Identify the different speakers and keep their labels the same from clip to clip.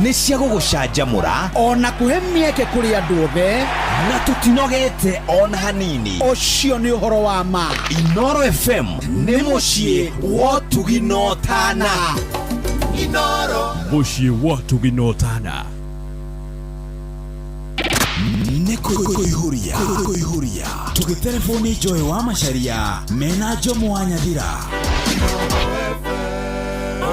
Speaker 1: Nĩ cia gũgũcanjamũra
Speaker 2: Ona kũhe mĩeke kũrĩ andũ othe.
Speaker 1: Na tũtinogete ona hanini.
Speaker 2: Ũcio nĩ ũhoro wa ma.
Speaker 1: Inoro FM nĩ mũciĩ wa ũtugi na ũtana.
Speaker 3: Inoro.
Speaker 4: Mũciĩ wa ũtugi na ũtana.
Speaker 1: Nĩ kũihũria kũihũria tũgĩtereboni Joy wa Macharia mena Njomo wa Nyathira.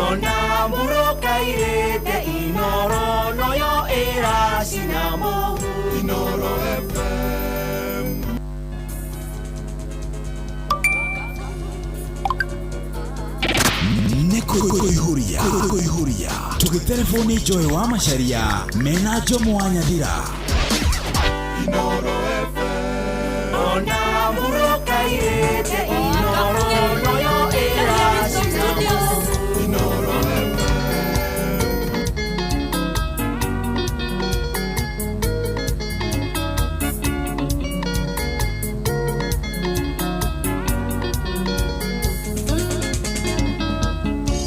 Speaker 3: Ona murokairĩte Inoro noyo ĩracina mũhu. Inoro FM.
Speaker 1: Nĩ kũihũria kũihũria tũgĩtereboni Joy wa Macharia mena Njomo wa Nyathira.
Speaker 3: Inoro FM. Ona murokairĩte Inoro noyo ĩracina mũhu. Inoro FM.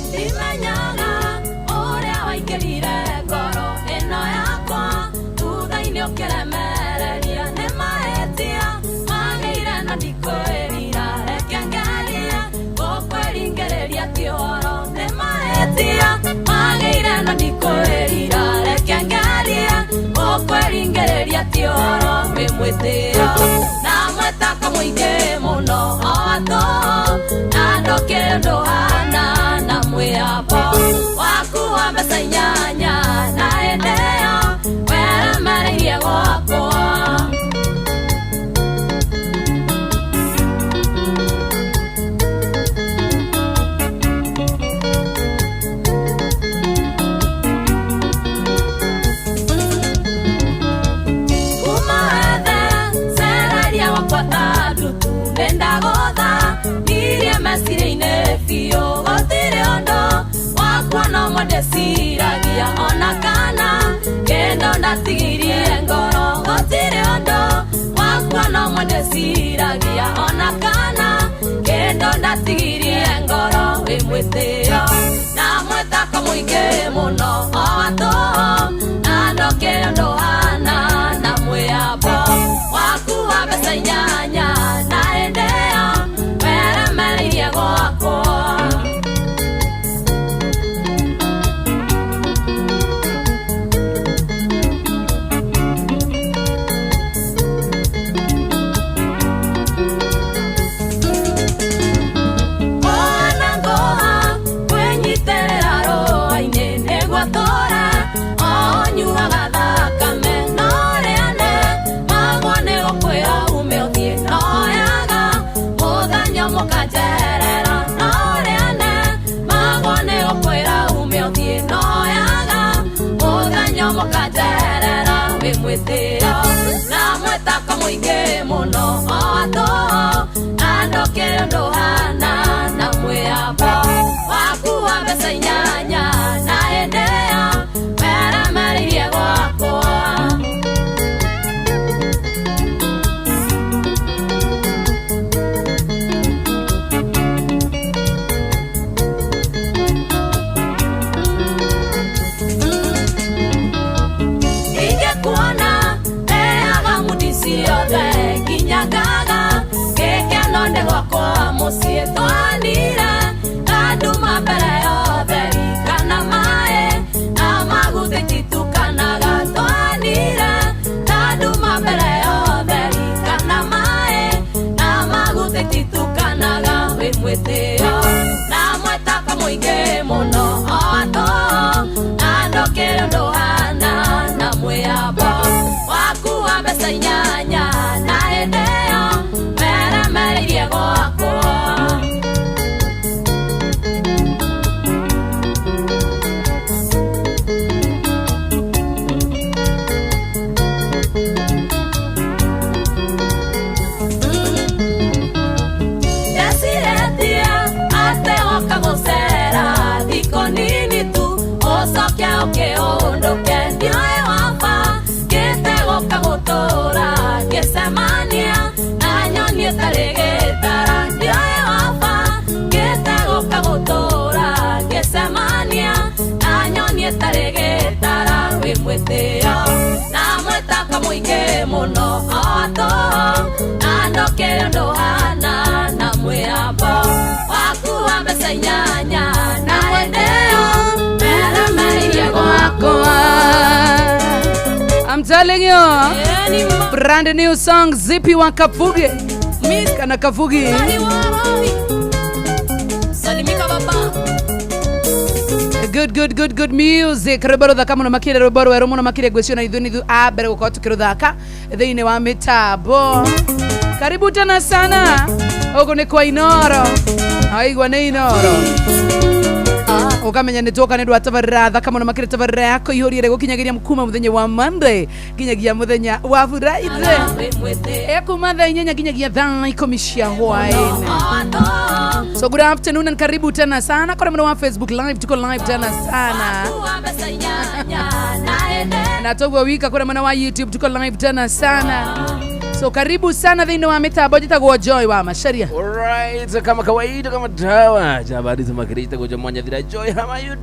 Speaker 5: Ndimenyaga ũrĩa waingĩrire ngoro ĩno yakwa, thutha-inĩ ũkĩremereria. Nĩ mahĩtia magĩire na ndikwĩrira, reke ngerie gũkwĩringĩrĩria ti ũhoro. Nĩ mahĩtia magĩire na ndikwĩrira, reke ngerie gũkwĩringĩrĩria ti ũhoro. Wĩ mwĩtĩo na mwĩtako mũingĩ mũno o atũ, na ndũkĩrĩ ũndũ hana na mwĩambo waku wa mbeca inyanya, na hĩndĩ ĩyo weremereirie gwakwa. Kuma wethe ceraria wakwa ta ndutu, nĩndagũtha nirie meciria-inĩ biũ. Gũtirĩ ũndũ wakwa no mwe ndĩciragia, ona kana kĩndũ ndatigirie ngoro. Gũtirĩ ũndũ wakwa no mwe ndĩciragia, ona kana kĩndũ ndatigirie ngoro. Wĩ mwĩtĩo na mwĩtako mũingĩ mũno o atũ, na ndũkĩrĩ ũndũ hana na mwĩambo waku wa mbeca inyanya, na hĩndĩ ĩyo weremereirie gwakwa. Ona ngũha kwĩnyitĩrĩra rũa-inĩ nĩguo tũre o nyuaga thakame, no rĩane magwo nĩ gũkwĩra ume ũthiĩ, noyaga mũthenya ũmwe ũkanjerera. No rĩane magwo nĩ gũkwĩra ume ũthiĩ, noyaga mũthenya ũmwe ũkanjerera. Wĩ mwĩtĩo na mwĩtako mũingĩ mũno o atũ, na ndũkĩrĩ ũndũ hana na mwĩambo waku wa mbeca inyanya, na hĩndĩ ĩyo weremereirie gwakwa. Ingĩkuona ndeaga mundi ciothe nginya ngaga gĩkeno nĩ gwakwa mũciĩ, twanire nganduma mbere yothe kana maĩ.
Speaker 6: I'm telling you. Brand new song Zippy wa Kavuge. Kana Kavugi.
Speaker 5: Salimika baba.
Speaker 6: Good, good, good, good music. Rwĩmbo rũthaka mũno makĩria, rwĩmbo rwerũ mũno makĩria. Ngwĩciria na ithuĩ nĩ ithuĩ a mbere gũkorwo tũkĩrũthaka thĩinĩ wa mĩtambo. Karibu tena sana, ũguo nĩ kwa Inoro. Waigua nĩ Inoro ukamenya nĩ twoka nĩ ndwa tabarĩra thaka mũno makĩria, tabarĩra yako ihũrie ĩrĩa gũkinyagiria kuma mũthenya wa Monday nginyagia mũthenya wa Friday, kuma thaa 8 nginyagia thaa 10 cia hwaĩ-inĩ. So good afternoon and karibu tena sana kwa mwana wa Facebook Live, tuko live tena sana na toguo wika kũrĩa mwena wa YouTube, tuko live tena sana. So karibu sana thĩinĩ wa mĩtambo, njĩtagwo Joy wa Macharia.
Speaker 7: Alright, kama kawaida, kama dawa cha habari za makerita kwa mwanya dhira. Joy, how are you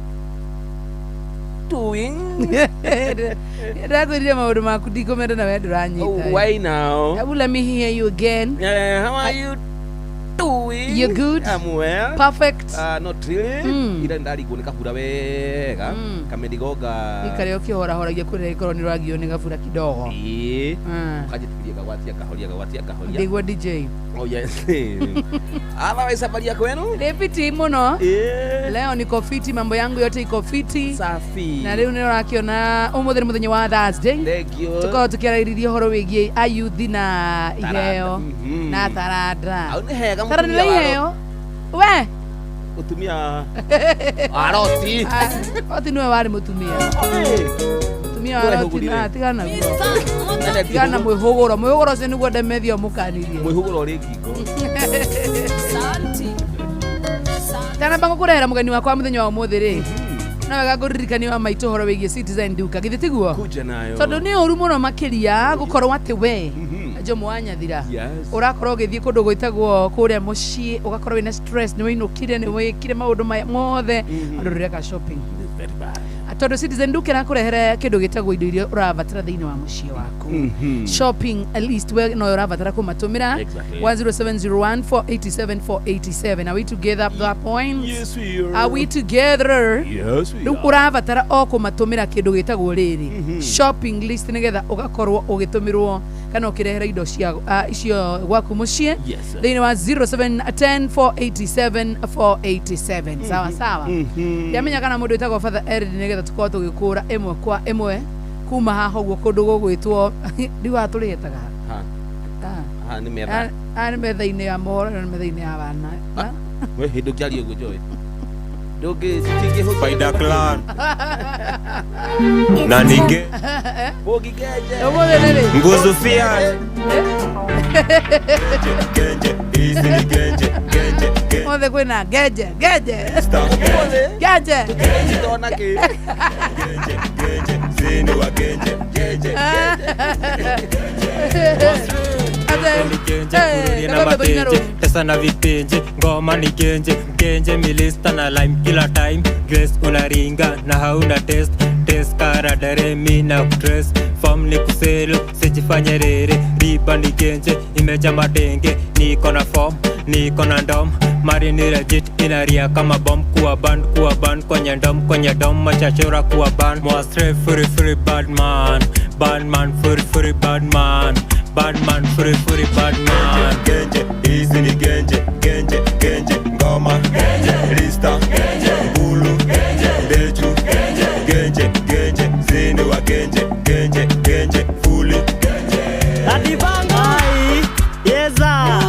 Speaker 7: doing?
Speaker 6: Ndakwĩrire maũndũ maku ndikũmenda na we ndũranyita.
Speaker 7: Oh, why now?
Speaker 6: Hebu let me hear you again.
Speaker 7: Yeah, how are you doing?
Speaker 6: You good?
Speaker 7: I'm well.
Speaker 6: Perfect.
Speaker 7: Not really. Ila ndarigwo nĩ kabura wega. Kamedigoga.
Speaker 6: Ikare ũkĩhorahoragia kũrĩa ĩkorwo nĩ ũragio nĩ gabura kidogo.
Speaker 7: Ĩĩ. Ukajitikiria kagwatia kahoria kagwatia kahoria.
Speaker 6: Ndigua DJ.
Speaker 7: Oh yes. Otherwise, habari yako wenu?
Speaker 6: Nĩ fiti mũno.
Speaker 7: Eh.
Speaker 6: Leo niko fiti, mambo yangu yote iko fiti.
Speaker 7: Safi.
Speaker 6: Na rĩu nĩ ũrakiona ũmũthĩ nĩ mũthenya wa Thursday.
Speaker 7: Thank you.
Speaker 6: Tũkorwo tũkĩarĩrĩria ũhoro wĩgiĩ ayuthi na iheo na taranda.
Speaker 7: Au nĩ hega.
Speaker 6: Taranda
Speaker 7: Mũtumia
Speaker 6: nĩ
Speaker 7: wa
Speaker 6: iheo we.
Speaker 7: Mũtumia wa Roti.
Speaker 6: Oti nĩwe warĩ mũtumia, mũtumia wa
Speaker 7: Nĩwe
Speaker 6: Roti.
Speaker 7: hũgũrire.
Speaker 6: Na tigana naguo, tigana mwĩhũgũro, mwĩhũgũro ũcio nĩguo ndemethio mũkanirie.
Speaker 7: Mwĩhũgũro ũrĩ ngingo.
Speaker 6: Tanamba ngũkũrehera mũgeni wakwa mũthenya wa ũmũthĩ rĩ, no wega ngũririkania wa maitũ ũhoro wĩgiĩ Citizen Duka, githĩ tiguo?
Speaker 7: Kuja nayo.
Speaker 6: Tondũ nĩ ũru mũno makĩria gũkorwo atĩ we Jomo wa Nyathira ũrakorwo ũgĩthiĩ kũndũ gwĩtagwo kũrĩa mũciĩ, ũgakorwo wĩna stress, nĩ wĩinũkire, nĩ wĩkire maũndũ maya mothe, andũ ndũreka shopping.
Speaker 7: It's very bad.
Speaker 6: Tondũ Citizen Duka ĩrakũrehere kĩndũ gĩtagwo indo iria ũrabatara thĩinĩ wa mũciĩ waku. Shopping at least we no ũrabatara kũmatũmĩra 10701 487 487. Are we together up that point?
Speaker 7: Yes, we are.
Speaker 6: Are we together?
Speaker 7: Yes, we
Speaker 6: Rĩu
Speaker 7: are.
Speaker 6: ũrabatara o kũmatũmĩra kĩndũ gĩtagwo rĩrĩ shopping list, nĩgetha ũgakorwo ũgĩtũmĩrwo kana ũkĩrehera indo cia icio gwaku mũciĩ thĩinĩ wa 0710 487 487. Sawa sawa. Ndiamenya kana mũndũ wĩtagwo Father Erid, nĩgetha tũkorwo tũgĩkũra ĩmwe kwa ĩmwe kuma haha ũguo kũndũ gũgwĩtwo rĩu haha tũrĩhetaga.
Speaker 7: Ha.
Speaker 6: Ah.
Speaker 7: Ha, nĩ metha.
Speaker 6: Ah, nĩ metha-inĩ ya mohoro na nĩ metha-inĩ ya bana.
Speaker 7: We hĩndĩ ũkĩaria ũguo, Joy. Ndũngĩ citingĩhũthĩra.
Speaker 8: Spider Clan na ningĩ
Speaker 7: Bũngikenje.
Speaker 6: Ũmũthĩ nĩ rĩ?
Speaker 8: Nguzu Fiat genje hizi ni genje genje genje.
Speaker 6: Ũmũthĩ kwĩna ngenje ngenje ngenje.
Speaker 7: Ndona kĩ.
Speaker 8: Genje genje zini wa genje genje.
Speaker 9: Genje kururie na matenje, pesa na vitenje, ngoma ni genje genje, milista na lime kila time. Grace unaringa na hauna test test, karadare mi na kutress, form ni kuselu, sijifanye rere, riba ni genje imeja madenge, niko na form, niko na ndom, mari ni legit inaria kama bomb, kuwa ban kuwa ban kwenye dom machachora kuwa ban mwastre furi furi bad man bad man furi furi bad man bad man furi furi bad man.
Speaker 8: Genje hizi ni genje genje genje, ngoma genje, lista genje, mbulu genje, ndeju genje genje genje zini wa genje genje genje fuli.
Speaker 10: Ai, yeza.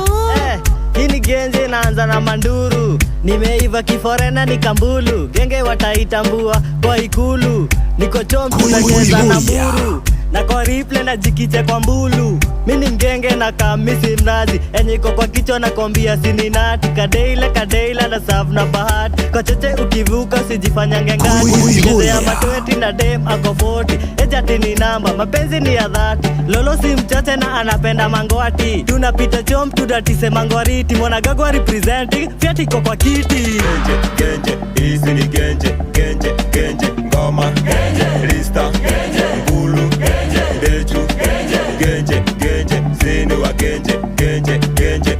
Speaker 10: Hii ni genje naanza na manduru, nimeiva kiforena ni kambulu, genge wataitambua kwa ikulu, niko chom tunacheza na buru na kwa replay na jikiche kwa mbulu, mi ni mgenge na kamisi mnazi enye iko kwa kichwa na kombia sininati kadeila kadeila na serve na bahati kwa cheche ukivuka usijifanyange ngati cheze ya matweti na dem ako 40 ejati ni namba mapenzi ni ya dhati lolo si mchache na anapenda mangwati tunapita chom tudatise mangwariti mwanagagwa representing fyati iko kwa kiti.
Speaker 8: Genje genje hizi ni genje genje genje, ngoma genje, lista genje, mbulu genje, ndeju genje genje genje zini wa genje genje genje.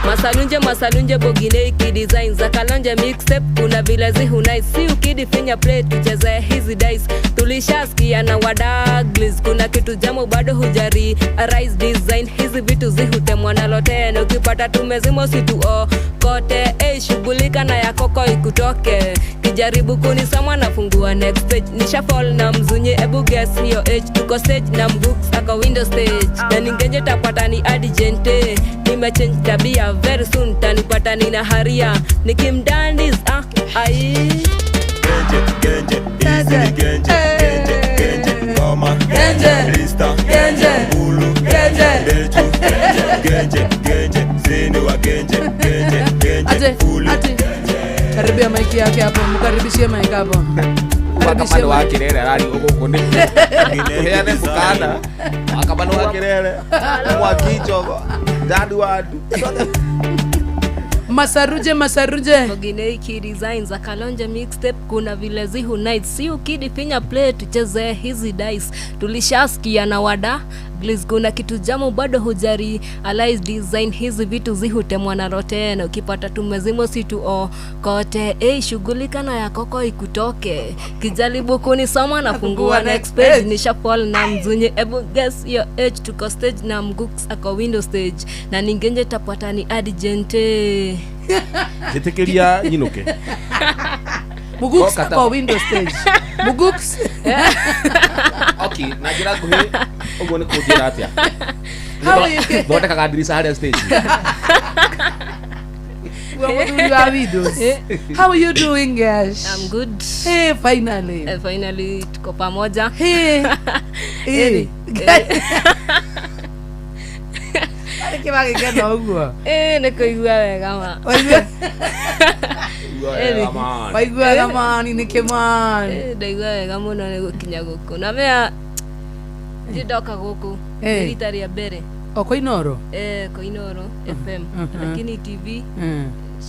Speaker 5: Masalunje masalunje bogine ikidesign za kalonje mixtape kuna vile zi hunai si ukidi. ukidi finya play tucheze hizi dice. Tulishasikia na wadaglis, kuna kitu jamu bado hujari arise design hizi vitu zihutemwa nalo tena. Ukipata tumezimo situo kote, eh, shughulika na yakoko ikutoke. Kijaribu kunisoma nafungua next page, nisha fall na mzunye, ebu guess hiyo age. Tuko stage na mgooks ako window stage, na ningenje tapata ni adigente. Nimechange tabia very soon tanipata nina haria nikimdandis ah ai
Speaker 8: Genje, genje, hizi ni genje, genje, genje, ngoma,
Speaker 6: Genje.
Speaker 8: Lista,
Speaker 6: Genje.
Speaker 8: Mbulu,
Speaker 6: Genje.
Speaker 8: Ndeju, genje, genje, zini wa genje, genje, genje,
Speaker 6: Ate,
Speaker 8: Mbulu.
Speaker 6: ate. Karibia maiki yake hapo, mkaribishie maiki hapo. Karibishie
Speaker 7: Wakamano wa
Speaker 6: maiki.
Speaker 7: kirere arari guku ni tuheane mukana wakamano wa kirere mwakichogo ndandu wandu
Speaker 6: Masaruje, masaruje.
Speaker 5: Mogineiki design za Kalonje mixtape, kuna vile zihu night si ukidi finya play tucheze hizi dice. Tulishasikia na wada Bliss, kuna kitu jamu bado hujari alize design hizi vitu zihutemwa na rotena. Ukipata tumezimo situo kote, eh, shughulika na yakoko ikutoke. Kijaribu kunisoma nafungua next page, nisha fall na mzunye, ebu guess your age. Tuko stage na mgooks ako window stage, na ningenje tapata ni adigente.
Speaker 7: Njĩtĩkĩria nyinũke.
Speaker 6: Muguks
Speaker 7: Goka ta-
Speaker 6: kwa window stage. Muguks.
Speaker 7: Okay, na njĩra nguhĩ ũguo nĩ kũnjĩra atĩa?
Speaker 6: How are you?
Speaker 7: Thondekaga ndirica harĩa stage.
Speaker 6: Wa mũthuri wa windows. How are you doing, guys?
Speaker 5: I'm good.
Speaker 6: Hey, finally.
Speaker 5: Finally tuko pamoja.
Speaker 6: Hey. Hey. Arĩ kĩmagĩkena ũguo.
Speaker 5: Eh, nĩ kũigua wega ma.
Speaker 6: Waigua
Speaker 7: Wega, man.
Speaker 6: waigua wega mani nĩ kĩmani.
Speaker 5: Eh, ndaigua wega mũno nĩ gũkinya gũkũ. Na mea ndirĩ ndoka gũkũ.
Speaker 6: Eh.
Speaker 5: Nĩ rita rĩa mbere.
Speaker 6: O kwa Inoro?
Speaker 5: Eh, kwa Inoro FM. Lakini TV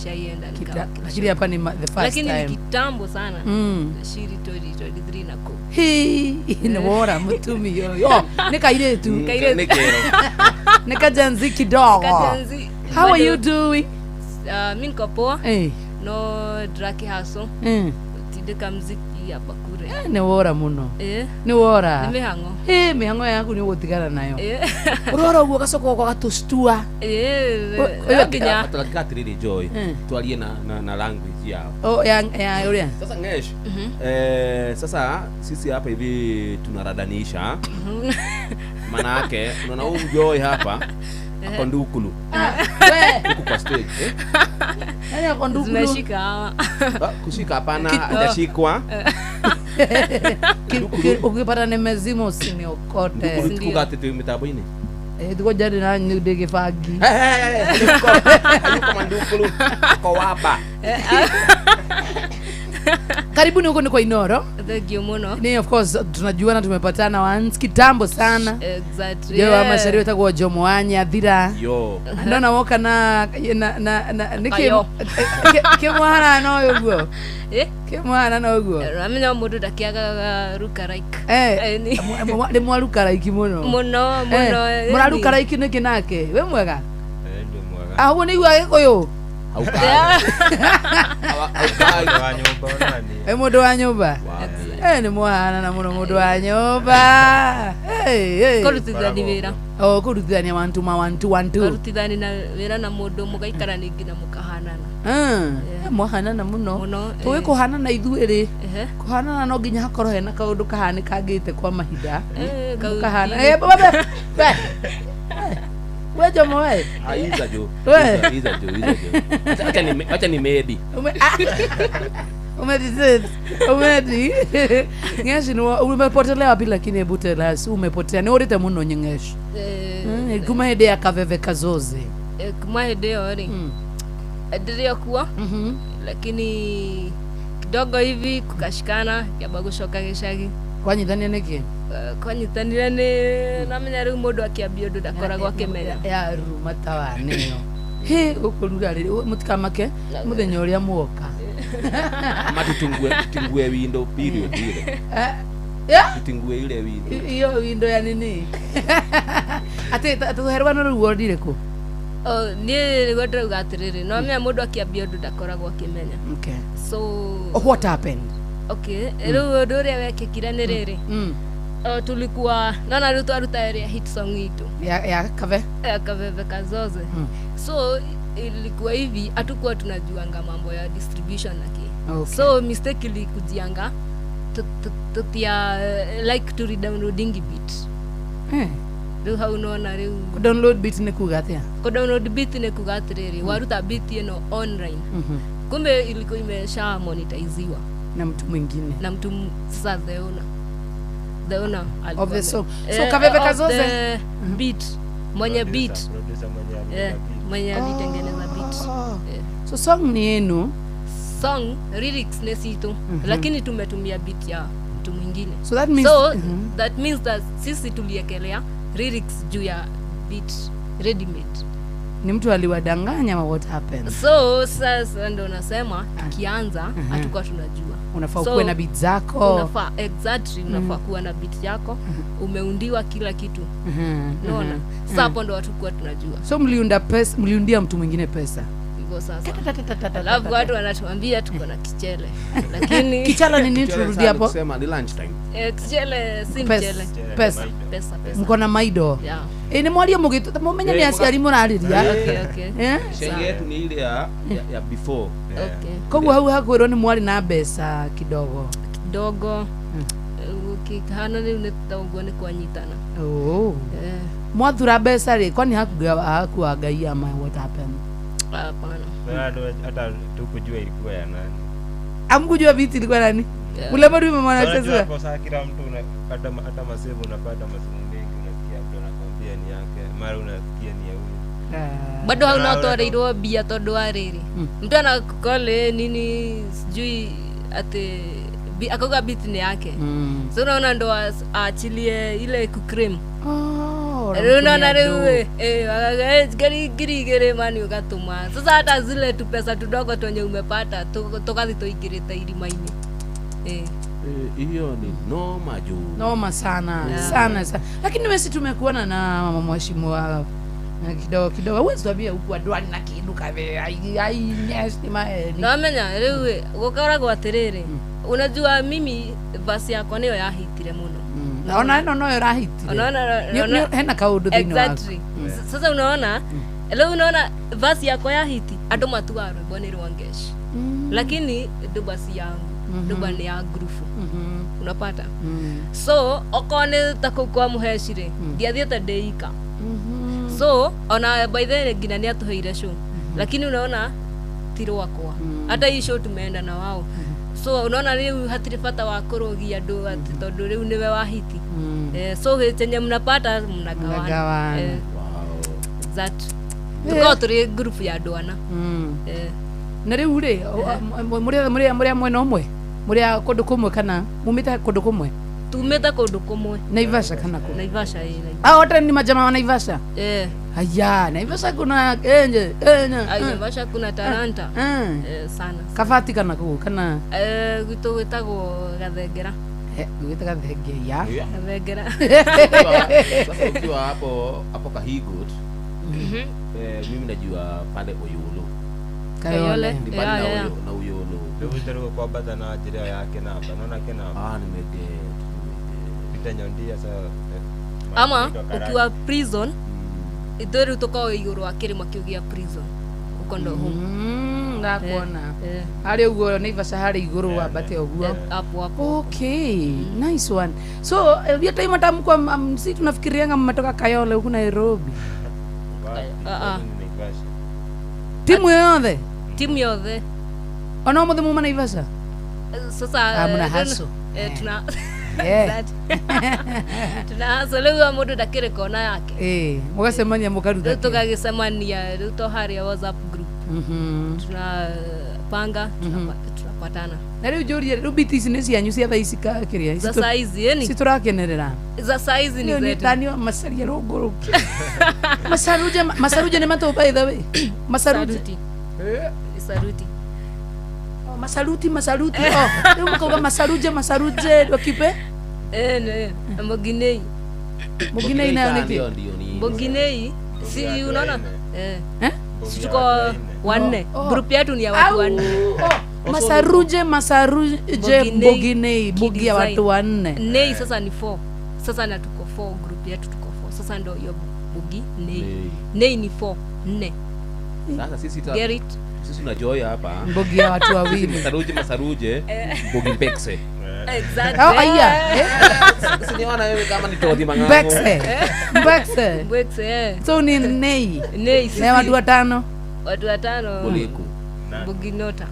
Speaker 5: shaienda nikawa.
Speaker 6: Lakini hapa ni the first
Speaker 5: Lakini ni
Speaker 6: time.
Speaker 5: kitambo sana. Shiri 2023 na kũ.
Speaker 6: Hii, nĩ wora mũtumia ũyũ. Oh, nĩ kairĩtu.
Speaker 5: Kairĩtu.
Speaker 7: Nĩ kĩero.
Speaker 6: Nĩ kajanzi kidogo.
Speaker 5: Kajanzi.
Speaker 6: How are you
Speaker 5: Bado-
Speaker 6: doing?
Speaker 5: Mi niko poa.
Speaker 6: Eh.
Speaker 5: No draki haso. Tindĩka mziki hapa kure.
Speaker 6: Nĩ wora mũno.
Speaker 5: Eh.
Speaker 6: Nĩ wora.
Speaker 5: Nĩ mĩhang'o.
Speaker 6: Ĩ, mĩhang'o yaku nĩ ũgũtigana nayo.
Speaker 5: Eh.
Speaker 6: Ũrora ũguo ũgacoka ũgatũctua.
Speaker 5: Eh,
Speaker 6: Ũ-
Speaker 5: no nginya.
Speaker 7: Tũragika atĩrĩrĩ Joy, twarie na language yao.
Speaker 6: Oh, ya ũrĩa.
Speaker 7: Sasa Ngesh, sasa sisi hapa hivi tunaradanisha. Maana yake unaona huyu Joy hapa ako ndukulu.
Speaker 6: We,
Speaker 7: Huku kwa stage. Eh?
Speaker 6: nani ako ndukulu?
Speaker 5: Zimeshika hawa.
Speaker 7: Ah, kushika hapana, hajashikwa.
Speaker 6: Ukipata nĩ mezimo usiniokote.
Speaker 7: Ndukulu tukuga atĩ twĩ mĩtambo-inĩ.
Speaker 6: Eh, tuko jadi na ndĩ gĩbangi.
Speaker 7: Hayuko mandukulu ako waba.
Speaker 6: Karibuni huko ni kwa Inoro.
Speaker 5: Thank you muno.
Speaker 6: Ni of course tunajuana, tumepatana once kitambo sana.
Speaker 5: Exactly.
Speaker 6: Joe wa Macharia wetagwo Jomo wa Nyathira.
Speaker 7: Yo.
Speaker 6: Ndona woka na na na na niki
Speaker 5: Kayo.
Speaker 6: kimwana no ũguo.
Speaker 5: Eh?
Speaker 6: Kimwana no ũguo.
Speaker 5: Ramenya mũndũ ndakĩagaga ruka like.
Speaker 6: Eh,
Speaker 5: Eh, ni-
Speaker 6: nĩ mwaruka raiki mũno.
Speaker 5: Mũno, mũno,
Speaker 6: Eh,
Speaker 5: eh,
Speaker 6: mũraruka
Speaker 5: ni.
Speaker 6: raiki nĩkĩ nake? We mwega?
Speaker 9: Ndĩ mwega.
Speaker 6: Ah, ũguo nĩ igua Gĩkũyũ.
Speaker 9: Mũndũ wa nyũmba onani.
Speaker 6: We mũndũ wa nyũmba. Eh, nĩ mwahanana mũno mũndũ wa nyũmba. Eh, eh.
Speaker 5: Kũrutithania wĩra.
Speaker 6: Oh, kũrutithania wantu ma wantu wantu.
Speaker 5: Kũrutithania na wĩra na mũndũ mũgaikara ningĩ na mũkahanana.
Speaker 6: Mwahanana mũno.
Speaker 5: Mũno, eh.
Speaker 6: Tũĩ kũhanana ithuĩ rĩ.
Speaker 5: Ehe.
Speaker 6: Kũhanana no nginya hakorwo hena kaũndũ kahanĩkangĩte kwa mahinda.
Speaker 5: Eh, kau-
Speaker 6: Mũkahana. Eh, baba. We. We Jomo we.
Speaker 7: Ah, iza jo.
Speaker 6: We.
Speaker 7: Iza jo, iza jo. Acha ni medi.
Speaker 6: Umedi. Ngeshi ni umepotelea wapi lakini hebu tell us umepotea. Ni urite muno nyengeshi.
Speaker 5: Eh,
Speaker 6: Kuma hĩndĩ ya kaveve kazoze.
Speaker 5: eh, kuma hĩndĩ ĩyo rĩ ndĩrĩ o kuo lakini kidogo hivi kukashikana kĩamba gũcoka gĩcagi.
Speaker 6: Kwanyitania nĩkĩ?
Speaker 5: Kwanyitanire nĩ namenya rĩu mũndũ akĩambia ũndũ ndakoragwo akĩmenya.
Speaker 6: Ya ruma tawanĩyo. Hĩ gũkũruga rĩrĩ mũtikamake mũthenya ũrĩa muoka.
Speaker 7: Ama tutingue window period ile.
Speaker 6: Eh, ya?
Speaker 7: Tutingue ile window.
Speaker 6: Iyo window ya nini? Atĩ tũhe rũgano rũu wonire kũ?
Speaker 5: Oh, niĩ nĩguo ndĩrauga atĩrĩrĩ no menya mũndũ akĩambia ũndũ ndakoragwo akĩmenya.
Speaker 6: Okay.
Speaker 5: So
Speaker 6: Oh, what happened?
Speaker 5: Okay, rĩu ũndũ ũrĩa wekĩkire nĩ rĩrĩ, tulikuwa naona rĩu twaruta ĩrĩa hit song itũ
Speaker 6: ya kave
Speaker 5: ya Kaveve Kazoze. So ilikuwa hivi, hatukuwa tunajuanga mambo ya distribution na ki. So mistake ilikujianga tutia like to downloading beat. Rĩu hau unaona rĩu
Speaker 6: Download beat nĩ kuga atĩa?
Speaker 5: Ku download beat nĩ kuga atĩrĩrĩ, waruta beat ĩno online, kumbe ilikuwa imesha monetiziwa
Speaker 6: na mtu mwingine.
Speaker 5: Na mtu sasa the owner alikuwa
Speaker 6: Of the song. So
Speaker 5: Eh,
Speaker 6: Kaveve
Speaker 5: of
Speaker 6: Kazoze?
Speaker 5: the beat, mwenye beat.
Speaker 8: Producer mwenye
Speaker 5: Eh,
Speaker 8: aliweka beat.
Speaker 5: mwenye alitengeneza beat. Eh.
Speaker 6: So song ni yenu?
Speaker 5: Song lyrics ni situ, lakini tumetumia beat ya mtu mwingine.
Speaker 6: So that means
Speaker 5: So that means that sisi tuliekelea lyrics juu ya beat ready made.
Speaker 6: Ni mtu aliwadanganya ama what happened?
Speaker 5: So sasa ndo nasema tukianza hatukuwa tunajua.
Speaker 6: Unafaa
Speaker 5: So,
Speaker 6: ukuwe na beat zako.
Speaker 5: Unafaa, exactly, unafaa kuwa na beat yako, umeundiwa kila kitu. Unaona? Sasa hapo ndo hatukuwa tunajua.
Speaker 6: So mliunda pesa, mliundia mtu mwingine pesa.
Speaker 5: Hivyo sasa. Alafu watu wanatuambia tuko na kichele. Lakini
Speaker 6: Kichele ni nini?
Speaker 7: Kichele
Speaker 6: Turudi
Speaker 7: sana
Speaker 6: hapo.
Speaker 7: kusema ni lunch time.
Speaker 5: Eh, kichele si
Speaker 6: Pesa.
Speaker 5: mchele.
Speaker 6: Pesa.
Speaker 5: Pesa, pesa.
Speaker 6: Mko na maido.
Speaker 5: Yeah.
Speaker 6: Ĩ nĩ mwaria mũgĩtũ mũmenye nĩ aciari mũrarĩria.
Speaker 5: Okay.
Speaker 6: Eh?
Speaker 7: Shenge yetu ni ile ya before.
Speaker 5: Okay.
Speaker 6: Koguo hau hakwĩrwo nĩ mwarĩ na mbeca kidogo.
Speaker 5: Kidogo. Ukihana rĩu nĩ ta ũguo nĩ kwanyitana.
Speaker 6: Oh.
Speaker 5: Eh,
Speaker 6: Mwathura mbeca rĩ, kwani hakuwa Ngai ama what happened?
Speaker 5: Hapana.
Speaker 8: Na hata tukujua ilikuwa ya nani.
Speaker 6: Amkujua beat ilikuwa nani?
Speaker 5: Yeah.
Speaker 6: Ule bado
Speaker 8: Unajua
Speaker 6: mwanacheza.
Speaker 8: hapo saa kila mtu hata masimu unapata masimu mengi, unasikia mtu anakwambia ni yake, mara unasikia ni ya huyu.
Speaker 5: Bado hauna
Speaker 8: Na
Speaker 5: utwareirwo mbia tondu wa rĩrĩ, mtu anakukole nini sijui ati akauga beat ni yake. So unaona ndo aachilie ile kuclaim.
Speaker 6: Oh,
Speaker 5: Rĩu unaona
Speaker 6: ũramtumia
Speaker 5: rĩu
Speaker 6: andũ.
Speaker 5: eh, 2,000 mani ũgatũma. Sasa hata zile tupesa tudogo twenye umepata tugathi tũingĩrĩte irima-inĩ. Eh.
Speaker 7: Hiyo ni noma juu.
Speaker 6: Noma sana. Sana sana. Lakini wewe si tumekuona na mama mheshimiwa na kidogo kidogo. Huwezi tuambia huku andwani na kindu kabe. Ai ai nyesti maeni.
Speaker 5: Nomenya rĩu gũkoragwo atĩrĩrĩ, unajua mimi verse yakwa nĩyo yahitire mũno.
Speaker 6: Na ona ĩno noyo ĩrahitire.
Speaker 5: Unaona,
Speaker 6: Hena kaũndũ thĩinĩ waku.
Speaker 5: Exactly. Sasa unaona leo unaona verse yakwa ya hiti andũ matuaga rwĩmbo nĩ rwa Ngesh, lakini nduba si yangu, nduba nĩ ya ngurubu. Unapata? So okorwo nĩ ta kũu kwa Mũheci rĩ, ndiathiĩte ndĩika. So ona by the way nginya nĩ atũheire show, lakini unaona ti rwakwa. Hata hii show tumeenda na wao. So unaona rĩu hatirĩ bata wa kũrũgia andũ atĩ tondũ rĩu nĩwe wahiti. So chenye mnapata mnagawana.
Speaker 6: Mnagawana.
Speaker 5: Exact. Tukoragwo tũrĩ group ya andũ ana.
Speaker 6: Na rĩu rĩ, mũrĩ a mwena ũmwe, mũrĩ a kũndũ kũmwe kana mumĩte kũndũ kũmwe?
Speaker 5: Tumĩte kũndũ kũmwe.
Speaker 6: Naivasha kana kũ?
Speaker 5: Naivasha, ĩ, Naivasha.
Speaker 6: Ah, wote ni majamaa wa Naivasha?
Speaker 5: Eh.
Speaker 6: Haya, Naivasha kuna enje, enje.
Speaker 5: Ai, Naivasha kuna talanta. Sana.
Speaker 6: Kabati kana kũ kana?
Speaker 5: Gwitũ gwĩtagwo Gathengera.
Speaker 6: Gwĩta Gathengera.
Speaker 5: Gathengera.
Speaker 7: Sasa ukiwa hapo hapo Kahigot, mimi najua pale Oyolo.
Speaker 6: Kayole.
Speaker 7: Ni mbali na Uyolo.
Speaker 8: Rĩu ũtarĩ kwambata na njĩra ĩyo ya Kĩnamba, nona Kĩnamba.
Speaker 7: Ah, nimeget.
Speaker 8: Pita Nyondia sasa.
Speaker 5: Ama ukiwa prison, ithuĩ rĩu tũkoragwo igũrũ wa kĩrĩma kĩu gĩa prison. Huko ndo home.
Speaker 6: Ndakuona. Harĩ ũguo Naivasha harĩ igũrũ wambate ũguo.
Speaker 5: Hapo hapo.
Speaker 6: Okay, nice one. So, hiyo time hata mko si tunafikirianga mmetoka Kayole huku Nairobi. Timu yothe?
Speaker 5: Timu yothe.
Speaker 6: Ona ũmũthĩ muma Naivasha?
Speaker 5: Sasa
Speaker 6: mna hustle.
Speaker 5: Tuna tuna hustle rĩu o mũndũ ndakĩrĩ kona yake.
Speaker 6: Mũgacemania mũkaruta.
Speaker 5: Rĩu tũgagĩcemania rĩu to harĩa WhatsApp group. Tunapanga, tunapatana.
Speaker 6: Na rĩu njũrie, rĩu beat ici nĩ cianyu cia thaa ici kĩrĩa?
Speaker 5: Za saa hizi, yani?
Speaker 6: Si tũrakenerera.
Speaker 5: Za saa hizi ni
Speaker 6: Nĩ
Speaker 5: zetu.
Speaker 6: tani macaria rũngũrũke. Masaruje, masaruje nĩ matũ by the way. Masaruje.
Speaker 5: Saruti. Saruti.
Speaker 6: Oh, masaruti, masaruti. Oh, rĩu mũkauga masaruje, masaruje wakipe?
Speaker 5: Ne, Moginei.
Speaker 6: Moginei nayo nĩ kĩ?
Speaker 5: Moginei. Si unaona?
Speaker 6: Eh?
Speaker 5: Si tuko wanne. Group yetu ni ya watu wanne.
Speaker 6: Masaruje masaruje mboginei, bogi ya watu wanne.
Speaker 5: Nei sasa ni 4. Sasa na tuko 4, group yetu tuko 4. Sasa ndio hiyo bogi nei. Nei ni 4, 4.
Speaker 7: Sasa sisi
Speaker 5: get it.
Speaker 7: Sisi tunajoy hapa.
Speaker 6: Mbogi ya watu wawili.
Speaker 7: Masaruje masaruje mbogi mbekse.
Speaker 5: Exactly.
Speaker 6: Oh aya.
Speaker 7: Siniona wewe kama ni todhi mangango.
Speaker 6: Mbekse. Mbekse.
Speaker 5: Mbekse.
Speaker 6: So ni nei.
Speaker 5: Nei.
Speaker 6: Na watu watano.
Speaker 5: Watu watano.
Speaker 7: Boliku.
Speaker 5: Boginota.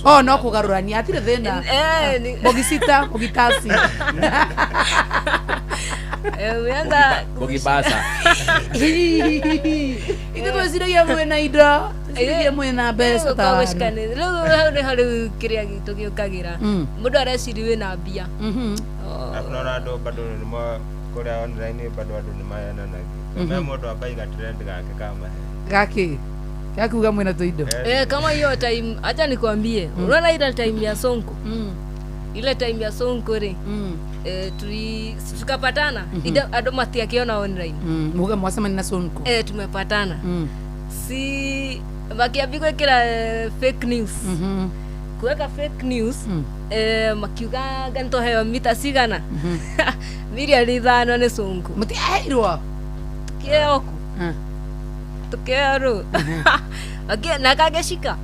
Speaker 6: Oh no kugarurania atire thina. Bogi sita, bogi tasi.
Speaker 5: Umeanza
Speaker 7: bogi basa.
Speaker 6: Ithe tweciragia mwena indo, tweciragia mwena mbeca ta.
Speaker 5: Rĩu hau rĩu kĩrĩa gitũ gĩũkagĩra. Mũndũ areciri wĩna mbia.
Speaker 8: Naona andũ bado nĩ kũrĩa online bado andũ nĩ mayananagia. Me mũndũ ambaiga trend gake kama.
Speaker 6: Gake. Gakuga mwena tuindo.
Speaker 5: Kama hiyo time acha nikwambie. Unaona ile time ya Sonko. Ile time ya Sonko re. Tukapatana. Ado matiakiona online.
Speaker 6: Muga mwasema nina Sonko.
Speaker 5: Tumepatana. Si makiambia kila fake news. Kuweka fake news. Makiuga ganto hewa mita sigana. Milioni 5 ni Sonko.
Speaker 6: Mutiairwo.
Speaker 5: Tukioko. Tukiaro. Akia nakageshika.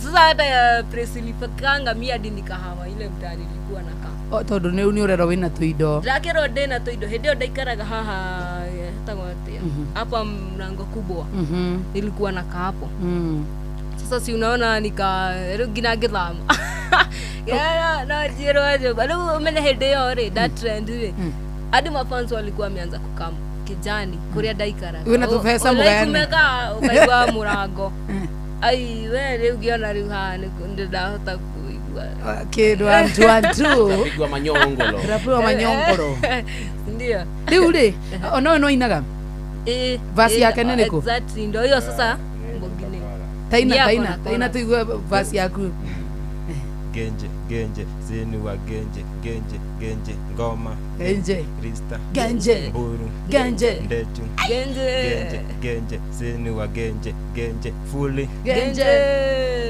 Speaker 5: Sasa hata press ilipakanga mimi hadi nikahawa ile mtaani nilikuwa nakaa.
Speaker 6: O tondu ni uni urerwo wina tuindo.
Speaker 5: Ndakirwo ndina tuindo hindi yo ndaikaraga haha tagwo atia. Hapa mlango kubwa. Nilikuwa nakaa hapo. Sasa si unaona nika rĩu nginya ngĩthama. Ya na njirwo aje. Rĩu umenye hindi yo ri that trend ri. Hadi mafans walikuwa wameanza kukam kijani kuria ndaikaraga.
Speaker 6: Wina tubesa mugayani.
Speaker 5: Umekaa ukaigua murango. Ai we rĩu ngĩona rĩu haha ndahota kuigua
Speaker 6: kindu antu antu
Speaker 7: pigwa manyongolo.
Speaker 6: Rapigwa manyongolo.
Speaker 5: Ndio.
Speaker 6: Rĩu rĩ ona no inaga. Verse yake nĩ nĩkũ?
Speaker 5: Exactly ndio hiyo sasa mbogine.
Speaker 6: Taina taina taina tuigue verse yaku.
Speaker 8: Genje genje zini wa genje genje genje ngoma
Speaker 6: genje
Speaker 8: rista
Speaker 6: genje
Speaker 8: mburu
Speaker 6: genje
Speaker 8: ndechu
Speaker 5: genje
Speaker 8: genje genje zini wa genje genje fuli
Speaker 6: genje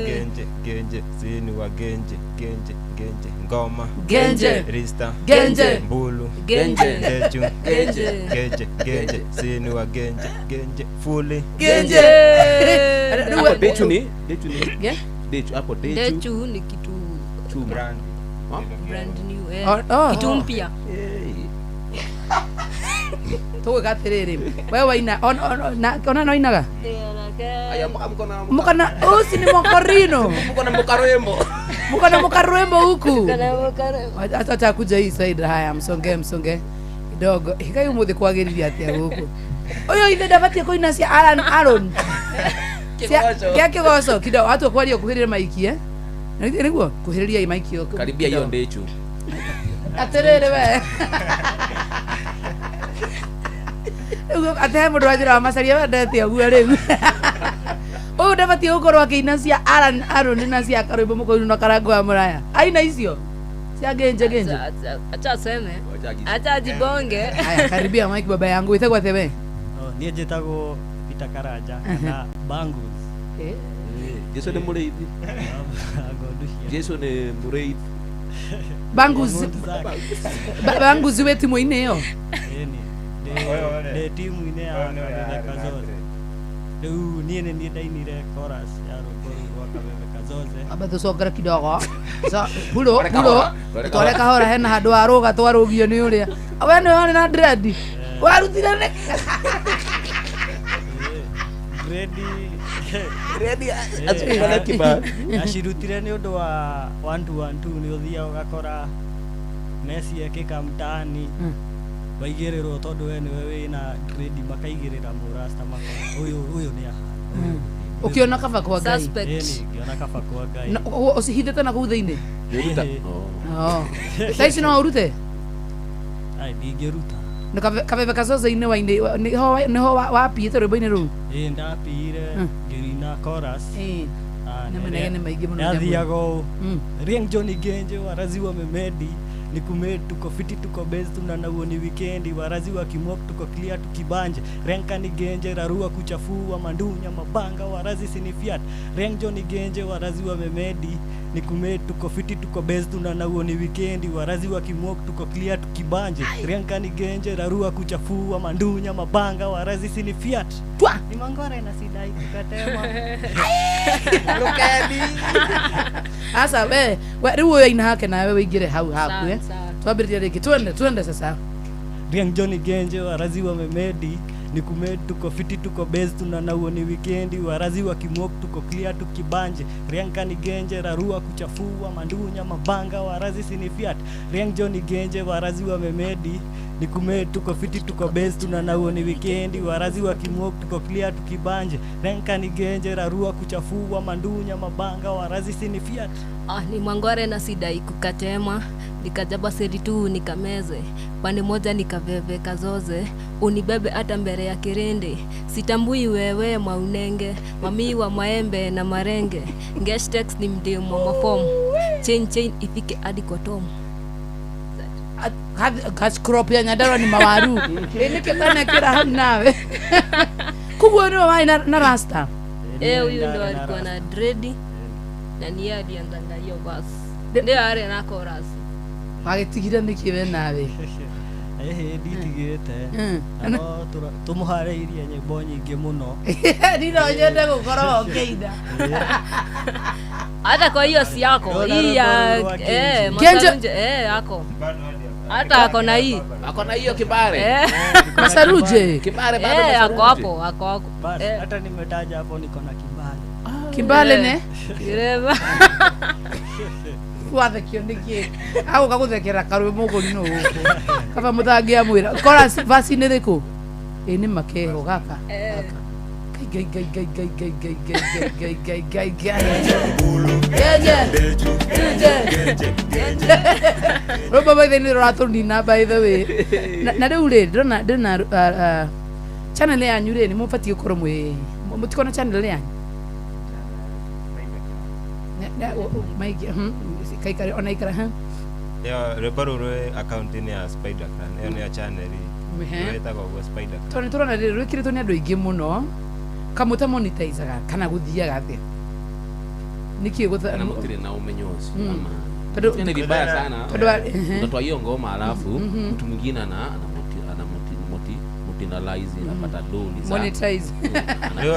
Speaker 8: genje genje zini wa genje genje genje ngoma
Speaker 6: genje
Speaker 8: rista
Speaker 6: genje
Speaker 8: mbulu
Speaker 5: genje
Speaker 8: ndechu
Speaker 5: genje
Speaker 8: genje genje zini wa genje genje fuli
Speaker 6: genje.
Speaker 7: Dechu ni dechu ni dechu hapo dechu
Speaker 5: dechu ni kitu
Speaker 8: brand
Speaker 5: brand new kitu mpya.
Speaker 6: Tuga atiriri wewe waina ona no inaga
Speaker 7: aya
Speaker 6: mukona usi ni mokorino
Speaker 7: mukona mukarwembo
Speaker 6: mukona mukarwembo huku hata kuja hii side. Haya msonge msonge kidogo ikai umuthi kwagiriria atia guku uyu ithe ndabatie kuina cia Alan Aaron kia kigoco kidogo watu kwaria kuhirira maiki niguo kuhiriria maiki
Speaker 7: karibia hiyo ndechu
Speaker 6: atiriri we ate mundu wanjira wa macaria wendete ũguo rĩu ũyũ ndabatiĩ gũkorwo akĩina cia Alan Aaron na cia karwĩmbo mũkũinu na karango wa mũraya aina icio cia genje genje.
Speaker 5: Acha aseme acha ajibonge.
Speaker 6: Haya karibia mike baba yangu wĩtagwo atĩa we?
Speaker 10: Niĩ njĩtagwo Peter Karanja kana Bangus.
Speaker 7: Jesu nĩ mũrĩithi. Jesu nĩ mũrĩithi.
Speaker 6: Bangus Bangus wĩ timu-inĩ ĩyo?
Speaker 10: Ndĩ timu-inĩ ya Kabebe Kazoze. Rĩu niĩ nĩ niĩ ndainire chorus ya rwĩmbo rũu rwa Kabebe Kazoze.
Speaker 6: Amba tũcokere kidogo. So pulo pulo tware kahora hena handũ warũga twarũgio nĩ ũrĩa. We nĩ warĩ na dread. Warutire nĩ
Speaker 7: Dread azikubala kiba.
Speaker 10: Acirutire nĩ ũndũ wa 1 2 1 2 nĩ ũthiaga ũgakora Messi ekĩka mtaani waigĩrĩrwo tondũ we nĩwe wĩna grade makaigĩrĩra mũrasta makona ũyũ ũyũ nĩ ahana
Speaker 6: ũkĩona kaba kwa Ngai.
Speaker 10: Ngĩona kaba kwa Ngai.
Speaker 6: Ũcihithĩte na kũu thĩinĩ? Thaa ici no ũrute?
Speaker 10: Ai ndingĩruta.
Speaker 6: Kabebe Kazoze-inĩ waini nĩho wapiĩte rwĩmbo-inĩ rũu?
Speaker 10: Ĩĩ ndapiire ngĩina chorus.
Speaker 6: Nĩ manegene maingĩ mũno.
Speaker 10: Yathiaga ũũ Rieng Johnny Genje waraziwa memedi Nikume tuko fiti tuko base tunanauo ni wikendi warazi wa kimok tuko clear tukibanje renka ni genje rarua kuchafua mandunya mabanga warazi sinifiat rengjo ni genje warazi wa memedi nikume tuko fiti tuko base tunanauo ni wikendi warazi wa kimok tuko clear tukibanje renka ni genje rarua kuchafua mandunya mabanga warazi sinifiat
Speaker 6: Twa.
Speaker 10: Ni mangore na sidai kukatema.
Speaker 6: Asa we riu uyu aina hake nawe wĩingĩre hau haku eh.
Speaker 5: Sawa, sawa.
Speaker 6: Twambĩrĩrie rĩngĩ, twende twende sasa.
Speaker 10: Riang Johnny Genje warazi wa memedi nikume tuko fiti tuko base tunanauo ni wikendi warazi wa kimok tuko clear tukibanje Rianka ni genje rarua kuchafua mandunya mabanga warazi sinifiat Riang Johnny Genje warazi wa memedi nikume tuko fiti tuko base tunanauo ni wikendi warazi wa kimok tuko clear tukibanje Rianka ni genje rarua kuchafua mandunya mabanga warazi sinifiat.
Speaker 5: Ah, ni mwangware na sidai kukatema nikajaba seri tu nikameze pande moja nikaveve kazoze unibebe hata mbere ya kirindi sitambui wewe maunenge mami wa maembe na marenge ngestex ni mdemo wa mafomu chain chain ifike hadi kwa tomu.
Speaker 6: Cash crop ya Nyandarua ni mawaru. Ĩ nĩkĩo tanekĩra hau nawe. Koguo nĩwe warĩ na rasta.
Speaker 5: Eh, huyu ndo alikuwa na dredi na niye alianzanga hiyo verse, ndio arĩ na chorus.
Speaker 6: Wagĩtigire nĩkĩ we nawe?
Speaker 10: Ĩhĩ nditigĩte na no tũmũharĩirie nyĩmbo nyingĩ mũno.
Speaker 6: Ni no nyende gũkorwo ũkĩina.
Speaker 5: Hata kwa hiyo si yako
Speaker 10: Ndona
Speaker 5: hii ya
Speaker 10: rwimbo rwa
Speaker 5: eh
Speaker 6: Genje.
Speaker 5: Masarunje eh ako hata ako na hii
Speaker 7: Ako na hiyo kibare.
Speaker 5: Eh.
Speaker 6: Masaruje.
Speaker 7: Kibare bado
Speaker 5: Eh, ako
Speaker 7: Masaruje.
Speaker 5: hapo ako hapo.
Speaker 10: Bas,
Speaker 5: Eh.
Speaker 10: hata nimetaja hapo niko na kimbale.
Speaker 6: Kimbale ne?
Speaker 5: Kireva.
Speaker 6: Wathekio nĩkĩ? Agũka gũthekera karwĩmbo mũgũri-inĩ gũkũ. Kaba mũtangĩamwĩra. Chorus verse nĩ rĩkũ? Ĩ nĩ makeho gaka. Gaka. Ngai ngai ngai ngai ngai ngai ngai ngai ngai ngai ngai ngai. Genje. Genje. Rwĩmbo by the way nĩ rũratũnina by the way. Na rĩu rĩ ndĩrona channel yanyu rĩ nĩ mũbatiĩ gũkorwo mwĩ mũtikona channel yanyu. Maingĩ kaikare ona ikara ha.
Speaker 8: Ĩyo rwĩmbo rũu rwĩ akaunti-inĩ ya Spider Clan, ĩyo nĩyo channel rwĩtagwo ũguo Spider Clan.
Speaker 6: Tondũ nĩ tũrona rĩrĩ rwĩkĩrĩtwo nĩ andũ aingĩ mũno kamũta monetizaga kana gũthiaga atĩa nĩkĩ
Speaker 7: Na mũtirĩ na ũmenyo ũcio ama
Speaker 6: Tondũ-
Speaker 7: ni vibaya sana.
Speaker 6: Tondũ ehe.
Speaker 7: Unatoa hiyo ngoma alafu mtu mwingine ana motinalize anapata do ni za
Speaker 6: Monetize.
Speaker 8: Rĩu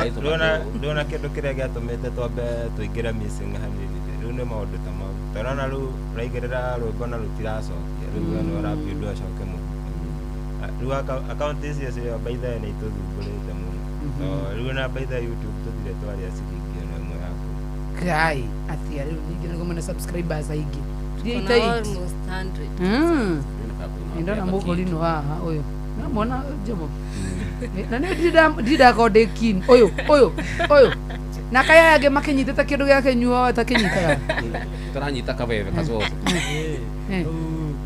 Speaker 8: kĩndũ kĩrĩa gĩatũmĩte twambe tũingĩre missing hanini rĩ, rĩu nĩ maũndũ ta mau tondũ rĩu ũraigĩrĩra rwĩmbo na rũtiracokia rĩu we nĩ ũrambia ũndũ acoke mũhuko. Rĩu akaunti icio cio by the way nĩ itũthumbũrĩte mũno. Rĩu na by the way YouTube tũtirĩ twarĩa ciringi ona ĩmwe yaku.
Speaker 6: Ngai atia rĩu ningĩ nĩguo mwene subscribers aingĩ.
Speaker 5: Kuna almost 100.
Speaker 6: Nĩndona mũgũri-inĩ haha ũyũ namwona Jomo na nĩ ndindakorwo ndĩ keen ũyũ ũyũ ũyũ na kaya angĩ makĩnyitĩte kĩndũ gĩa kĩnyuo takĩnyitaga
Speaker 7: Tũranyita kabebe kacoco.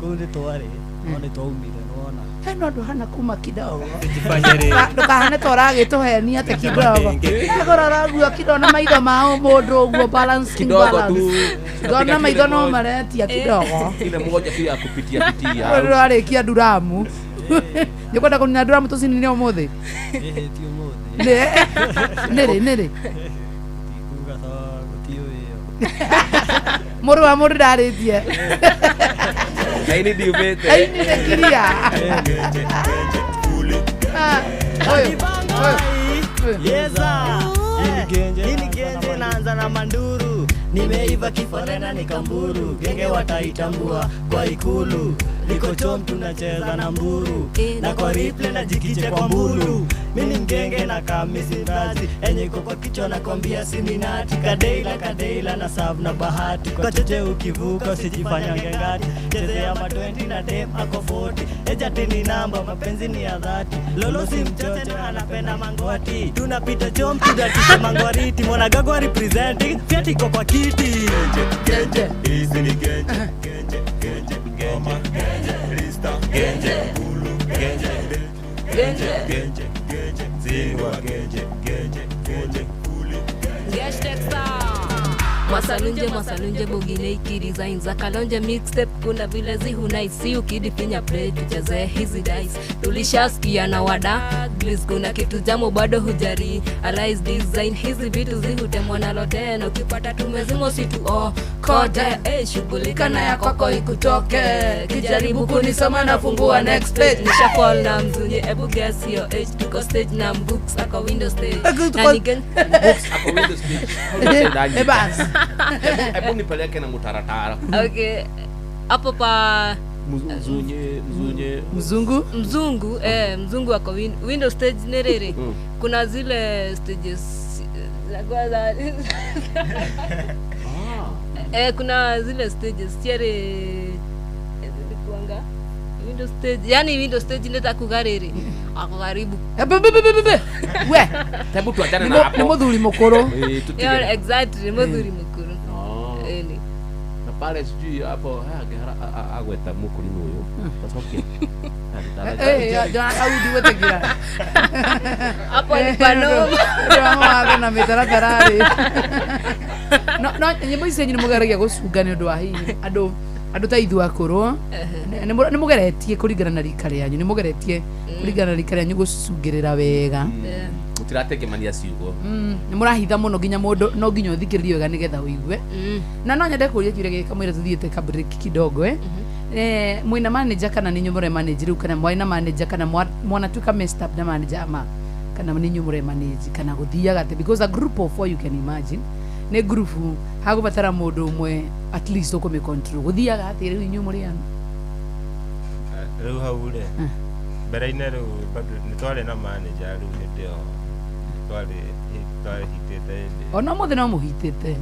Speaker 10: Kũu nĩ twarĩ no nĩ twaumire nĩwona.
Speaker 6: Hena ũndũ hana kuma kidogo.
Speaker 10: Tũjifanye rĩngĩ.
Speaker 6: Ndũkahane ta ũragĩtũhenia atĩ kidogo agora ũragua kidogo na maitho ma mũndũ ũguo balancing
Speaker 7: Kidogo tu.
Speaker 6: balance ndona maitho no maretia kidogo.
Speaker 7: Ile moja tu ya kupitia pitia.
Speaker 6: Rĩu rĩarĩkia nduramu nĩkwenda kũnina nduramu tũcinine ũmũthĩ.
Speaker 10: Ĩhĩ ti ũmũthĩ.
Speaker 6: Nĩrĩ nĩrĩ
Speaker 10: Tikuga to gũtiũĩ ĩyo.
Speaker 6: Mũrũ wa mũndũ ndarĩtie.
Speaker 7: Laini ndiumĩte.
Speaker 6: Laini nĩkiria. Ũyũ
Speaker 10: Yeza. Hii ni genje naanza na manduru nimeiva kiforena ni kamburu genge wataitambua kwa ikulu niko chom tunacheza na mburu na kwa replay na jikiche kwa mbulu mimi ni mgenge na kamisi mrazi enye iko kwa kichwa na kwambia siminati kadeila kadeila na serve na bahati kwa choche ukivuka usijifanya ngengati chezea ma 20 na dem ako 40 ejati ni namba mapenzi ni ya dhati lolo si mchoche na anapenda mangwati tunapita chom tudatisha mangwariti mwanagagwa representing fiati iko kwa kiti
Speaker 8: Genje, hizi ni genje, genje, genje, ngoma, genje, lista, genje, ulu, genje, genje, genje, genje, ziwa, genje, genje, genje, uli.
Speaker 5: Masalunje masalunje bogine ikidesign za Kalonje mixtape kuna vile zihunaisi ukidifinya play tucheze hizi dice. Tulishasikia na wada Bliss kuna kitu jamo bado hujari Arise design hizi vitu zihutemwa nalo tena ukipata tumezimo situ oh kote shughulika na ya kwako ikutoke kijaribu kunisoma na fungua next page nisha fall na mzunye ebu guess your age tuko stage na mbooks ako window stage na nigen
Speaker 7: Books ako window stage.
Speaker 6: Bas
Speaker 7: hebu nipeleke na mutaratara.
Speaker 5: Okay hapo pa
Speaker 7: mzunye
Speaker 6: mzungu
Speaker 5: mzungu ako window stage nerere. Kuna zile stages la kwanza kuna zile stages tiere kuanga window stage yani window stage ndeta kugarere ako karibu
Speaker 6: we
Speaker 7: hebu tuachane na hapo
Speaker 6: ni muthuri mukuru.
Speaker 5: Yeah, exactly ni muthuri mukuru. Ni
Speaker 7: na pale sijui hapo agweta mukuri uyu tacokia
Speaker 6: audi wetegira
Speaker 5: hapo ni pano
Speaker 6: wa na mitaratara ri no nyimbo ici ni mugeragia gucunga ni undu wa hihi andu ta ithu akuru ni mugeretie kuringana na rika rianyu ni mugeretie kuringana na rika rianyu gucungirira wega
Speaker 7: mutiratengemania ciugo
Speaker 6: ni murahitha muno nginya mundu no nginya uthikiririe wega nigetha uigue na no nyende kuria kiuria giki kamwira tuthiete ka break kidogo mwina manager kana ni nyumure manager riu kana mwarĩ na manager kana mwanatuika messed up na manager ama kana ni nyumure manager kana guthiaga ati because a group of four you can imagine ni group hagubatara mundu umwe at least ukumi control guthiaga ati riu inyuĩ muri ana
Speaker 8: riu hau ri mbere-inĩ riu bado nĩ twarĩ na manager riu hĩndĩ ĩyo twarĩ hitĩte hĩndĩ
Speaker 6: ona mũthĩ no mũhitĩte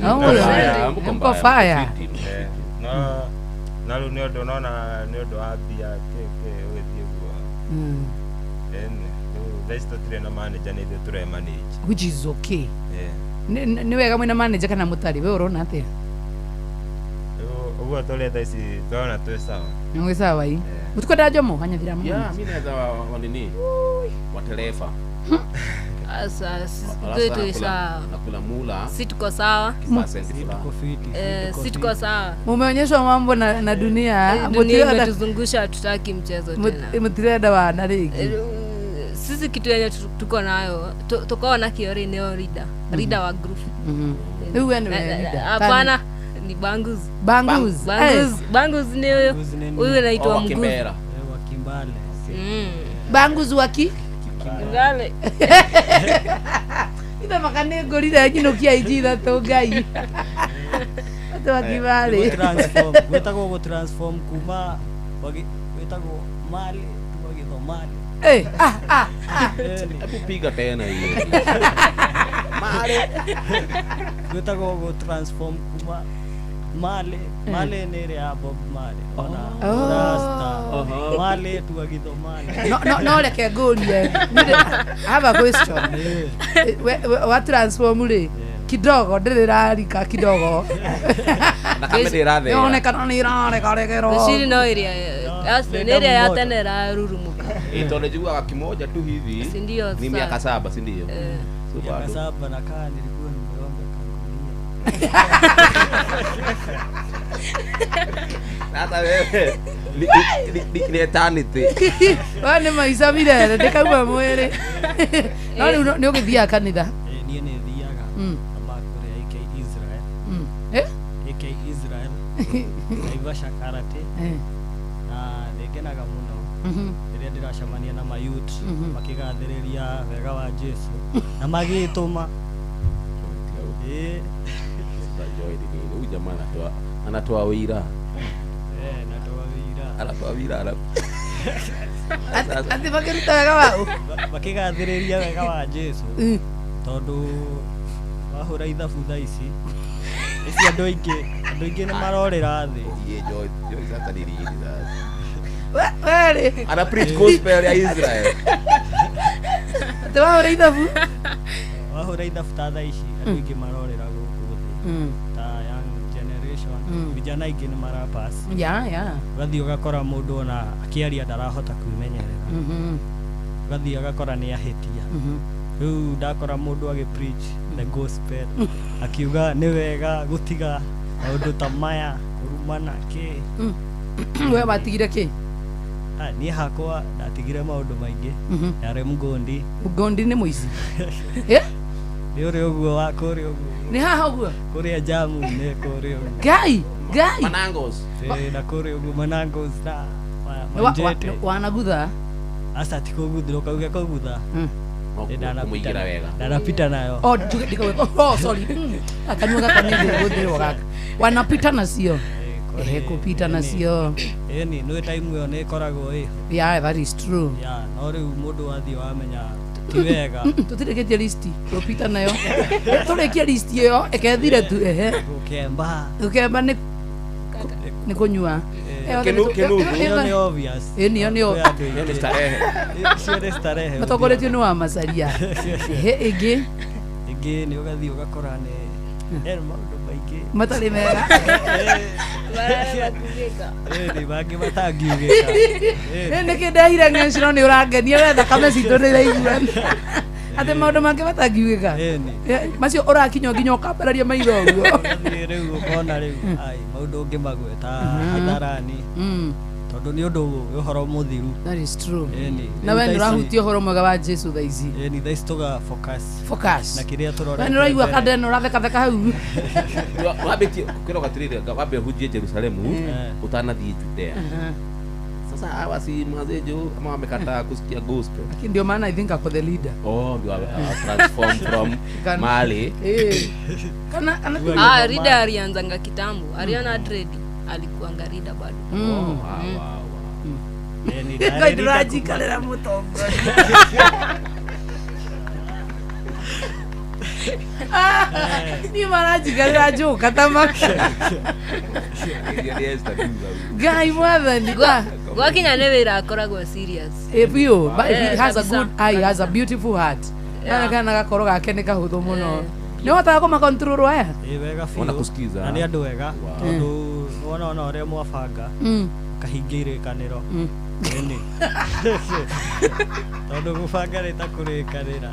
Speaker 6: no mko fire
Speaker 8: no na rĩu nĩ ũndũ nona nĩ ũndũ wa mbia kĩ ũgĩthiĩ guo rĩu thaa ici tũtirĩ na manager nĩ ithuĩ tũremanage
Speaker 6: which is okay. Nĩ wega mwĩna manager kana mũtarĩ we ũrona atĩa
Speaker 8: ũguo tũrĩ thaa ici tũrona twĩ sawa
Speaker 6: nĩ sawa ii mũtikwenda njomo hanyathira manager
Speaker 7: yeah mimi naweza wa nini wa telefa
Speaker 5: asa sisi sawa
Speaker 7: nakula mula
Speaker 5: si tuko sawa si tuko sawa
Speaker 6: mumeonyeshwa mambo na dunia
Speaker 5: dunia imetuzungusha tutaki mchezo tena
Speaker 6: mutirenda wana rĩngĩ
Speaker 5: sisi kitu yenye tuko nayo tuko na kiori neo leader wa group
Speaker 6: rĩu we nĩwe leader
Speaker 5: hapana ni bangus bangus ni huyo anaitwa mguzi
Speaker 10: wa Kimbale
Speaker 6: bangus waki
Speaker 5: Kimbale
Speaker 6: ithe makane ngorire nyinukia inji ithatũ ngai atĩ wa Kimbale
Speaker 10: transform wetagwo go transform kuma wetagwo mali tuwagitho mali
Speaker 7: hebu piga tena hiyo mali
Speaker 10: wetagwo go transform kuma mali mali ni ĩrĩa ya Bob Marley ona rasta mali tuwagitho mali
Speaker 6: no reke ngũrie I have a question wa transform rĩ kidogo ndĩrĩrarika kidogo yonekana nĩ ĩraregaregerwo
Speaker 5: Ngwĩciria no ĩrĩa nĩ ĩrĩa ya tene ĩrarurumuka
Speaker 7: tondũ njiguaga kimoja tu hivi
Speaker 5: si ndio
Speaker 7: ni miaka 7 si ndio
Speaker 10: miaka 7 na kaa nilikuwa nimeonga kangunia
Speaker 7: sasa wewe ni eternity
Speaker 6: wa nĩ maica mirere ndĩkauma mwĩrĩ no rĩu nĩ ũgĩthiaga kanitha
Speaker 10: niĩ nĩ thiaga ama kũrĩa AK Israel AK Israel Naivasha karate na nĩngenaga mũno rĩrĩa ndĩracemania na mayouth makĩgathĩrĩria wega wa Jesu na magĩtũma
Speaker 7: huyu jamaa anatoa wira anatoa wira
Speaker 6: ati makĩruta wega wa
Speaker 10: makĩgathĩrĩria wega wa Jesu tondũ wahũra ithabu thaa ici ici andũ aingĩ nĩ marorĩra thĩ
Speaker 6: werĩ
Speaker 7: ana preach gospel ya Israel
Speaker 6: atĩ wahũra ithabu
Speaker 10: ta thaa ici andũ aingĩ marorĩra gũkũ thĩ ta young generation vijana aingĩ nĩ marapass ũgathiĩ ũgakora mũndũ ona akĩaria ndarahota kwĩmenyerera ũgathiĩ agakora nĩ ahĩtia Rĩu ndakora mũndũ agĩ preach the gospel akiuga nĩ wega gũtiga maũndũ ta maya kũrumana kĩ.
Speaker 6: We watigire kĩ?
Speaker 10: Ah, niĩ hakwa ndatigire maũndũ maingĩ. Yarĩ mgondi.
Speaker 6: Mgondi nĩ mũici?
Speaker 10: Nĩ ũrĩ ũguo wa kũrĩa ũguo.
Speaker 6: Nĩ haha ũguo?
Speaker 10: Kũrĩa jamu-inĩ kũrĩa ũguo.
Speaker 6: Ngai Ngai.
Speaker 7: Manangos.
Speaker 10: Ĩĩ, na kũrĩa ũguo Manangos na Manjete.
Speaker 6: Wanagutha?
Speaker 10: Aca ti kũguthĩrwo kauge kũgutha.
Speaker 7: Kũmũigĩra wega.
Speaker 10: Ndanapita nayo.
Speaker 6: Oh, oh, sorry. Akanyua gaka nĩ ngũgũthĩrwo gaka. Wanapita nacio. Ehe, kupita nacio.
Speaker 10: Ĩni nĩ time ĩyo nĩ ĩkoragwo ĩho.
Speaker 6: Yeah, that is true.
Speaker 10: Yeah, no rĩu mũndũ wathiĩ wamenya ti wega.
Speaker 6: Tũtirĩkĩtie listi tũpita nayo. Tũrĩkie listi ĩyo ĩkethire tu. Ehe.
Speaker 10: Gũkemba.
Speaker 6: Gũkemba nĩ kũnyua.
Speaker 10: Ĩyo nĩ obvious.
Speaker 6: Ĩni ĩyo
Speaker 7: nĩ starehe.
Speaker 10: Icio nĩ starehe.
Speaker 6: Matongoretio nĩ wa Macaria. Ehe, ĩngĩ.
Speaker 10: Ĩngĩ nĩ ũgathiĩ ũgakora nĩ maũndũ maingĩ
Speaker 6: matarĩ mega.
Speaker 10: Ĩni mangĩ matangiugĩka.
Speaker 6: Nĩkĩ ndehire ng'eciro nĩ ũrangenia we thakame citũ nĩ iraigua atĩ maũndũ mangĩ matangiugĩka macio ũrakinya nginya ũkambararia maitho ũguo.
Speaker 10: Ũgathiĩ rĩu ũkona rĩu ai maũndũ ũngĩmagweta hadharani tondũ nĩ ũndũ ũhoro mũthiru.
Speaker 6: That is true. Na we nĩ ũrahutia ũhoro mwega wa Jesu thaa ici.
Speaker 10: Ĩni thaa ici tũga focus.
Speaker 6: Focus.
Speaker 10: Na kĩrĩa tũrorete.
Speaker 6: We nĩ ũraigua kandeno ũrathekatheka hau.
Speaker 7: Wambĩtie kwĩrwo atĩrĩrĩ wambe ũhunjie Jerusalemu ũtanathiĩ Judea. Sasa hawa si mazejo ama wamekataa kusikia gospel.
Speaker 6: Lakini ndio maana I think ako the leader.
Speaker 7: Oh, ndio transform from Mali.
Speaker 6: Kana
Speaker 5: ah, leader alianzanga kitambo. Aliona dread alikuanga leader bado.
Speaker 7: Oh, wow, wow.
Speaker 6: Ngai ndĩranjikarĩra mũtongoria. Niĩ maranjikarĩra njũka ta maka. Ngai mwathani.
Speaker 5: Gwakinya nĩ wĩra akoragwo serious.
Speaker 6: Biũ, but he has a good eye, has a beautiful heart. Kana kana gakoro gake nĩ kahũthũ mũno. Nĩ ũhotaga kũmacontrol aya?
Speaker 10: Ĩ wega biũ.
Speaker 7: Ona kusikiza.
Speaker 10: Na nĩ andũ wega tondũ wona ona ũrĩa mwabanga kahingia irĩkanĩro. Ĩni. Tondũ gũbanga nĩ ta kũrĩkanĩra.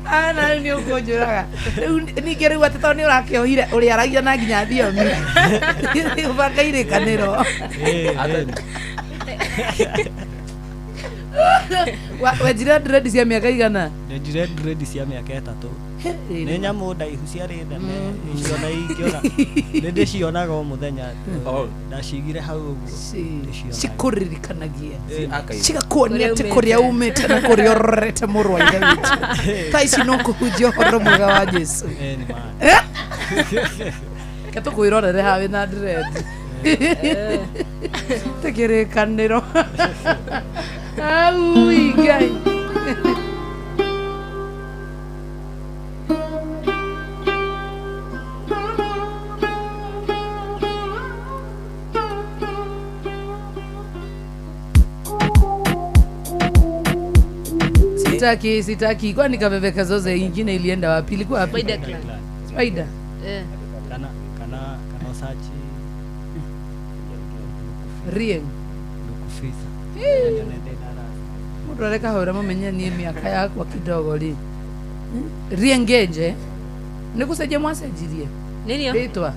Speaker 6: Ana nĩ ũkũnjũraga. Rĩu ningĩ rĩu atĩ tondũ nĩ ũrakĩohire ũrĩaragia na nginya thiomi. Gũbanga irĩkanĩro. Wenjire dread cia mĩaka igana?
Speaker 10: Ndenjire dread cia mĩaka 3. Nĩ nyamũ ndaihu ciarĩ nene icio na ingĩona nĩ ndĩcionaga o mũthenya. Ndacigire hau ũguo.
Speaker 6: Cikũririkanagia cigakuonia atĩ kũrĩa umĩte na kũrĩa ũrorete mũrũ wa Ithe witũ. Thaa ici no kũhunjia ũhoro mwega wa Jesu. Reke tũkwĩrorere haha wĩna dread. Te kĩrĩkanĩro. Aui Ngai. Sitaki, sitaki. Kwani kabebeka zoze ingine ilienda wapi? Ilikuwa wapi?
Speaker 5: Spider Clan.
Speaker 6: Spider.
Speaker 10: Kana kana kana Sachi.
Speaker 6: Rieng.
Speaker 10: Lukufisa.
Speaker 6: Mũndũ areka hora mumenye niĩ mĩaka yakwa kidogo rĩ. Riengenje. Nĩ gũcenjia mwacenjirie?
Speaker 5: Nĩrĩo?
Speaker 6: Rĩtwa.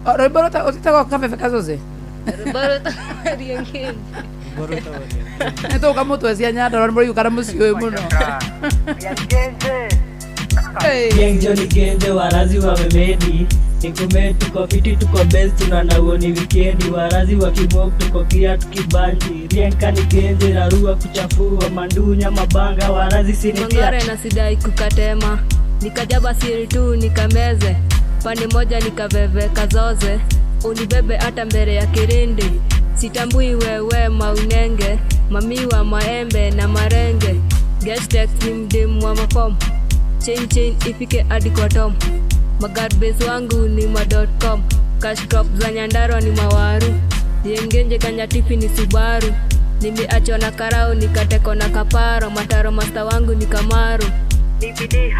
Speaker 6: Rwĩmbo rũtagwo kabebeka zoze?
Speaker 5: Rwĩmbo rũtagwo Riengenje.
Speaker 6: Nĩ tũka mũtwe cia Nyandarua nĩ mũraigua kana mũciĩ ũyũ mũno.
Speaker 11: Genjo ni genjo, warazi wamemedi. Nikume tuko fiti tuko best tunanauo ni wikendi. Warazi wa kimob tuko kia tukibanji. Rienka ni genje rarua kuchafua mandunya mabanga warazi sinitia.
Speaker 5: Mangore na sidai kukatema. Nikajaba siri tu nikameze. Pande moja nikaveve kazoze. Unibebe hata mbele ya kirindi. Sitambui wewe maunenge. Mami wa maembe na marenge. Guest ni mdimu wa mafom. Chain chain ifike hadi kwa tom. Magarbase wangu ni ma.com. Cash crop za Nyandarua ni mawaru. Yengenje kanyatifi ni Subaru. Nimeachwa na karao nikateko na kaparo. Mataro master wangu ni Kamaru.
Speaker 12: DPD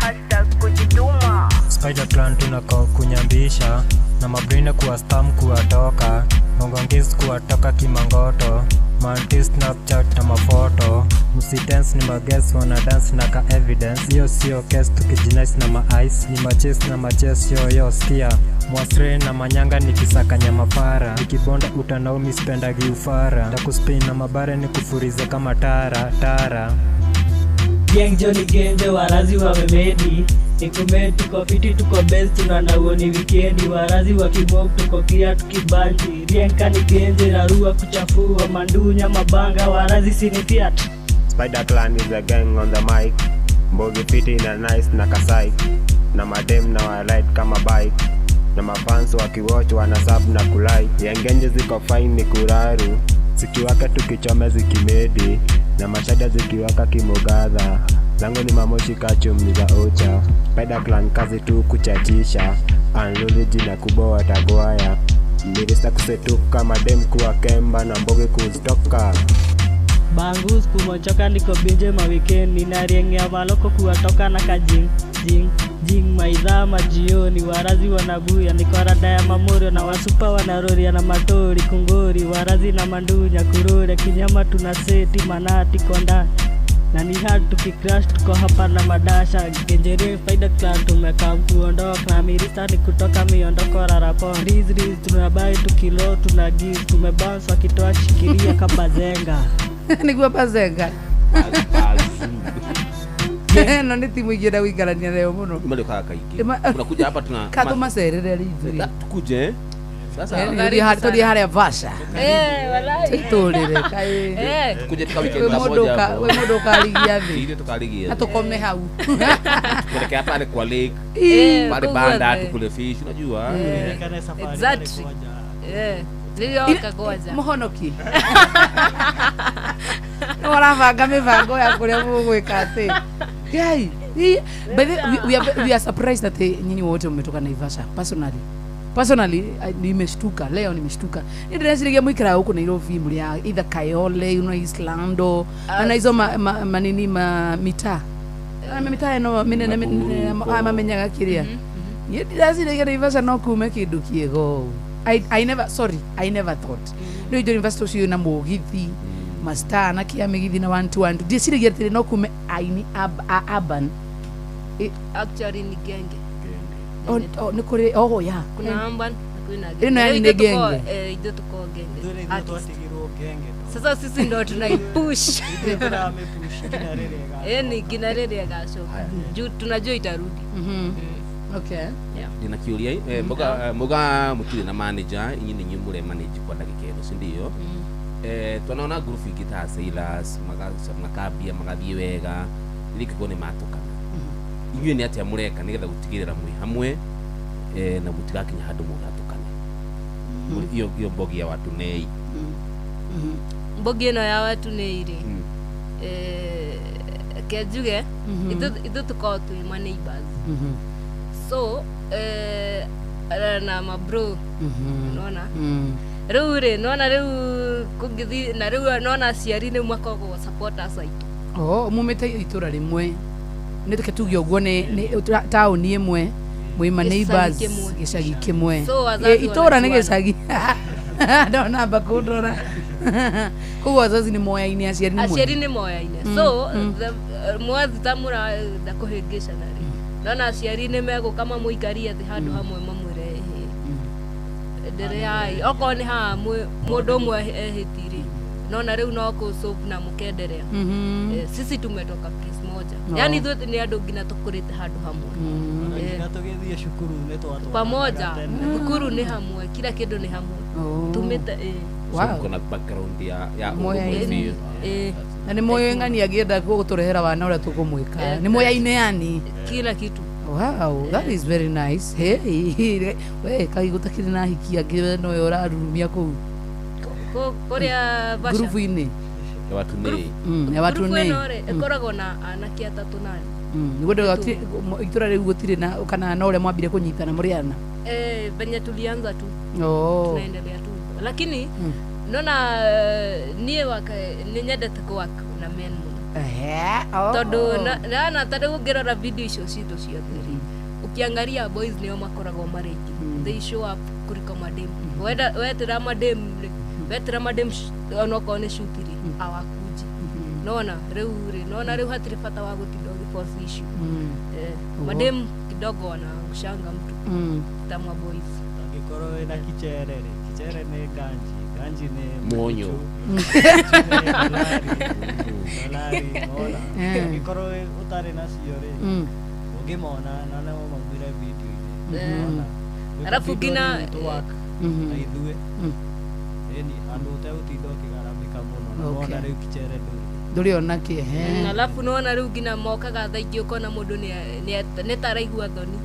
Speaker 12: #kujituma.
Speaker 9: Spider Clan tunako kunyambisha. Na mabrina kuwa stam kuwatoka. Mongongis kuwatoka kimangoto. Manti Snapchat na mafoto. Msitense ni mages wana dance na ka evidence. Hiyo sio case tukijinice na ma ice. Ni maches na maches yo yo skia. Mwasre na manyanga nikisakanya mafara. Nikibonda utanaumi spendagi ufara. Takuspin na mabare nikufurize kama tara tara.
Speaker 11: Geng Johnny Genje warazi wamemedi. Nikume tuko fiti tuko best tunanauo ni wikendi. Warazi wakimob tuko clear tukibanji. Rienka ni genje rarua kuchafua mandunya mabanga warazi sini fiat.
Speaker 8: Spider Clan is a gang on the mic. Mbogi fiti na nice na kasai. Na madem na walight kama bike. Na mafans wakiwatch wana sub na kulike. Yengenje ziko fine ni kuraru. Zikiwaka tukichome zikimedi. Na mashada zikiwaka kimogadha. Lango ni mamoshi kachum za ocha. Spider Clan kazi tu kuchachisha. Unluli jina kubwa watagwaya. Mirista kusetuka madem kuwa kemba na mbogi kuzitoka.
Speaker 11: Bangus kumochoka niko binje mawikendi. Nariengea maloko kuwatoka na kajing jing jing maidhaa majioni. Warazi wanabuya niko rada ya mamorio. Na wasupa wanaroria na matori kungori. Warazi na mandunya kurore kinyama tunaseti manati konda. Na ni hard tukicrash tuko hapa na madasha. Genjere Spider Clan tumekaa kuondoka. Na mirista ni kutoka miondoko rarapo. Riz riz tunabai tukilo tunagive. Tumebounce wakitoa shikilia kabazenga.
Speaker 6: Niguo bazenga. No nĩ timu ingĩenda gũikarania nayo mũno.
Speaker 7: Mliokaa kaingĩ. Unakuja hapa tuna
Speaker 6: Katũmacerere rĩithuĩ.
Speaker 7: Tukuje. Sasa
Speaker 6: tũthiĩ harĩa Vasha.
Speaker 5: Walai.
Speaker 6: Tũtũrĩre kaĩ.
Speaker 7: Tukuje tuka weekend moja.
Speaker 6: We mũndũ ũkarigia thĩ.
Speaker 7: Ithuĩ tukarigia.
Speaker 6: Na tũkome hau.
Speaker 7: Tuelekea pale kwa lake. Pale banda tukule fish unajua.
Speaker 5: Exactly. Nilioka goja.
Speaker 6: Mũhonoki. Ũrabanga mĩbango ya kũrĩa mũgwĩka atĩ. Guy, by the we are surprised that nyinyi wote mmetoka Naivasha. Personally nimeshtuka leo, nimeshtuka. Ndireciria mwikara huko Nairobi muri either Kayole, you know, Eastlando, na hizo manini ma mitaa. Na mitaa eno minene mamenyaga kiria. Ndireciria Naivasha no kume kindu kiego. I never I never thought. No university ucio na mugithi. Mastar na kia migithi na 1 2 1 2 ndiciragia atĩ no kume aini urban.
Speaker 5: Actually ni genge.
Speaker 6: Oh ni kuri oh ya
Speaker 5: kuna urban na kuna genge.
Speaker 6: Ino yani ni genge.
Speaker 5: Ithuĩ tuko genge. Sasa sisi ndo tunaipush. Ni gina rĩrĩa gacoka. Juu tunajua itarudi.
Speaker 6: Okay.
Speaker 5: Yeah.
Speaker 7: Ndina kiuria mboga mboga mutire na manager inyi ni nyumure manage kwa ndagika ĩno si ndio? Tunaona group ingĩ ta Sailors makambia magathiĩ wega rĩngĩ nĩ matukana. Inyuĩ nĩ atĩa mũreka nĩgetha gũtigĩrĩra mwĩ hamwe na mũtigakinya handũ mũgatukane? Iyo mbogi ya watu nei.
Speaker 5: Mbogi ĩno ya watu nei rĩ. Kenjuge ithuĩ tũkoragwo twĩ ma neighbors. So na mabro unaona rĩu rĩ nona rĩu kũngĩthiĩ na rĩu nona aciari nĩ makoragwo supporters aitũ.
Speaker 6: Oh mumĩte itũra rĩmwe nĩ tuge tuge ũguo nĩ taũni ĩmwe mwĩ ma neighbors gĩcagi kĩmwe. Itũra nĩ gĩcagi. Ndona amba kũndora. Koguo wazazi nĩ moyaine aciari nĩ moyaine.
Speaker 5: Aciari nĩ moyaine. So mwathi ta mũrenda kũhĩngĩcana rĩ nona aciari nĩ megũka mamũikarie thĩ handũ hamwe mamwĩre ndereai okorwo nĩ haha mũndũ ũmwe ehĩtirie nona rĩu no kũsolve na mũkenderea. Sisi tumetoka place moja. Yaani ithuĩ nĩ andũ nginya tũkũrĩte handũ hamwe.
Speaker 11: Nginya tũgĩthiĩ cukuru nĩ twatwaraga
Speaker 5: pamoja. Thukuru nĩ hamwe, kila kĩndũ nĩ hamwe. Tumĩte
Speaker 7: So kuna background ya
Speaker 6: ũguo. Na nĩ moyo ng'ani angĩenda gũtũrehera wana ũrĩa tũkũmwĩka. Nĩ moyaine yani
Speaker 5: kila kitu.
Speaker 6: Wow, that is very nice. Hey, we kai gutakiri na hiki angĩ no ũrarurumia kũu.
Speaker 5: Kũrĩa Vasha.
Speaker 6: Grupu-inĩ.
Speaker 7: Ya watu nei.
Speaker 6: Ya watu nei.
Speaker 5: Grupu ĩno rĩ ĩkoragwo na anake atatũ na
Speaker 6: Nĩguo ndauga itũra rĩu gũtirĩ na kana na ũrĩa mwambire kũnyitana mũrĩ ana.
Speaker 5: Venye tulianza tu.
Speaker 6: Oh.
Speaker 5: Tunaendelea tu. Lakini nona niĩ waka nĩ nyendete kũwork na men mũno. Tondũ na tarĩu ũngĩrora video icio citũ ciothe rĩ ukiangalia boys nĩo makoragwo marĩ aingĩ. They show up kuliko madem. Wetĩra madem rĩ Wetĩra madem onokorwo nĩ shoot rĩ, awakunji. Nona rĩu rĩ, nona rĩu hatirĩ bata wa gũtinda ũgĩ-force issue. Eh,
Speaker 6: Ũguo.
Speaker 5: madem kidogo wanaangushanga mtu tamwa boys.
Speaker 11: Angĩkorwo wĩna kichere rĩ, kichere nĩ ganji, ganji nĩ
Speaker 7: Mwonyo.
Speaker 11: Murichu, nĩ dolari, dolari, mona.
Speaker 6: Eh.
Speaker 11: Angĩkorwo ũtarĩ nacio rĩ, ũngĩmona na no maumĩre video-inĩ.
Speaker 5: Eh.
Speaker 11: Mona. Gwĩka
Speaker 5: Alafu
Speaker 11: video
Speaker 5: ngina-
Speaker 11: rĩu tũ-work na ithuĩ. Ĩni, handũ ũtegũtinda ũkĩgaramĩka mũno na
Speaker 6: Okay.
Speaker 11: wona rĩu kichere ndũrĩ.
Speaker 6: Ndũrĩ ona kĩ
Speaker 5: Mm, alafu nona rĩu nginya mokaga thaa ingĩ ũkona mũndũ nĩ ta araigua thoni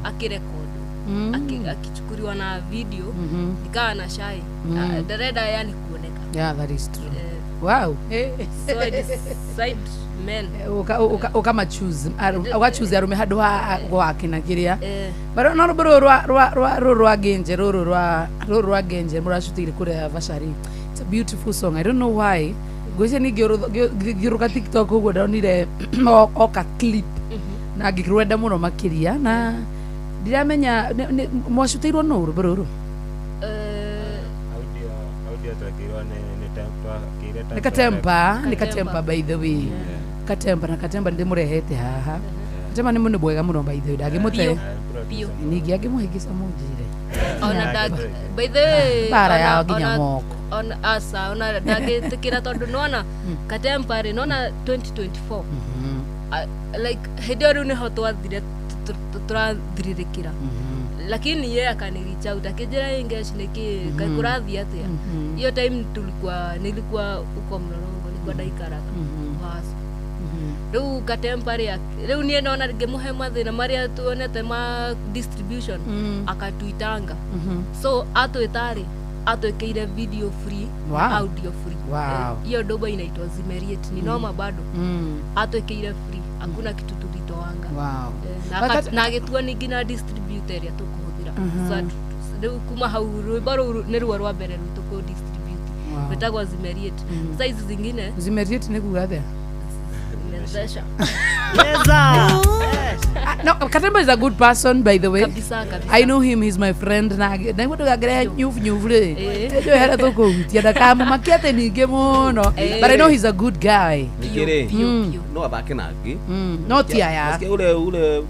Speaker 5: akĩrekondo, akichukuliwa na video, ikawa na shy. Ah, ndarenda yani kuoneka.
Speaker 6: Yeah, that is true.
Speaker 5: Eh,
Speaker 6: Wow. Eh.
Speaker 5: so I decide men.
Speaker 6: Ukamachoose, ugachoose arume handu ha gwake na kiria.
Speaker 5: Eh,
Speaker 6: But no rwĩmbo rũrũ rwa rwa rwa rũrũ rwa Genje, rũrũ rwa rũrũ rwa Genje mũracutĩire kũrĩa Vashari. It's a beautiful song. I don't know why. Ngwĩciria nĩ ngĩũrũka TikTok ũguo ndonire oka clip na ngĩrwenda mũno makĩria na ndiramenya mwacutĩirwo nũ rwĩmbo rũrũ?
Speaker 5: Eh,
Speaker 8: Audio, audio twekĩirwo nĩ twakĩire.
Speaker 6: Nĩ Katempa, nĩ
Speaker 5: Katempa.
Speaker 6: Katempa by the way. Katempa na Katempa ndĩmũrehete haha. Katempa nĩ mũndũ mwega mũno by the way, ndangĩmũte.
Speaker 5: Biũ.
Speaker 6: Ningĩ angĩmũhĩngĩca mũnjĩre.
Speaker 5: Ona by the way,
Speaker 6: Bara yao nginya moko.
Speaker 5: Ona asa ona ndangĩtĩkĩra tondũ nona Katempa rĩ, nona 2024, ah, like hĩndĩ ĩyo rĩu nĩho twathire tũrathirirĩkĩra, lakini yeye akani reach out akĩnjĩra, "Engesh, nĩkĩ kaĩ kũrathiĩ atĩa?" Hiyo time tulikuwa, nilikuwa uko Mlolongo nilikuwa ndaikaraga wacu. Rĩu Katempa rĩ, rĩu niĩ nona ngĩmũhe mathĩna marĩa tuonete ma distribution, akatuitanga. So atwĩta rĩ, atwĩkĩire video free, audio free.
Speaker 6: Wow.
Speaker 5: Eh, hiyo doba inaitwa Zimeriet, ni noma bado. Atwĩkĩire free, hakuna kitu tulitoanga. Eh, na na agĩtua ningĩ na distributor ĩrĩa tũkũhũthĩra. So rĩu kuma hau rwĩmbo rũu nĩruo rwa mbere rwitũ kũ distribute. Rwĩtagwo Zimeriet. Sasa hizi zingine
Speaker 6: Zimeriet nĩ kuga atĩa?
Speaker 5: Zimezesha.
Speaker 10: Cheza.
Speaker 6: Ah, no, Katemba is a good person by the way.
Speaker 5: Kabisa, kabisa.
Speaker 6: I know him, he's my friend na na mũndũ gangere nyubu nyubu rĩ.
Speaker 5: Eh.
Speaker 6: Ndio hera tũkũhutia ndakamũmakia atĩ ningĩ mũno.
Speaker 5: Eh.
Speaker 6: But I know he's a good guy.
Speaker 7: Ningĩ rĩ,
Speaker 6: Mm.
Speaker 7: no athake na angĩ.
Speaker 6: No ti aya.
Speaker 7: Nasikia ule ule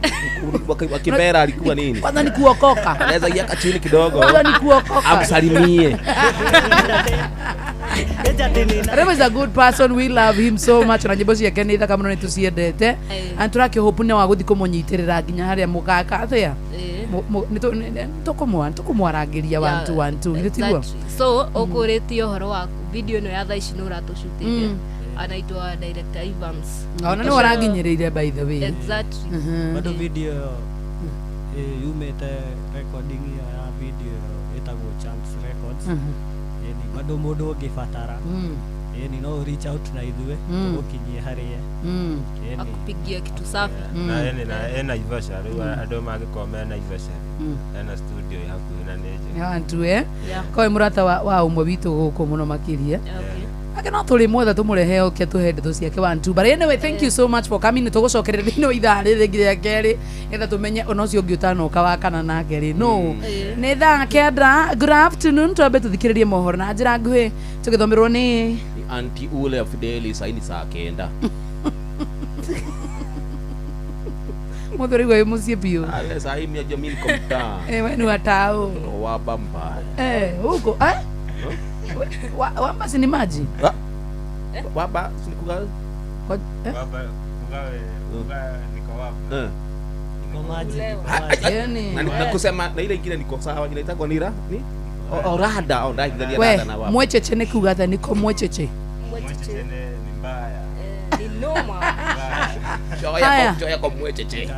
Speaker 7: wa Kibera alikuwa nini?
Speaker 6: Kwanza ni kuokoka.
Speaker 7: Anaweza iaka chini kidogo.
Speaker 6: Kwanza ni kuokoka.
Speaker 7: Amsalimie.
Speaker 6: Katemba is a good person, we love him so much na nyĩmbo ciake nĩ thaka mũno, nĩ tũciendete.
Speaker 5: Eh.
Speaker 6: And tũrakĩhope nĩ wa gũthiĩ kũmũnyitĩrĩra nginya harĩa mũgaka atĩa.
Speaker 5: Eh.
Speaker 6: Nĩ tũkũmwarangĩria one two one two, githĩ tiguo?
Speaker 5: Exactly. So ũkũrĩtie ũhoro wa video ĩno ya thaa ici nĩ ũratũcutĩire, anaitwa director Evans.
Speaker 6: Ona nĩ waranginyĩrĩire by the way.
Speaker 5: Exactly.
Speaker 11: Bado video ĩyo, ĩ, yumĩte recording ĩyo ya video ĩyo ĩtagwo Champs Records. Ĩni bado mũndũ ũngĩbatara, ĩni no reach out na ithuĩ tũgũkinyie harĩ ye. Ĩni
Speaker 5: Akupigia kitu safi.
Speaker 8: Na ene na ena Naivasha rĩu andũ mangĩkorwo me Naivasha, ena studio ĩ hakuhĩ na nĩ njega.
Speaker 6: Antu eh
Speaker 5: Yeah.
Speaker 6: koe mũrata wa ũmwe witũ gũkũ mũno makĩria.
Speaker 5: Okay.
Speaker 6: Ake no tũrĩ mwetha tũmũrehe oke tũhe ndeto ciake one two. But anyway, thank you so much for coming. Nĩ tũgũcokerera thĩinĩ wa ithaa rĩrĩ rĩngĩ rĩa kerĩ getha tũmenye ona ũcio ũngĩ ũtanoka wa kana nake rĩ no nĩ thaa 9. Good afternoon. Twambe tũthikĩrĩrie mohoro na njĩra nguhĩ tũgĩthomerwo nĩ
Speaker 7: Ni anti ule wa Fideli saini saa 9.
Speaker 6: Mũthĩ ũraigua wĩ mũciĩ biũ.
Speaker 7: Ah, saa hii mimi mimi niko mtaa.
Speaker 6: Eh, we ni watao.
Speaker 7: Niko waba mbaya.
Speaker 6: Eh, huko eh? Wamba si ni maji?
Speaker 7: Ah. Waba si ni kuga
Speaker 6: Eh?
Speaker 8: Waba kugawe kuga niko waba.
Speaker 7: Eh.
Speaker 11: Niko maji, niko
Speaker 7: Ah,
Speaker 11: maji.
Speaker 7: ah,
Speaker 6: Yani.
Speaker 7: na kusema na ile ingine niko sawa inaitagwa nira ni o rada o ndaithania
Speaker 6: We,
Speaker 7: rada na waba.
Speaker 6: mwecheche nĩ kuga atĩa? Niko mwecheche.
Speaker 8: Mwecheche ni mbaya.
Speaker 5: Eh, ni noma.
Speaker 7: Joya
Speaker 6: Haya.
Speaker 7: kwa joya kwa mwecheche.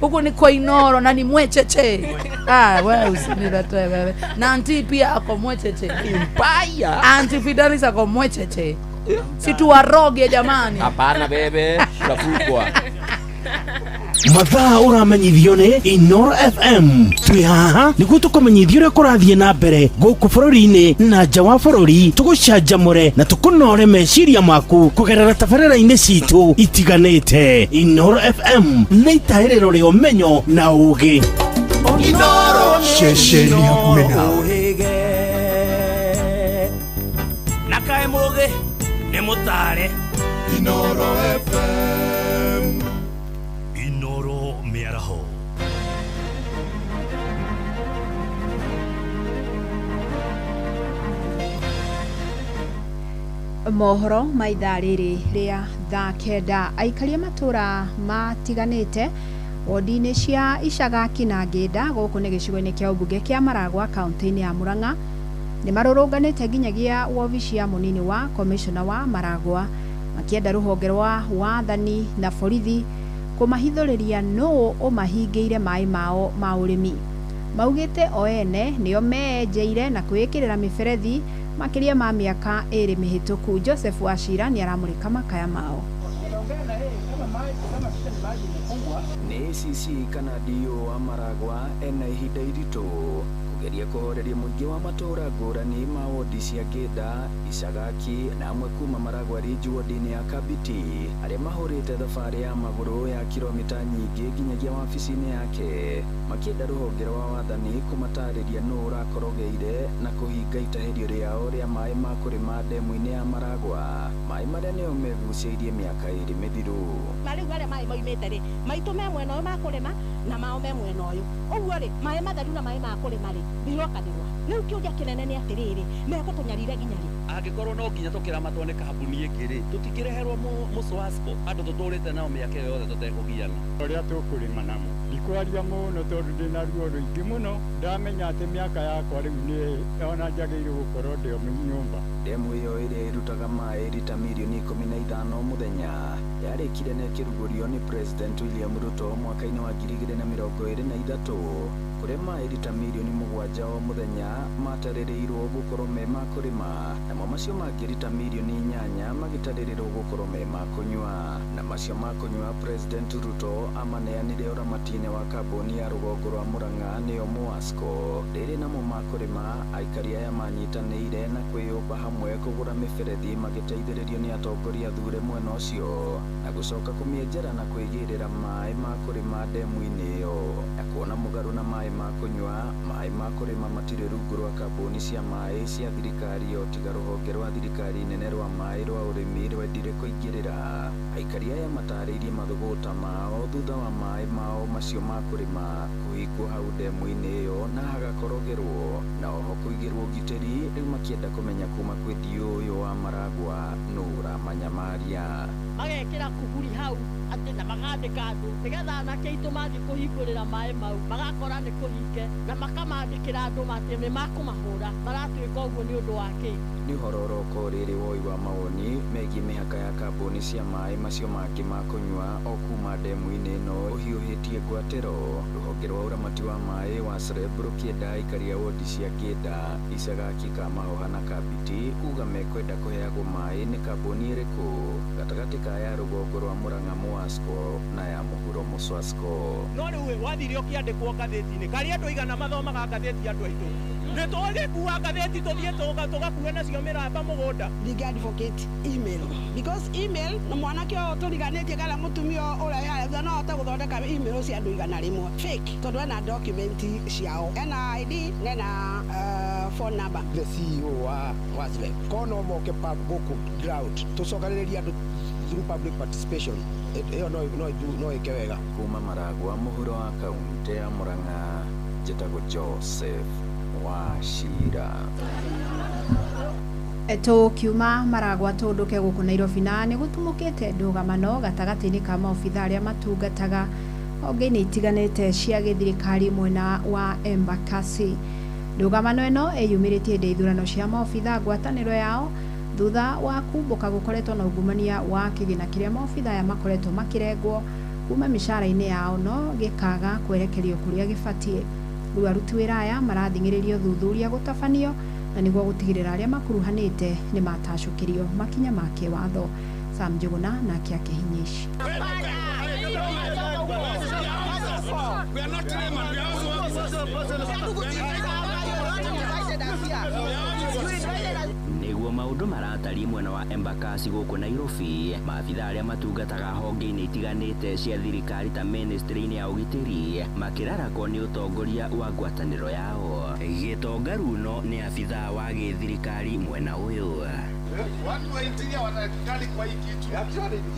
Speaker 6: Huku ni kwa Inoro na ni mwecheche. Ah, wewe usinilete wewe. Na anti pia ako mwecheche.
Speaker 7: Mbaya.
Speaker 6: Anti Fidelis ako mwecheche. Si tuwaroge jamani.
Speaker 7: Hapana bebe, tunafukwa.
Speaker 1: Mathaa ũramenyithio nĩ Inoro FM. Twĩ haha nĩguo tũkũmenyithia ũrĩa kũrathiĩ na mbere gũkũ bũrũri-inĩ na nja wa bũrũri, tũgũcanjamũre na tũkũnore meciria maku kũgerera tabarĩra-inĩ citũ itiganĩte. Inoro FM nĩ itahĩrĩro rĩa ũmenyo na ũgĩ.
Speaker 4: Ceceni hakuhĩ nawe.
Speaker 13: Mũtare.
Speaker 8: Inoro FM.
Speaker 13: Inoro mĩaraho.
Speaker 14: Mohoro ma ithaa rĩrĩ rĩa thaa 9, aikaria matũra matiganĩte wodi-inĩ cia Icagaki na Ngĩnda gũkũ nĩ gĩcigo-inĩ kĩa ũmbunge kĩa Maragwa kaunti-inĩ ya Murang'a nĩ marũrũnganĩte nginyagia wobici ya mũnini wa komishona wa Maragwa makĩenda rũhonge rwa wathani na borithi kũmahithũrĩria nũũ ũmahingĩire maĩ mao ma ũrĩmi. Maugĩte o ene nĩo meenjeire na kwĩĩkĩrĩra mĩberethi makĩria ma mĩaka 2 mĩhĩtũku. Joseph Wachira nĩ aramũrĩka makaya mao.
Speaker 15: Nĩ ACC kana DO wa Maragwa ena ihinda iritũ kũgeria kũhoreria mũingĩ wa matũũra ngũrani ma wodi cia Ngĩnda, Icagaki na amwe kuma Maragwa Ridge wodi-inĩ ya Kabiti arĩa mahũrĩte thabarĩ ya magũrũ ya kilomita nyingĩ nginyagia wabici-inĩ yake makĩenda rũhonge rwa wathani kũmatarĩria nũ ũrakorogeire na kũhinga itahĩrio rĩao rĩa maĩ ma kũrĩma ndemu-inĩ ya Maragwa, maĩ marĩa nĩo megucĩirie mĩaka 2 mĩthiru.
Speaker 16: Na rĩu arĩa maĩ maumĩte rĩ, maitũ me mwena ũyũ ma kũrĩma na mao me mwena ũyũ, ũguo rĩ maĩ matheru na maĩ ma kũrĩma rĩ birokanĩrwa. Rĩu kĩũria kĩnene nĩ atĩrĩrĩ, megũtũnyarira nginya rĩ?
Speaker 17: Angĩkorwo no nginya tũkĩramatwo nĩ kambuni ĩngĩ rĩ, tũtikĩreherwo mũswasco andũ tũtũrĩte nao mĩaka ĩyo yothe tũtekũgiana.
Speaker 18: Ũrĩa tũkũrĩma namo ndikwaria mũno tondũ ndĩna ruo rũingĩ mũno, ndamenya atĩ mĩaka yakwa rĩu nĩ ona njagĩrĩirwo gũkorwo ndĩ o nyũmba.
Speaker 15: Ndemu ĩyo ĩrĩa ĩrutaga maĩ rita mirioni 15 mũthenya yarĩkire na ĩkĩrugũrio nĩ President William Ruto mwaka-inĩ wa 2023 kũrĩa maĩ rita mirioni 7 o mũthenya matarĩrĩirwo gũkorwo me ma kũrĩma, namo macio mangĩ rita mirioni 8 magĩtarĩrĩrwo gũkorwo me ma kũnyua. Na macio ma kũnyua President Ruto amaneanire ũramati-inĩ wa kambuni ya rũgongo rwa Murang'a nĩyo Muasco. Rĩrĩ namo ma kũrĩma aikari aya manyitanĩire na kwĩyũmba hamwe kũgũra mĩberethi magĩteithĩrĩrio nĩ atongoria athure mwena ũcio na gũcoka kũmĩenjera na kwĩgĩrĩra maĩ ma kũrĩma ndemu-inĩ ĩyo. Na kuona mũgarũ na maĩ ma kũnyua, maĩ ma kũrĩma matirĩ rungu rwa kambuni cia maĩ cia thirikari o tiga rũhonge rwa thirikari nene rwa maĩ rwa ũrĩmi rwendire kũingĩrĩra. Aikari aya matarĩirie mathũgũta mao thutha wa maĩ mao macio ma kũrĩma kũhingwo hau ndemu-inĩ ĩyo na hagakorogerwo na oho kũigĩrwo ũgitĩri, rĩu makĩenda kũmenya kuma kwĩ DO ũyũ wa Maragwa nũ ũramanyamaria.
Speaker 11: Magekĩra kuburi hau atĩ na magandĩka andũ nĩgetha anake aitũ mathiĩ kũhingũrĩra maĩ mau magakora nĩ kũhinge na makamandĩkĩra andũ atĩ nĩ makũmahũra maratuĩka ũguo nĩ ũndũ wa kĩ.
Speaker 15: Nĩ ũhoro ũroka rĩrĩ woi wa mawoni megiĩ mĩhaka ya kambuni cia maĩ macio mangĩ ma kũnyua o kuma ndemu-inĩ ĩno ũhiũhĩtie ngwatĩro. Rũhonge rwa ũramati wa maĩ wa SREB rũkĩenda aikari a wodi cia Ngĩnda, Icagaki, Kamahoha na Kabiti kuga mekwenda kũheagwo maĩ nĩ kambuni ĩrĩkũ gatagatĩ ka ya rũgongo rwa Murang'a Muasco na ya mũhuro Muswasco.
Speaker 19: No rĩu wathire ũkĩandĩkwo ngathĩti-inĩ karĩ andũ igana mathomaga ngathĩti andũ aitũ nĩ tũgĩkua ngathĩti tũthiĩ tũgakue nacio mĩramba mũgũnda.
Speaker 20: Ndingĩ advocate email because email na mwanake ũyũ tũriganĩtie kana mũtumia ũrĩa wĩ harĩa no ahote gũthondeka email cia andũ 100 fake tondũ ena document ciao, ena ID na ena phone number.
Speaker 21: The CEO wa SREB ko no moke gũkũ ground tũcokanĩrĩrie andũ through public participation ĩyo no ĩke wega.
Speaker 15: Kuma Maragwa mũhuro wa kaunti ya Murang'a, njĩtagwo Joseph Wachira.
Speaker 14: Tũkiuma Maragwa tũndũke gũkũ Nairobi na nĩ gũtumũkĩte ndũgamano gatagatĩ-inĩ ka maobitha arĩa matungataga honge-inĩ itiganĩte cia gĩthirikari mwena wa Embakasi. Ndũgamano ĩno ĩyumĩrĩtie hĩndĩ ya ithurano cia maobitha ngwatanĩro yao thutha wa kumbũka gũkoretwo na ungumania wa kĩgĩna kĩrĩa maobitha aya makoretwo makĩrengwo kuma mĩcara-inĩ yao no gĩkaga kwerekerio kũrĩa gĩbatiĩ. Rĩu aruti wĩra aya marathing'ĩrĩrio thuthuria gũtabanio na nĩguo gũtigĩrĩra arĩa makuruhanĩte nĩ matacũkĩrio makinya ma kĩwatho. Sam Njuguna nake akĩhinya ici.
Speaker 22: Nĩguo maũndũ maratariĩ mwena wa Embakasi gũkũ Nairobi, maabitha arĩa matungataga honge-inĩ itiganĩte cia thirikari ta ministry-inĩ ya ũgitĩri makĩrarakwo nĩ ũtongoria wa ngwatanĩro yao. Gĩtonga Runo nĩ abithaa wa gĩthirikari mwena ũyũ.
Speaker 2: Watu wa interior wanatakikani kwa hii kitu.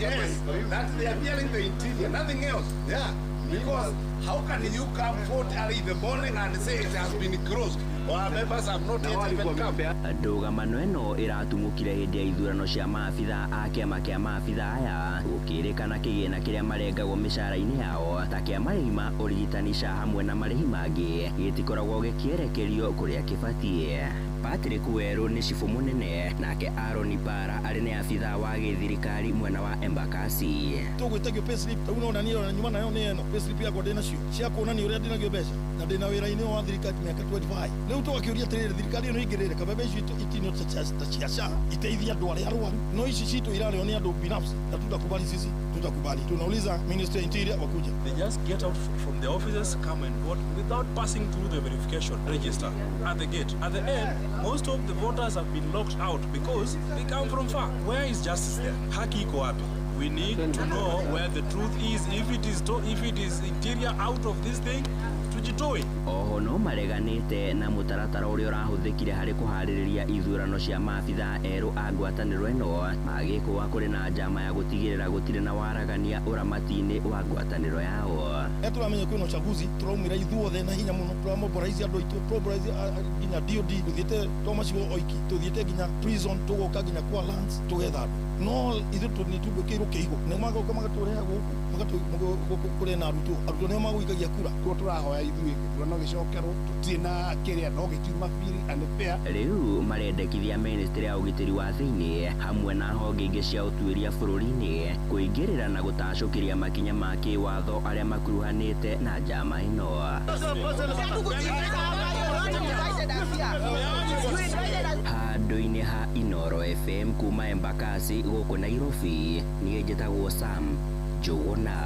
Speaker 2: Yes, that they are bearing the interior, nothing else. Yeah. Because how can you come forth early in the morning and say it has been closed? Our members have not yet even come.
Speaker 22: Ndũgamano ĩno ĩratumũkire hĩndĩ ya ithurano cia maabitha a kĩama kĩa maabitha aya gũkĩrĩkana kĩgĩna kĩrĩa marengagwo mĩcara-inĩ yao ta kĩa marĩhi ma ũrigitani SHA hamwe na marĩhi mangĩ gĩtikoragwo gĩkĩerekerio kũrĩa kĩbatiĩ. Patrick Werũ nĩ cibũ mũnene nake Aaron Bara arĩ nĩ abithaa wa gĩthirikari mwena wa Embakasi.
Speaker 3: Tũgwĩtagio payslip rĩu no nani ĩyo nyuma nayo nĩ ĩno payslip yakwa ndĩ nacio cia kuonania ũrĩa ndĩnagio mbeca na ndĩna wĩra-inĩ wa thirikari mĩaka 25. Rĩu tũgakĩũria atĩrĩrĩ, thirikari ĩno ĩingĩrĩre kabembe icio itinio ta cia SHA iteithie andũ arĩa arwaru, no ici citũ irarĩo nĩ andũ binafsi na tutakubali sisi, tutakubali. Tunauliza Ministry ya Interior wakuja.
Speaker 23: They just get out from the offices, come and vote without passing through the verification register at the gate. At the end, most of the voters have been locked out because they come from far. Where is justice there? Haki iko wapi? We need to know where the truth is. If it is if it is interior out of this thing, tujitoe.
Speaker 22: Oho no mareganĩte na mũtaratara ũrĩa ũrahũthĩkire harĩ kũharĩrĩria ithurano cia maabithaa erũ a ngwatanĩro ĩno magĩkũa kũrĩ na njama ya gũtigĩrĩra gũtirĩ na waragania ũramati-inĩ wa ngwatanĩro yao.
Speaker 3: Tũramenya kwĩna uchaguzi, tũraumĩra ithuothe na hinya mũno, tũramobilize andũ aitũ, tũramobilize nginya DOD, tũthiĩte to macigo oiki, tũthiĩte nginya prison, tũgoka nginya kwa lands, tũgetha andũ. No ithuĩ nĩ tũgwĩkĩirwo kĩigo, nĩ magoka magatũreha gũkũ, kũrĩ na arutwo, arutwo nĩo magũikagia kura.
Speaker 2: Kuo tũrahoya ithuĩ gĩthurano gĩcokerwo, tũtirĩ na kĩrĩa no gĩtiuma free and fair.
Speaker 22: Rĩu marendekithia ministry ya ũgitĩri wa thĩinĩ hamwe na honge ingĩ cia ũtuĩria bũrũri-inĩ kũingĩrĩra na gũtacũkĩria makinya ma kĩwatho arĩa makuruhanĩte na njama ĩno. Handũ-inĩ ha Inoro FM kuma Embakasi gũkũ Nairobi, niĩ njĩtagwo Sam Njũgũna.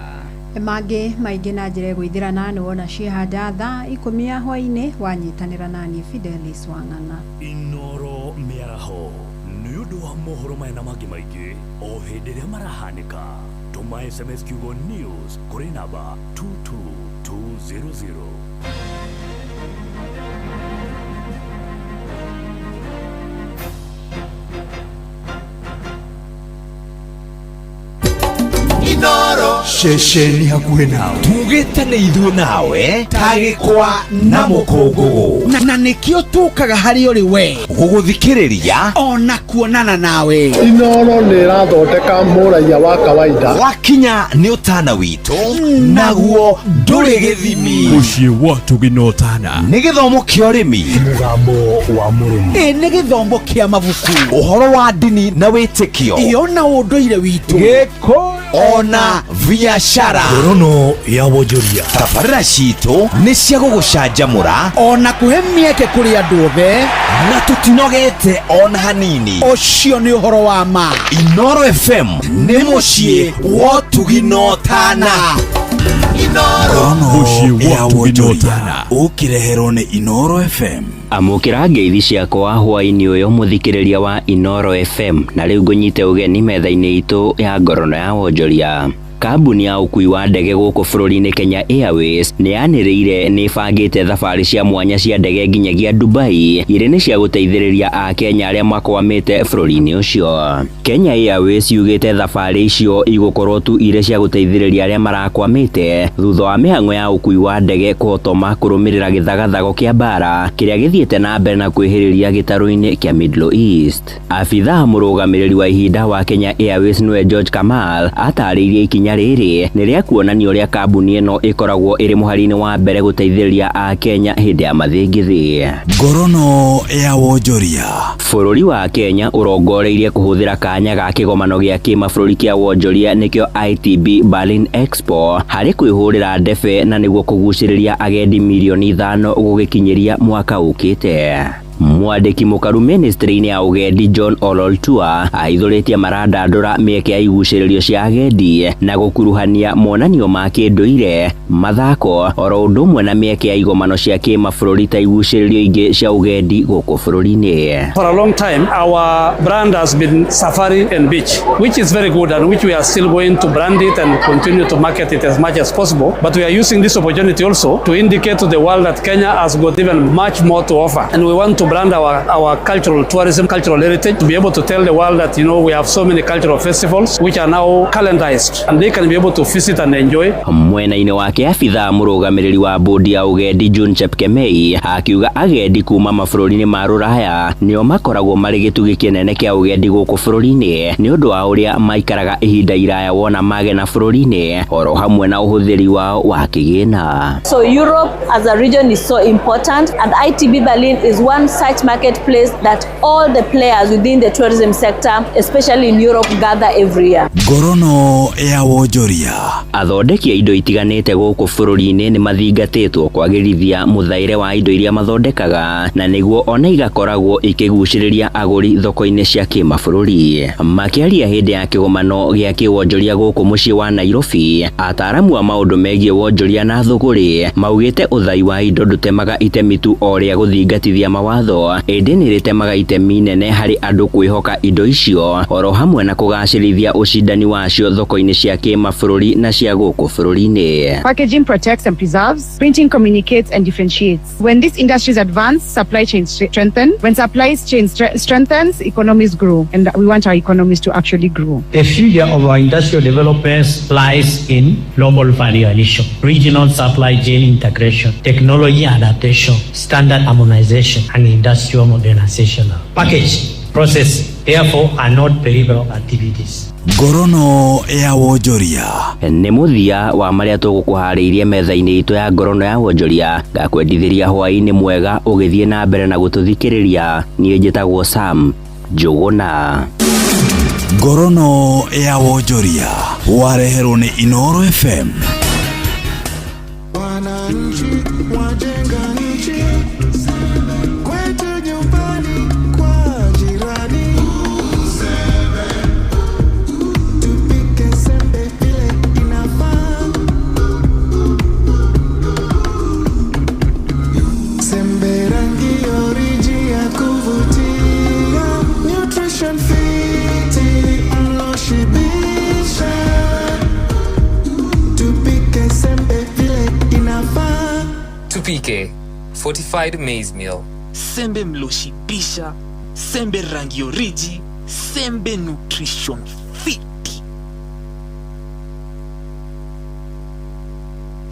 Speaker 14: Mangĩ maingĩ na njĩra ĩgũithĩrana nĩ wona ciĩhanda thaa 10 ya hwaĩ-inĩ wanyitanĩra nani Fidelis Wang'ang'a.
Speaker 13: Inoro mĩaraho nĩ ũndũ wa mohoro maya na mangĩ maingĩ o hĩndĩ ĩrĩa marahanĩka. Tũma SMS kiugo news kũrĩ namba 22200.
Speaker 4: Ceceni hakuhĩ nawe tugĩte nĩ ithuĩ nawe ta gĩkwa na mũkũngũgũ
Speaker 1: na nĩkĩo tũkaga harĩ ũrĩ we
Speaker 4: gũgũthikĩrĩria
Speaker 1: ona kuonana nawe.
Speaker 24: Inoro nĩ ĩrathondeka mũraiya wa kawaida
Speaker 4: wakinya nĩ ũtana witũ naguo ndũrĩ gĩthimi.
Speaker 13: Mũciĩ wa tũginotana
Speaker 4: nĩ gĩthomo kĩa ũrĩmi,
Speaker 13: mũgambo wa mũrĩmi,
Speaker 1: nĩ gĩthomo kĩa mabuku,
Speaker 4: ũhoro wa ndini na wĩtĩkio,
Speaker 1: iyo na ũndũire witũ,
Speaker 4: gĩkũyũ ona biashara.
Speaker 13: Ngorono ya wonjoria.
Speaker 4: Tabarĩra citũ nĩ cia gũgũcanjamũra
Speaker 1: ona kũhe mĩeke kũrĩ andũ othe
Speaker 4: na tũtinogete ona hanini.
Speaker 1: Ũcio nĩ ũhoro wa ma.
Speaker 4: Inoro FM nĩ mũciĩ wa ũtuginotana.
Speaker 13: Mũciĩ wa ũtuginotana
Speaker 4: ũkĩreherwo nĩ Inoro FM.
Speaker 22: Amũkĩra ngeithi ciakwa hwaĩ-inĩ ũyũ mũthikĩrĩria wa Inoro FM na rĩu ngũnyite ũgeni metha-inĩ itũ ya ngorono ya wonjoria. Kambuni ya ũkui wa ndege gũkũ bũrũri-inĩ Kenya Airways nĩ yanĩrĩire nĩ ĩbangĩte thabarĩ cia mwanya cia ndege nginyagia Dubai irĩ nĩ cia gũteithĩrĩria Akenya arĩa makwamĩte bũrũri-inĩ ũcio. Kenya Airways yugĩte thabarĩ icio igũkorwo tu irĩ cia gũteithĩrĩria arĩa marakwamĩte thutha wa mĩhang'o ya ũkui wa ndege kũhotoma kũrũmĩrĩra gĩthagathago kĩa mbara kĩrĩa gĩthiĩte na mbere na kwĩhĩrĩria gĩtarũ-inĩ kĩa Middle East. Abithaa mũrũgamĩrĩri wa ihinda wa Kenya Airways nĩwe George Kamal atarĩirie ikinya rĩrĩ nĩ rĩa kuonania ũrĩa kambuni ĩno ĩkoragwo ĩrĩ mũhari-inĩ wa mbere gũteithĩrĩria Akenya hĩndĩ ya mathĩngĩthĩ.
Speaker 4: Ngorono ya wonjoria.
Speaker 22: Bũrũri wa Kenya ũrongoreirie kũhũthĩra kanya ga kĩgomano gĩa kĩmabũrũri kĩa wonjoria nĩkĩo ITB Berlin Expo harĩ kwĩhũrĩra ndebe na nĩguo kũgucĩrĩria agendi mirioni 5 gũgĩkinyĩria mwaka ũkĩte. Mwandĩki mũkaru ministry-inĩ ya ũgendi John Ololtua aithũrĩtie marandandũra mĩeke ya igucĩrĩrio cia agendi na gũkuruhania monanio ma kĩndũire, mathako oro ũndũ ũmwe na mĩeke ya igomano cia kĩmabũrũri ta igucĩrĩrio ingĩ cia ũgendi gũkũ bũrũri-inĩ.
Speaker 25: For a long time our brand has been safari and beach, which is very good and which we are still going to brand it and continue to market it as much as possible, but we are using this opportunity also to indicate to the world that Kenya has got even much more to offer, and we want to to brand our cultural tourism, cultural heritage, to be able to tell the world that, we have so many cultural festivals which are now calendarized and they can be able to visit and enjoy.
Speaker 22: Mwena-inĩ wake abithaa mũrũgamĩrĩri wa bodi ya ũgendi John Chepkemei akiuga agendi kuma mabũrũri-inĩ ma rũraya nĩo makoragwo marĩ gĩtugĩ kĩnene kĩa ũgendi gũkũ bũrũri-inĩ nĩ ũndũ wa ũrĩa maikaraga ihinda iraya wona magena bũrũri-inĩ oro hamwe na ũhũthĩri wao wa kĩgĩna.
Speaker 5: So Europe as a region is so important, and ITB Berlin is one such marketplace that all the players within the tourism sector, especially in Europe, gather every year.
Speaker 4: Ngorono ya wonjoria.
Speaker 22: Athondeki a indo itiganĩte gũkũ bũrũri-inĩ nĩ mathingatĩtwo kwagĩrithia mũthaĩre wa indo iria mathondekaga na nĩguo ona igakoragwo ikĩgucĩrĩria agũri thoko-inĩ cia kĩmabũrũri. Makĩaria hĩndĩ ya kĩgomano gĩa kĩwonjoria gũkũ mũciĩ wa Nairobi, ataaramu a maũndũ megiĩ wonjoria na thũgũrĩ maugĩte ũthai wa indo ndũtemaga itemi tu o rĩa gũthingatithia mawatho, ĩndĩ nĩ rĩtemaga itemi nene harĩ andũ kwĩhoka indo icio oro hamwe na kũgacĩrithia ũcindani wacio thoko-inĩ cia kĩmabũrũri na cia gũkũ bũrũri-inĩ.
Speaker 6: Packaging protects and preserves, printing communicates and differentiates. When these industries advance, supply chains strengthen. When supply chains strengthens, economies grow, and we want our economies to actually grow.
Speaker 9: The future of our industrial development lies in global value addition, regional supply chain integration, technology adaptation, standard harmonization, and industrial modernization. Package, process, therefore, are not peripheral activities.
Speaker 4: Ngorono ya wonjoria.
Speaker 22: Nĩ mũthia wa marĩa tũgũkũharĩirie metha-inĩ itũ ya ngorono ya wonjoria. Ngakwendithĩria hwaĩ-inĩ mwega ũgĩthiĩ na mbere na gũtũthikĩrĩria. Niĩ njĩtagwo Sam Njũgũna.
Speaker 4: Ngorono ya wonjoria wareherwo nĩ Inooro FM.
Speaker 10: Wananchi wajenga nchi kwetu nyumbani kwa jirani. Tupike sembe vile inafaa. Sembe rangi oriji ya kuvutia. Nutrition fiti mloshibisha. Tupike sembe vile inafaa.
Speaker 12: Tupike fortified maize meal.
Speaker 26: Sembe mloshibisha, sembe rangi oriji, sembe nutrition fit.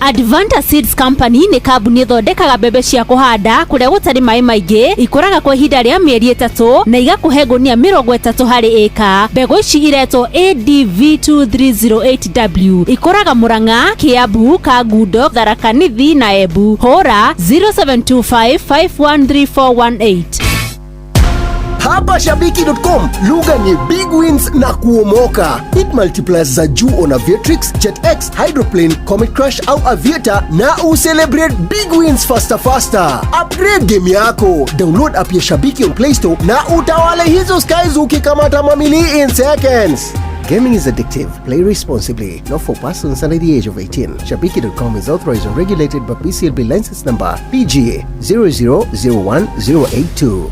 Speaker 27: Advanta Seeds Company nĩ kambuni ĩthondekaga mbembe cia kũhanda kũrĩa gũtarĩ maĩ maingĩ, ikũraga kwa ihinda rĩa mĩeri 3 na igakũhe ngũnia 30 harĩ ĩka. Mbegũ ici iretwo ADV2308W, ikũraga Murang'a, Kiambu, Kangundo, Tharaka Nithi na Embu. Hũra 0725513418.
Speaker 28: Hapa Shabiki.com lugha ni big wins na kuomoka. Hit multipliers za juu on Aviatrix, JetX, Hydroplane, Comet Crush au Aviator na ucelebrate big wins faster faster. Upgrade game yako. Download app ya Shabiki on Play Store na utawale hizo skies ukikamata mamili in seconds. Gaming is addictive. Play responsibly. Not for persons under the age of 18. Shabiki.com is authorized and regulated by PCLB license number PGA 0001082.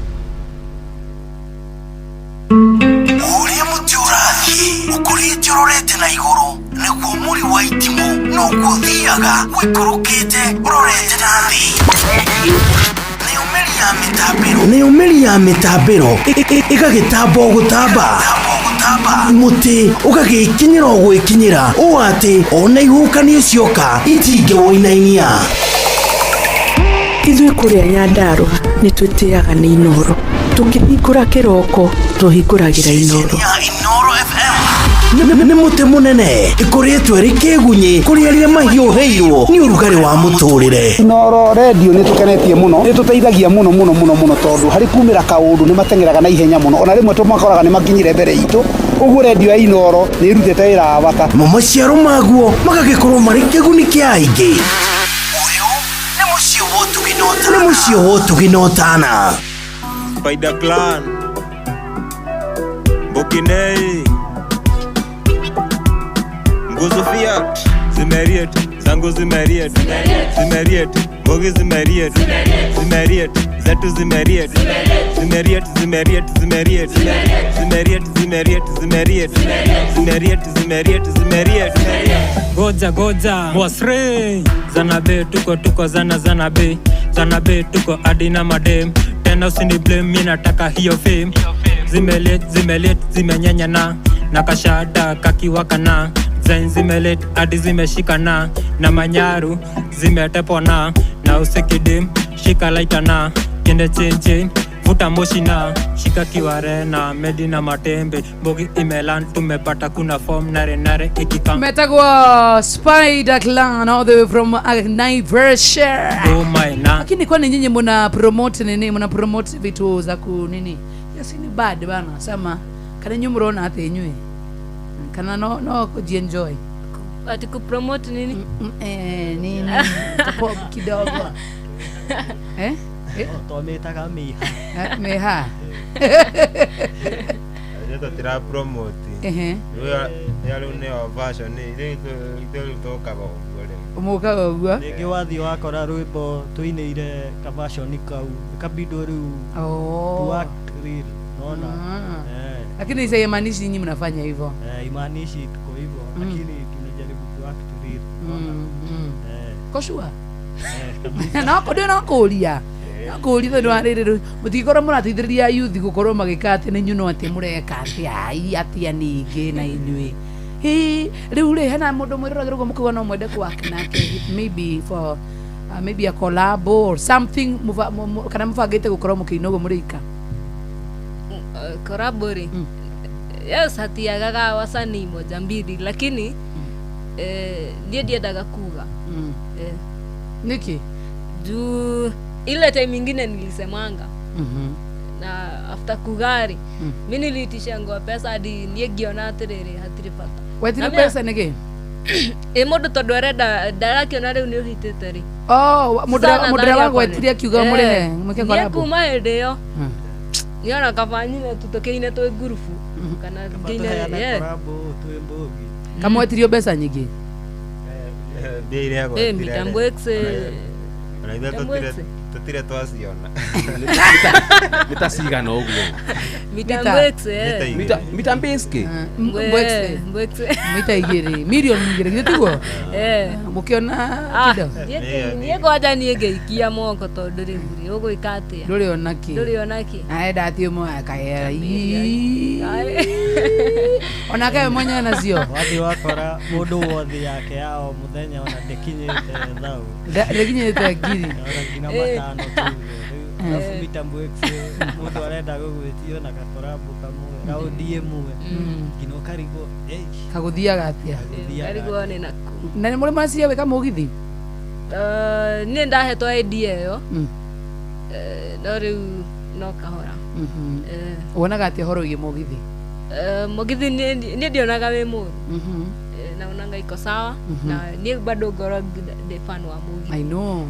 Speaker 1: Ũrĩa mũtĩ ũrathiĩ ũkũrĩte ũrorete na igũrũ nĩguo mũri wa itimũ noguo ũthiaga ũikũrũkĩte ũrorete na thĩ. Nayo mĩri ya mĩtambĩro ĩgagĩtamba o gũtamba, mũtĩ ũgagĩkinyĩra o gwĩkinyĩra ũũ atĩ ona ihuhũkanio cioka itingĩwũinainia.
Speaker 29: Ithuĩ kũrĩa Nyandarũa nĩ twĩtĩaga nĩ Inooro. Tũkĩhingũra kĩroko tũhingũragĩra Inooro.
Speaker 1: Nĩ mũtĩ mũnene ĩkũrĩtwo ĩrĩ kĩgunyĩ kũrĩ arĩa mahiũhĩirwo nĩ ũrugarĩ wa mũtũrĩre.
Speaker 30: Inooro redio nĩ tũkenetie mũno, nĩ tũteithagia mũno mũno mũno mũno tondũ harĩ kumĩra kaũndũ nĩ mateng'eraga na ihenya mũno, ona rĩmwe tũmakoraga nĩ makinyire mbere itũ. Ũguo redio ya Inooro nĩ ĩrutĩte wĩra wa bata.
Speaker 1: Mo maciaro maguo magagĩkorwo marĩ kĩguni kĩa aingĩ. Ũyũ nĩ mũciĩ wa ũtugi na ũtana. Nĩ mũciĩ wa ũtugi na ũtana.
Speaker 8: Spider Clan, Bokinei, Nguzo Fiat, Zimeriet, zangu Zimeriet, Zimeriet, Mbogi Zimeriet, Zimeriet, zetu Zimeriet, Zimeriet, Zimeriet, Zimeriet, Zimeriet, Zimeriet, Zimeriet, Zimeriet, Zimeriet, Zimeriet.
Speaker 31: Goja goja, wasre, zana be tuko tuko zana zana be, zana be tuko adina madem. 10 tena usini blame, mi nataka hiyo fame. Zimelet zimelet zimenyanya na kashada kakiwakana. Zain zimelet hadi zimeshikana na manyaru zimetepona na usikidim shika laitana kende chin vuta moshi na shika kiware na medi na matembe mbogi imelan tumepata kuna form nare nare ikikam
Speaker 3: Metagwa Spider Clan all the way from Naivasha.
Speaker 31: Oh my na.
Speaker 3: Lakini kwani nyinyi mna promote nini? Mna promote vitu za ku nini? Yes, ni bad bana. Sema kana nyinyi mrona hata inywe. Kana no kujienjoy.
Speaker 7: Ati ku promote nini?
Speaker 3: Nini? Tupo kidogo. Eh?
Speaker 11: Twamĩtaga mĩha.
Speaker 3: Mĩha.
Speaker 8: Ithuĩ tũtira promote.
Speaker 3: Ehe.
Speaker 8: Rĩu nĩyo version rĩu ithuĩ tũkaga ũguo rĩu.
Speaker 3: Mũkaga ũguo.
Speaker 11: Rĩngĩ wathiĩ wakora rwĩmbo tũinĩire ka version kau ĩkabindwo rĩu.
Speaker 3: Oh.
Speaker 11: To act real. Unaona?
Speaker 3: Lakini sasa imaanishi nyinyi mnafanya hivyo.
Speaker 11: Imaanishi tuko hivyo lakini tunajaribu ku act real. Unaona?
Speaker 3: Koshua. Na ko ndina kũria. Kũria tondũ wa rĩrĩ mũtingĩkorwo mũrateithĩrĩria youth gũkorwo magĩka atĩ nĩ inyuĩ no atĩ mũreka atĩ ai atia ningĩ na inyuĩ. Hi rĩu rĩ hena mũndũ mwĩroragĩra ũguo mũkauga no mwende kũ-work nake maybe for maybe a collab or something kana mũbangĩte gũkorwo mũkĩina ũguo mũrĩ ika.
Speaker 7: Collab rĩ yes hatiagaga wasanii moja mbili lakini niĩ ndiendaga kuga.
Speaker 3: Nĩkĩ?
Speaker 7: Juu ile time ingine nilisemanga na after kugari mi niliitisha ngoa pesa hadi niĩ ngiona atĩrĩrĩ hatirĩ bata.
Speaker 3: Wetire pesa nĩkĩ?
Speaker 7: Ĩ mũndũ tondũ arenda ndarakĩona rĩu nĩ ũhitĩte rĩ.
Speaker 3: Oh, mũndũ ũrĩa wagwetirie akiuga mũrĩhe mwĩke collab.
Speaker 7: Niĩ kuma hĩndĩ ĩyo niona kaba nyine tũkĩine twĩ ngurubu kana ngĩine
Speaker 3: kamwetirio mbeca nyingĩ.
Speaker 8: Mbia iria agwetire.
Speaker 7: Mitambo X.
Speaker 8: Ona ithuĩ tutire twaciona.
Speaker 15: Mita cigana ũguo.
Speaker 7: Mitambo X.
Speaker 15: Mita mbĩcke.
Speaker 7: Mbwekse.
Speaker 3: Mita igĩrĩ, milioni igĩrĩ githĩ tiguo? Mũkĩona kĩndo.
Speaker 7: Niĩ kwanja niĩ ngĩikia moko tondũ rĩu rĩ ũgwĩka atĩa?
Speaker 3: Ndũrĩ ona kĩ.
Speaker 7: Ndũrĩ ona kĩ.
Speaker 3: Aenda atĩ ũmwe akahera. Onake we mwenyewe nacio.
Speaker 11: Wathiĩ wakora mũndũ wothe yake ya o mũthenya ona ndĩkinyĩte thau.
Speaker 3: Ndĩkinyĩte ngiri.
Speaker 11: Ona nginya matano tu. Alafu mitambo X mũndũ arenda gũgwĩtio na gakorabu kamwe raundi ĩmwe nginya ũkarigwo
Speaker 3: kagũthiaga atĩa.
Speaker 7: Karigwo nĩ naku.
Speaker 3: Na nĩ mũrĩ mwaciria gwĩka mũgithi?
Speaker 7: Niĩ ndahetwo idea ĩyo no rĩu no kahora.
Speaker 3: Wonaga atĩa ũhoro wĩgiĩ mũgithi?
Speaker 7: Mũgithi niĩ ndionaga wĩ mũru. Naonanga iko sawa na niĩ bado ngorwo ndĩ fan wa mũgithi.
Speaker 3: I know.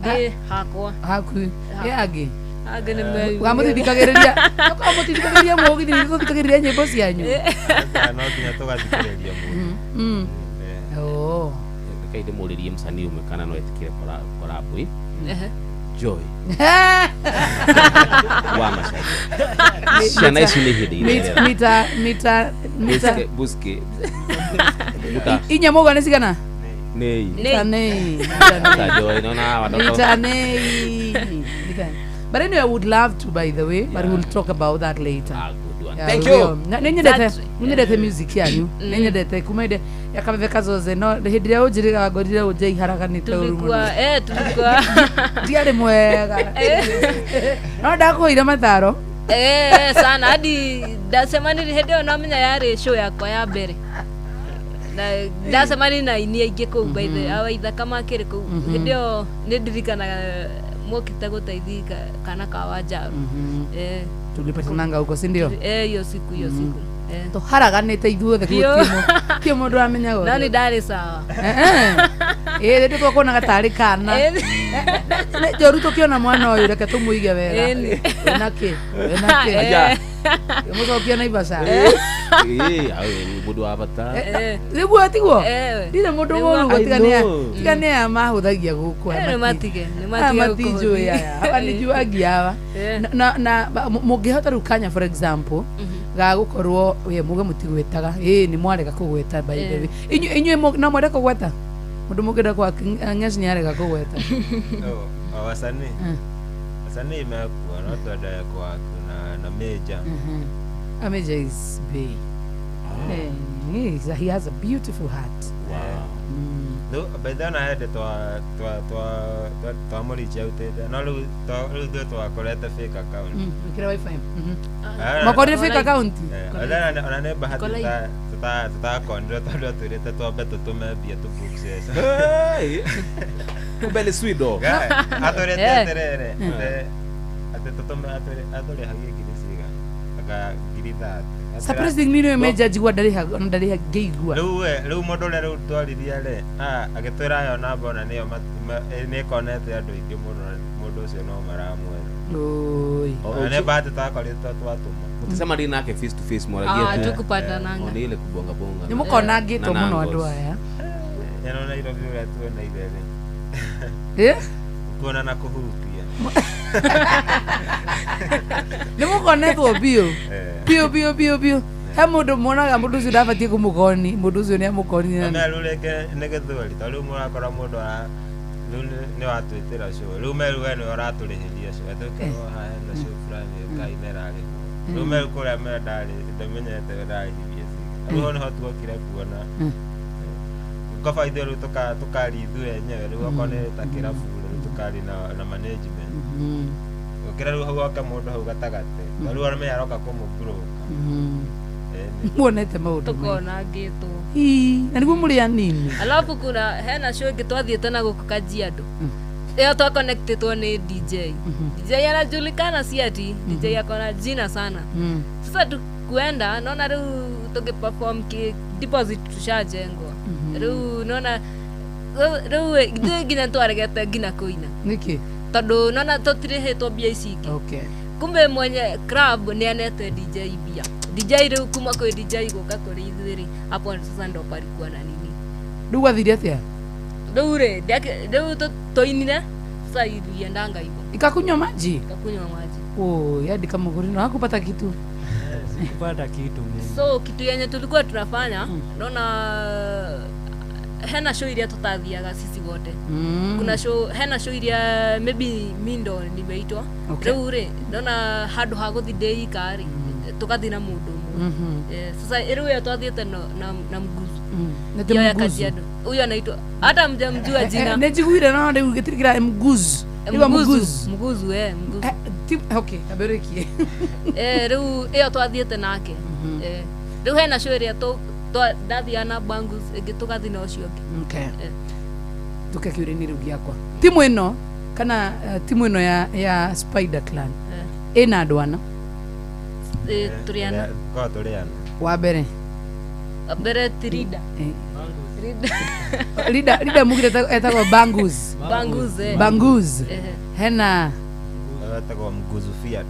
Speaker 7: Niĩ hakwa.
Speaker 3: Haku. Ĩ angĩ?
Speaker 7: Angĩ nĩ me.
Speaker 3: Wamũthithikagĩrĩria. Mũthithikagĩrĩria mũgithi nĩ gũthikagĩrĩria nyĩmbo cianyu.
Speaker 8: No nginya tũgathikĩrĩria mũno.
Speaker 3: Oh.
Speaker 15: Reke ndĩmũrĩrie msanii ũmwe kana no etĩkĩre collab ĩ. Joy. Wa Macharia. Ciana ici nĩ hĩndĩ irerera.
Speaker 3: Mita mita
Speaker 15: Buske.
Speaker 3: Inya mũgwa nĩ cigana?
Speaker 15: Nei.
Speaker 3: Mita nei.
Speaker 15: Ta Joy nona watoto.
Speaker 3: Mita nei. Mita. But anyway, I would love to, by the way, but we'll talk about that later.
Speaker 15: Ah, good one.
Speaker 3: Yeah,
Speaker 15: Thank you.
Speaker 3: Nĩnyendete music yanyu. Nĩnyendete kuma hĩndĩ ya Kabebe Kazoze no hĩndĩ ĩrĩa ũnjĩrĩga ngorire ũnje iharaganĩte ũru mũno.
Speaker 7: Tulikuwa
Speaker 3: Ndiarĩ mwega. No ndakũire mataro.
Speaker 7: Sana hadi ndacemanirie hĩndĩ ĩyo namenya yarĩ show yakwa ya mbere. Na ndacemanirie na aini aingĩ kũu by the way awaithaka makĩrĩ kũu. Hĩndĩ ĩyo nĩ ndirikanaga mwokĩte gũteithia kana ka Wanjaru.
Speaker 3: Tulipatananga huko si ndio?
Speaker 7: Hiyo siku hiyo siku.
Speaker 3: Tũharaganĩte ithuothe ti mũndũ wamenyaga
Speaker 7: No nĩ ndarĩ sawa.
Speaker 3: Rĩrĩ twakuonaga tarĩ kana. Njoru tũkĩona mwana ũyũ reke tũmũige wega. Wĩna kĩ? Wĩna kĩ? Mũcokia Naivasha.
Speaker 15: Mũndũ wa bata.
Speaker 3: Nĩguo tiguo? Ndirĩ mũndũ mũũru ũguo tiga nĩ aya mahũthagia gũkũ.
Speaker 7: Nĩ matige, nĩ
Speaker 3: Aya
Speaker 7: matige
Speaker 3: matinjũĩ aya. Aba nĩnjuangia aba. Na mũngĩhota rĩu kanya for example ga gũkorwo we muge mũtigwĩtaga nĩ mwarega kũgweta by the way. Inyuĩ no mwende kũgweta? Mũndũ mũngĩenda kwa Ng'eci nĩ arega kũgweta.
Speaker 8: Wasanii. Asanii mekuo no twende kwaku na Major.
Speaker 3: Major is big. He has a beautiful heart.
Speaker 8: Wow. Rĩu by the way, ona hĩndĩ twamũrichia autĩte no rĩu ithuĩ twakorete fake account.
Speaker 3: Wĩkĩre wifi. Makorire fake account.
Speaker 8: Ona nĩ bahati tũtakonire tondũ atwĩrĩte twambe tũtũme mbia tũ book session.
Speaker 15: Kumbe ni swido.
Speaker 8: Atwĩrĩte atĩrĩrĩ atĩ tũtũme atũrĩhagie ngiri cigana anga 30,000.
Speaker 3: Surprisingly nĩ Major njigua ndarĩha ona ndarĩha ngĩigua.
Speaker 8: Rĩu we rĩu mũndũ ũrĩa rĩu twaririe rĩ agĩtwĩra ĩyo namba ona nĩyo nĩĩkonete andũ aingĩ mũno mũndũ ũcio no maramwetha.
Speaker 3: Oi.
Speaker 8: Ona nĩ bahati twakoretwo twatũma.
Speaker 15: Mũticemanie nake face to face mwaragie
Speaker 7: Ah, tukupatananga.
Speaker 15: Ona ile kubonga bonga.
Speaker 3: Nĩ mũkonangĩtwo mũno andũ aya.
Speaker 8: Ĩno Nairobi ũrĩa tuonaire rĩ.
Speaker 3: Eh?
Speaker 8: Kuona na kũhutia.
Speaker 3: Nĩ mũkonetwo biũ. Biũ biũ biũ biũ. He mũndũ muonaga mũndũ ũcio ndabatiĩ kũmũkoni, mũndũ ũcio nĩ amũkonire.
Speaker 8: Na rĩu rĩngĩ nĩ gĩthweri tondũ rĩu mũrakora mũndũ rĩu nĩ watwĩtĩra show rĩu Meru we nĩwe ũratũrĩhĩria show etũkerwo haha hena show fulani ũkaina ĩrarĩhwo rĩu Meru kũrĩa me ndarĩ ndamenyete we ndarĩhirie cigana rĩu hau nĩho tuokire kuona kaba ithuĩ rĩu tũkari ithuĩ enyewe rĩu okorwo nĩ ta kĩrabu rĩu tũkari na management gũkĩra rĩu hau oke mũndũ hau gatagatĩ rĩu arũme aroka kũmũbroka.
Speaker 3: Muonete maũndũ
Speaker 7: tukonangĩtwo.
Speaker 3: Na nĩguo mũrĩ anini.
Speaker 7: Alafu kuna hena show ĩngĩ twathiĩte na gũkũ Kajiado ĩyo twaconnectĩtwo nĩ DJ. DJ anajulikana si ati DJ akona jina sana. Sasa tukuenda naona rĩu tukiperform ki deposit tushajengwa rĩu naona rĩu ithuĩ nginya twaregete nginya kũina
Speaker 3: nĩkĩ
Speaker 7: tondũ naona tũtirĩhĩtwo mbia ici ingĩ.
Speaker 3: Okay.
Speaker 7: Kumbe mwenye club nĩ anete DJ mbia. DJ rĩu kuma kwĩ DJ gũka kũrĩ ithuĩ rĩ hapo sasa ndo palikuwa na nini.
Speaker 3: Rĩu gwathire atĩa?
Speaker 7: Rĩu rĩ rĩu tũinire sasa iliendanga hivyo.
Speaker 3: Ikakunywa maji?
Speaker 7: Ikakunywa maji.
Speaker 3: Oh, yadi kama gurino hakupata kitu.
Speaker 11: Sikupata kitu mimi.
Speaker 7: So kitu yenye tulikuwa tunafanya naona hena show iria tutathiaga sisi wote. Kuna show hena show iria maybe mi ndo nimeitwa. Rĩu rĩ naona handũ ha gũthi ndĩ ika rĩ tukathi na mũndũ ũmwe. Sasa rĩu ĩyo twathiĩte na Mguzu.
Speaker 3: Na
Speaker 7: ya Kajiado. Huyo anaitwa hata mjamjua jina.
Speaker 3: Nĩ njiguire no rĩu gĩtirĩ kĩra Mguzu. Rĩu Mguzu.
Speaker 7: Mguzu Mguzu.
Speaker 3: Okay, aberekie.
Speaker 7: Rĩu ĩyo twathiĩte nake. Rĩu hena show ĩrĩa ndathiaga na Bangus ĩngĩ tũgathi na ũcio ũngĩ.
Speaker 3: Okay. Tuke kĩũria-inĩ rĩu gĩakwa. Timu ĩno kana timu ĩno ya Spider Clan ĩna andũ ana?
Speaker 7: Tũrĩ ana.
Speaker 8: Korwo tũrĩ ana.
Speaker 3: Wa mbere.
Speaker 7: Mbere ti Rida.
Speaker 3: Rida mugire etagwo Bangus.
Speaker 7: Bangus.
Speaker 3: Bangus. Hena
Speaker 8: etagwo Mguzu Fiat.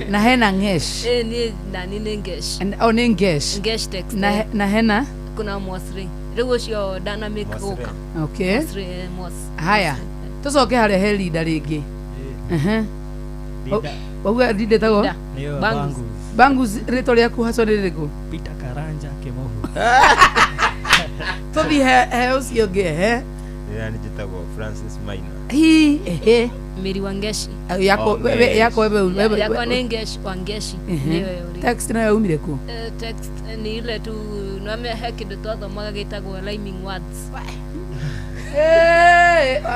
Speaker 3: Na hena Ngesh.
Speaker 7: Ni nani nĩ Ngesh.
Speaker 3: Oh, nĩ Ngesh.
Speaker 7: Ngesh text.
Speaker 3: Na hena
Speaker 7: kuna Mwasri. Rĩu ũcio Dynamic gũka.
Speaker 3: Okay.
Speaker 7: Mwasri Mwas.
Speaker 3: Haya. Tũcoke harĩa he Rida rĩngĩ. Wauga Rida etagwo?
Speaker 7: Bangus.
Speaker 3: Bangus rĩtwa rĩaku hacwa nĩ rĩrĩkũ?
Speaker 11: Peter Karanja Kĩmohu.
Speaker 3: Tũthiĩ he ũcio ũngĩ he.
Speaker 8: Ĩrĩa njĩtagwo Francis Maina.
Speaker 3: Hi ehe.
Speaker 7: Mary Wangeshi.
Speaker 3: Yako yako wewe
Speaker 7: yakwa nĩ Ngesh Wangeshi. Nĩyo yũrĩ.
Speaker 3: Text nayo yaumire kũ?
Speaker 7: Text ni ile tu nwame he kĩndũ twathomaga gĩtagwo rhyming words.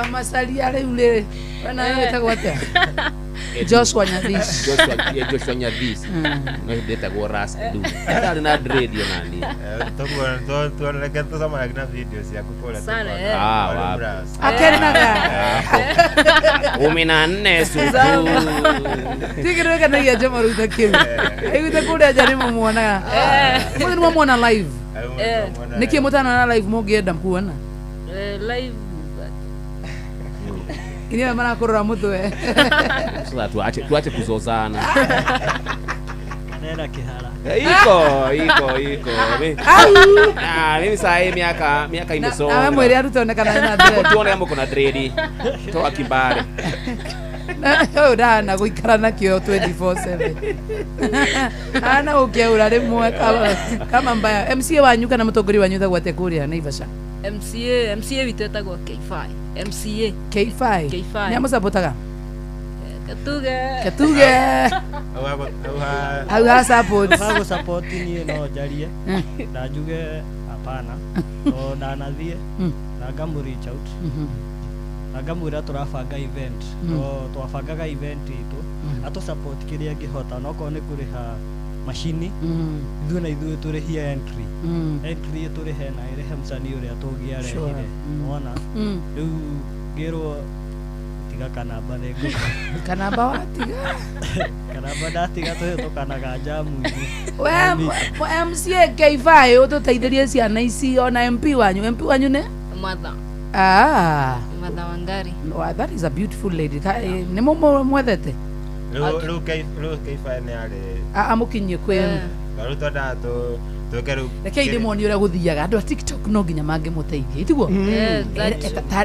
Speaker 3: Amacaria rĩu rĩ we nawe wĩtagwo atĩa? Joshua Nyadhish.
Speaker 15: Joshua Nyadhish. No ndetagwo Ras Edu. Ndarĩ na dread ona niĩ.
Speaker 8: Tũguo tuoneke tũcemanagia na video ciaku kũrĩa.
Speaker 7: Sana,
Speaker 3: Akenaga.
Speaker 15: 14 suku.
Speaker 3: Tigĩrĩra kenagia Njama rĩu ta kĩu. Aiguĩte kũrĩa nja nĩ mũmuonaga. Mũthĩ nĩ mwamuona live. Nĩkĩ mũtanona live mũngĩenda kuona?
Speaker 7: Live
Speaker 3: Iria marakurura mutwe.
Speaker 15: Sasa tuache kuzozana.
Speaker 11: Nena kihara.
Speaker 15: Iko. Mimi saa hii miaka imesonga.
Speaker 3: Na wewe mwiri arutonekana na dread.
Speaker 15: Tuone kama kuna dread. Toa kibare.
Speaker 3: Na ũyũ ndahana gũikara nakĩo 24/7. Ana gũkĩaura rĩmwe kama mbaya. MCA wanyu kana mũtongoria wanyu ethagwo atĩa kũrĩa Naivasha?
Speaker 7: MCA witũ etagwo K5. MCA
Speaker 3: K5.
Speaker 7: K5.
Speaker 3: Nĩ amũcapotaga?
Speaker 7: Tuge.
Speaker 3: Ketuge. Hau ha support.
Speaker 11: Hau support niĩ no njarie na njuge hapana to ndanathiĩ na ngamũ reach out na ngamwĩra tũrabanga event to twabangaga event itũ atũ support kĩrĩa angĩhota no korwo nĩ kũrĩha macini ithuĩ na ithuĩ tũrĩhie entry entry tũrĩhe na ĩrĩhe msanii ũrĩa tũngĩarehire wona rĩu ngĩrwo tiga kanamba nĩngũ
Speaker 3: Kanamba watiga.
Speaker 11: Kanamba ndatiga tũhĩtũkanaga njamu-inĩ.
Speaker 3: We MCA K5 ũtũteithĩrie ciana ici ona MP wanyu. MP wanyu nĩ?
Speaker 7: Mother.
Speaker 3: Ah.
Speaker 7: Mother Wangari.
Speaker 3: Wow, that is a beautiful lady. Nĩ mwethete?
Speaker 8: Rĩu K5 nĩ arĩ
Speaker 3: Amũkinyie kwĩ
Speaker 8: rĩu twendaga twĩke rĩu
Speaker 3: Rekei ndĩmuonie ũrĩa gũthiaga. Andũ a TikTok no nginya mangĩmũteithia, itiguo?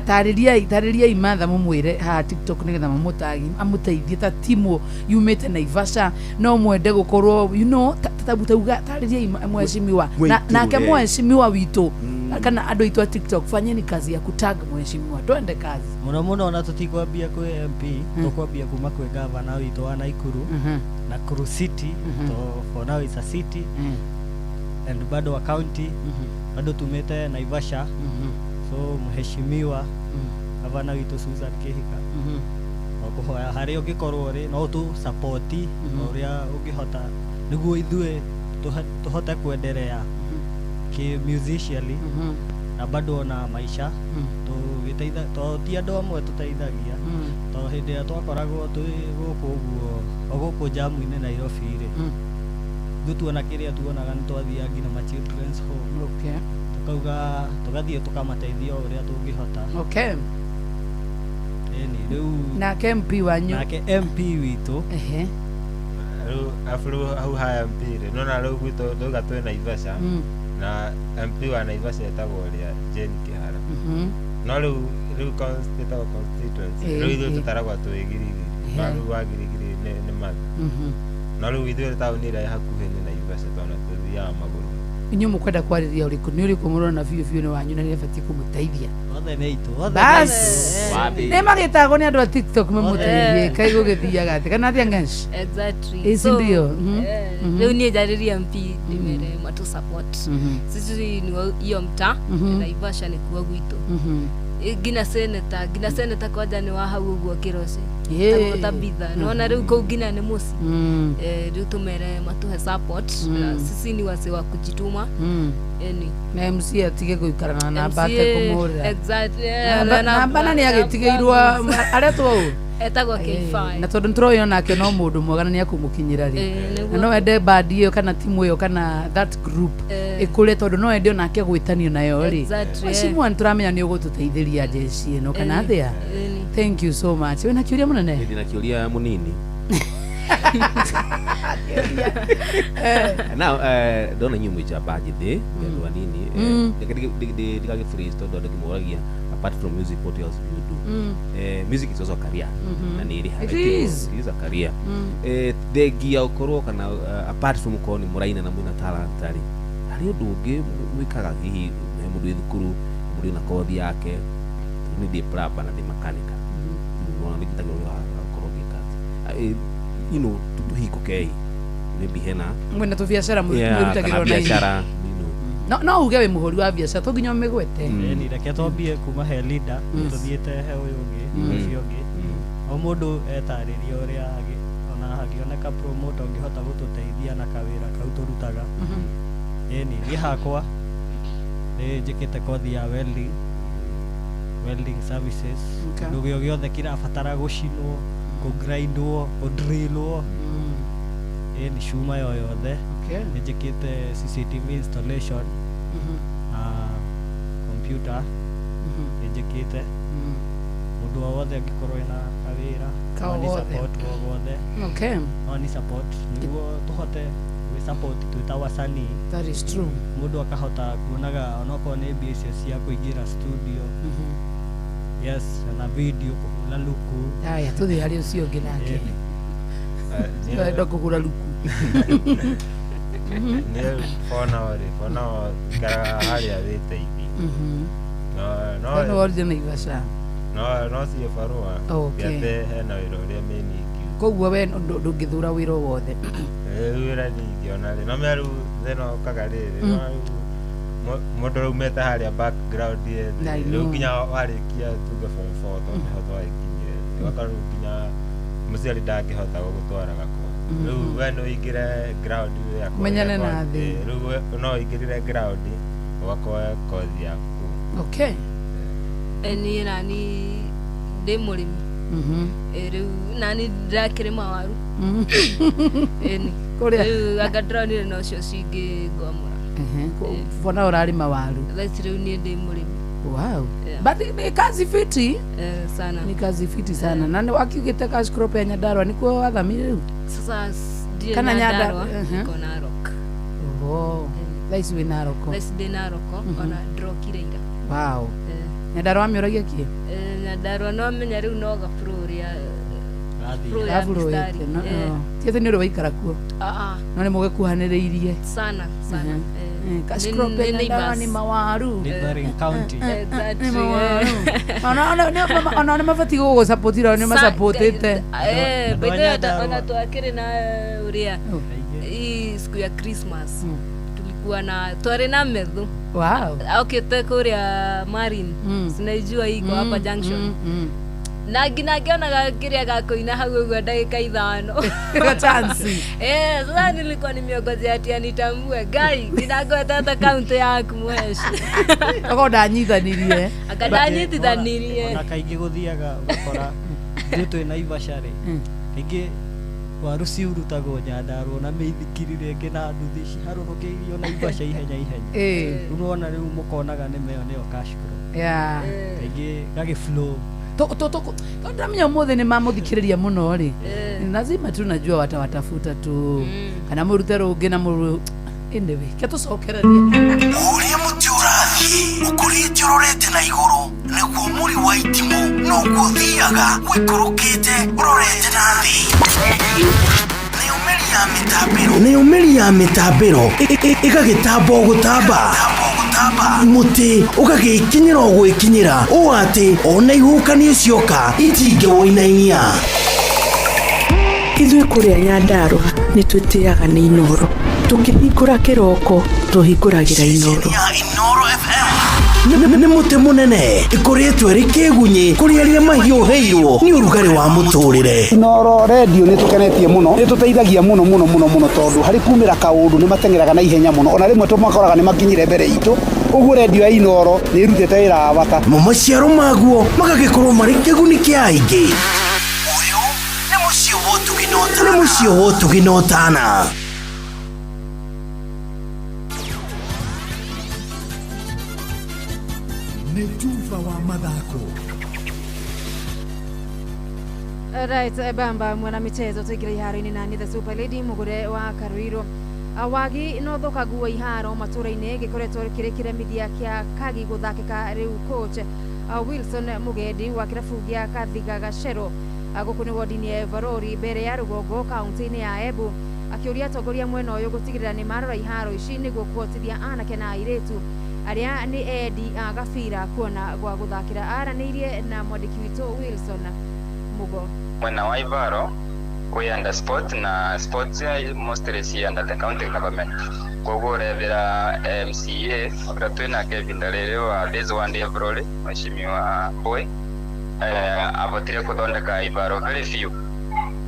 Speaker 3: Tarĩriai Martha mũmwĩre haha TikTok nĩgetha mamũtagi amũteithie ta timu yumĩte Naivasha no mwende gũkorwo you know tauga tarĩriai mheshimiwa nake mheshimiwa witũ kana andũ aitũ a TikTok fanyeni kazi ya kutag mheshimiwa twende kazi
Speaker 11: mũno mũno ona tũtikwambia kwĩ MP tũkwambia kuma kwĩ gavana witũ wa Nakuru Nakuru City to for now it's a city and bado wa county bado tumete Naivasha so mheshimiwa gavana witũ Susan Kihika no kũhoya harĩa ũngĩkorwo rĩ no tũ support ũrĩa ũngĩhota nĩguo ithuĩ tũhote kuendelea ki musicially na bado ona maisha tũgĩteitha to ti andũ amwe tũteithagia to hĩndĩ ĩrĩa twakoragwo twĩ gũkũ ũguo o gũkũ jamu-inĩ Nairobi rĩ ithuĩ tuona kĩrĩa tuonaga nĩ twathiaga nginya ma children's home tukauga tũgathiĩ tũkamateithia o ũrĩa tũngĩhota. Ĩni rĩu
Speaker 3: nake MP wanyu
Speaker 11: nake MP witũ
Speaker 8: rĩu abu rĩu hau ha MP rĩ nona rĩu gwitũ ndauga twĩ Naivasha na MP wa Naivasha etagwo ũrĩa Jane Kihara no rĩu ĩtagwo constituency rĩu ithuĩ tũtaragwo twĩ Girigiri no rĩu wa Girigiri nĩ Martha no rĩu ithuĩ taũni ĩrĩa ĩ hakuhĩ nĩ Naivasha tondũ tũthiaga magũrũ.
Speaker 3: Inyuĩ mũkwenda kwarĩria ũrĩkũ nĩ ũrĩkũ mũrona biũ biũ nĩ wanyu na nĩ abatiĩ kũmũteithia?
Speaker 11: Othe nĩ aitũ othe.
Speaker 3: Bas nĩ magĩtagwo nĩ andũ a TikTok mamũteithie kaĩ gũgĩthiaga atĩ kana atĩa Ngensh?
Speaker 7: Exactly.
Speaker 3: Ĩci ndio.
Speaker 7: Rĩu niĩ njarĩrie MP ndĩmere matũ support sisi ni hiyo mtaa Naivasha nĩ kuo gwitũ nginya senator kwanja nĩ wa hau ũguo Kĩroci Tabitha nona rĩu kũu nginya nĩ mũciĩ rĩu tũmere matũhe support sisi ni wase wa kujituma
Speaker 3: na MC atige gũikara na namba atekũmũrĩra.
Speaker 7: Exactly.
Speaker 3: Namba na nĩ agĩtigĩirwo aretwo ũũ
Speaker 7: etagwo K5
Speaker 3: na tondũ nĩtũroĩ onake no mũndũ mwega na nĩakũmũkinyĩra rĩ na no ende band ĩyo kana timu ĩyo kana that group ĩkũre tondũ no ende onake gwĩtanio nayo rĩ mheshimiwa nĩtũramenya nĩ ũgũtũteithĩria jeshi ĩno kana atĩa? Thank you so much. Wĩna kĩũria mũnene?
Speaker 15: Ndĩ na kĩũria mũnini. Now ndona inyuĩ mwĩ njamba njĩthĩ mwĩ andũ anini ndigagĩfreeze tondũ andũ ngĩmoragia apart from music what else do you do? Music is also a career na nĩ ĩrĩhaga.
Speaker 3: It is.
Speaker 15: It is a career. Thengia ũkorwo kana apart from ũkorwo nĩ mũraina na mwĩna talanta rĩ harĩ ũndũ ũngĩ mwĩkaga hihi he mũndũ wĩ thukuru mũndũ wĩna kothi yake nĩ ndĩ plumber na ndĩ makanika nona nĩ njitagĩrwo wĩra wa gũkorwo ngĩka atĩ you know tũhingũkei maybe hena
Speaker 3: mwĩna tũbiacara mwĩrutagĩrwo na
Speaker 15: biacara
Speaker 3: no uge wĩ mũhũri wa biacara to nginya ũmĩgwete.
Speaker 11: Ĩni reke twambie kuma he leader tũthiĩte he ũyũ ũngĩ ũcio ũngĩ o mũndũ etarĩria ũrĩa ona hangĩoneka promoter ũngĩhota gũtũteithia na kawĩra kau tũrutaga. Ĩni niĩ hakwa nĩ njĩkĩte kothi ya welding services kĩndũ gĩo gĩothe kĩrabatara gũcinwo kũgrindwo kũdrillwo ĩni cuma yo yothe nĩ njĩkĩte CCTV installation na computer nĩ njĩkĩte mũndũ o wothe angĩkorwo ena kawĩra no ni support o wothe no ni support nĩguo tũhote gwĩ support twĩ ta wasanii.
Speaker 3: That is true.
Speaker 11: Mũndũ akahota kuonaga onokorwo nĩ mbia icio cia kũingĩra studio yes na video kũhũra luku.
Speaker 3: Haya tũthiĩ harĩ ũcio ũngĩ nake wenda kũhũra luku.
Speaker 8: Nĩ for now rĩ for now ikaraga harĩa wĩteithie
Speaker 3: no no warire Naivasha
Speaker 8: no ciĩ barũa gĩate hena wĩra ũrĩa mĩningi
Speaker 3: Koguo we ndũngĩthura wĩra o wothe.
Speaker 8: Wĩra ningĩona rĩ no mea rĩu thĩna ũkaga rĩrĩ, no rĩu mũndũ raumĩte harĩa background
Speaker 3: I
Speaker 8: rĩu
Speaker 3: know.
Speaker 8: nginya warĩkia tuge form four tondũ nĩho twagĩkinyire, ũgakora rĩu nginya mũciari ndangĩhota gũgũtwara gakwa. Rĩu we no ũingĩre ground ya kuoya
Speaker 3: Menyane na thĩ.
Speaker 8: Rĩu we no ũingĩrire ground ũgakoya kothi yaku kũu.
Speaker 3: Okay.
Speaker 7: Niĩ nani ndĩ mũrĩmi. Rĩu nani ndĩrakĩrĩma waru. Ĩni.
Speaker 3: Kũrĩa?
Speaker 7: Rĩu anga ndĩronire nocio cingĩngwamũra.
Speaker 3: Bona ũrarĩma waru.
Speaker 7: Thaa ici rĩu niĩ ndĩ mũrĩmi.
Speaker 3: Wow.
Speaker 7: Yeah.
Speaker 3: But ni kazi fiti.
Speaker 7: Sana.
Speaker 3: Ni kazi fiti sana. Na nĩ wakiugĩte cash crop ya Nyandarua nĩkuo wathamire rĩu?
Speaker 7: Sasa ndirĩ
Speaker 3: Kana
Speaker 7: Nyandarua,
Speaker 3: Nyanda-
Speaker 7: niko Narok.
Speaker 3: Oho. Thaa ici wĩ Narok.
Speaker 7: Thaa ici ndĩ Narok, ona ndĩrokire ira.
Speaker 3: Wow. Nyandarua amĩũragia kĩ?
Speaker 7: Nyandarua no menya rĩu no gabro ũrĩa flow ya
Speaker 3: Gabro
Speaker 7: mistari.
Speaker 3: ĩte, no, no. Ti atĩ nĩ ũrĩ waikara kuo.
Speaker 7: Ah, ah.
Speaker 3: No nĩ mũgĩkuhanĩrĩirie.
Speaker 7: Sana sana.
Speaker 3: Cash
Speaker 7: Nĩ-
Speaker 3: crop ya
Speaker 7: nĩ
Speaker 3: Nyandarua
Speaker 7: neighbours.
Speaker 3: nĩ mawaru.
Speaker 11: Neighboring county.
Speaker 7: Exactly,
Speaker 3: Nĩ mawaru. Ona nĩ mabatiĩ gũgũcapotira nĩ macapotĩte.
Speaker 7: By the way, ona twakĩrĩ na ũrĩa hii siku ya Christmas tulikuwa na twarĩ na methu.
Speaker 3: Wow.
Speaker 7: Okĩte kũrĩa Marin, sinaijua iko hapa junction, na nginya ngĩonaga kĩrĩa gakũina hau ũguo ndagĩka 5.
Speaker 3: Chance.
Speaker 7: Sasa nilikuwa nimeongozea ati anitambue ngai nginangweta hata kaunti yaku mwesh.
Speaker 3: Okorwo ndanyitanirie.
Speaker 7: Anga ndanyitithanirie.
Speaker 11: Ona kaingĩ gũthiaga ũgakora ithuĩ twĩ Naivasha rĩ, kaingĩ waru ciurutagwo Nyandarua na mĩithikiri rĩngĩ na nduthi ciharũrũkĩirio Naivasha ihenya ihenya. Rĩu nĩwona rĩu mũkonaga nĩ meyo nĩyo cash crop.
Speaker 3: Yeah.
Speaker 11: Kaingĩ gagĩ flow.
Speaker 3: Ndamenya ũmũthĩ nĩ mamũthikĩrĩria mũno rĩ, lazima tu najua watawatafuta tu kana mũrute rũngĩ na mũru anyway ke tũcokererie.
Speaker 1: Ũrĩa mũtĩ ũrathiĩ ũkũrĩte ũrorete na igũrũ nĩguo mũri wa itimũ noguo ũthiaga ũikũrũkĩte ũrorete na thĩ. Nayo mĩri ya mĩtambĩro ĩgagĩtamba o gũtamba, mũtĩ ũgagĩkinyĩra o gwĩkinyĩra ũũ atĩ ona ihuhũkanio cioka itingĩwũinainia.
Speaker 29: Ithuĩ kũrĩa Nyandarua nĩ twĩtĩaga nĩ Inoro. Tũkĩhingũra kĩroko tũhingũragĩra Inoro.
Speaker 1: Nĩ mũtĩ mũnene ĩkoretwo ĩrĩ kĩgunyĩ kũrĩ arĩa mahiũhĩirwo nĩ ũrugarĩ wa mũtũrĩre.
Speaker 30: Inoro redio nĩ tũkenetie mũno, nĩ tũteithagia mũno mũno mũno mũno tondũ harĩ kumĩra kaũndũ nĩ mateng'eraga na ihenya mũno, ona rĩmwe tũmakoraga nĩ makinyire mbere itũ. Ũguo redio ya Inoro nĩ ĩrutĩte wĩra wa bata.
Speaker 1: Mo maciaro maguo magagĩkorwo marĩ kĩguni kĩa aingĩ. Ũyũ nĩ mũciĩ wa ũtugi na ũtana. Nĩ mũciĩ wa ũtugi na ũtana.
Speaker 4: Nĩ tuba wa mathako.
Speaker 2: Right, bamba mwana michezo tuingire iharo-inĩ na ni the super lady mugure wa Karuiro. Wagi no thũkangu wa iharo matũra-inĩ gĩkoretwo kĩrĩ kĩremithia kĩa kagi gũthakĩka rĩu coach Wilson Mugendi wa kĩrabu gĩa Kathiga Gacero, gũkũ nĩ wodi-inĩ ya Evarori mbere ya rũgongo kaunti-inĩ ya Embu, akĩũria atongoria mwena ũyũ gũtigĩrĩra nĩ marora iharo ici nĩguo kũhotithia anake na airĩtu arĩa nĩ endi a gabira kuona gwa gũthakĩra. Aranĩirie na mwandĩki witũ Wilson Mugo.
Speaker 13: Mwena wa Ivaro kwĩ under sport na sports mostly ci under the county government, koguo ũrethera MCA ũrĩa twĩnake ihinda rĩrĩ wa this one Evroli mheshimiwa Boy avotire kũthondeka Ivaro very few,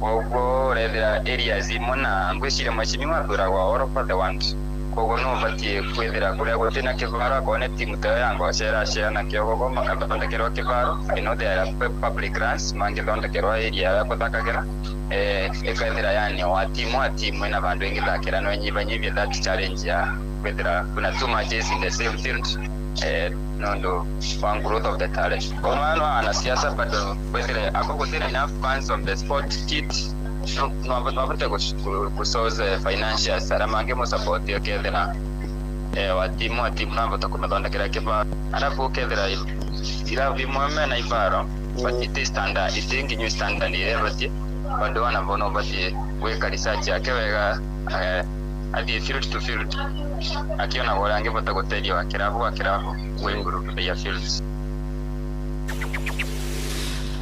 Speaker 13: koguo ũrethera areas imwe na ngwĩciria mheshimiwa athuragwo all over the world, koguo no ũbatiĩ kwĩthĩra kũrĩa gũtirĩ na kĩbaro akorwo nĩ timu ta ĩyo ya Ngocera Share na Kĩogogo magathondekerwo kĩbaro. I know there are public lands mangĩthondekerwo area ya gũthakagĩra, ĩkethĩra yani wa timu ĩna vandũ ĩngĩthakĩra no ĩnyihanyihie that challenge ya kwĩthĩra kuna two matches in the same field, nondu wa growth of the talent. Kono no anasiasa bado kwĩthĩra ako gũtirĩ enough funds of the sport kit no no avote kusource financials arĩa mangĩmũsupport ũkethĩra wa timu no avote kũmathondekera kĩbaro arabu ũkethĩra irabu imwe mena ibaro but iti standard iti nginyu standard ĩrĩa ĩbatiĩ bandu wanavo no ũbatiĩ gwĩka research yake wega, athiĩ field to field akĩonaga ũrĩa angĩbota gũteithia wa kĩrabu gwĩimprove their fields.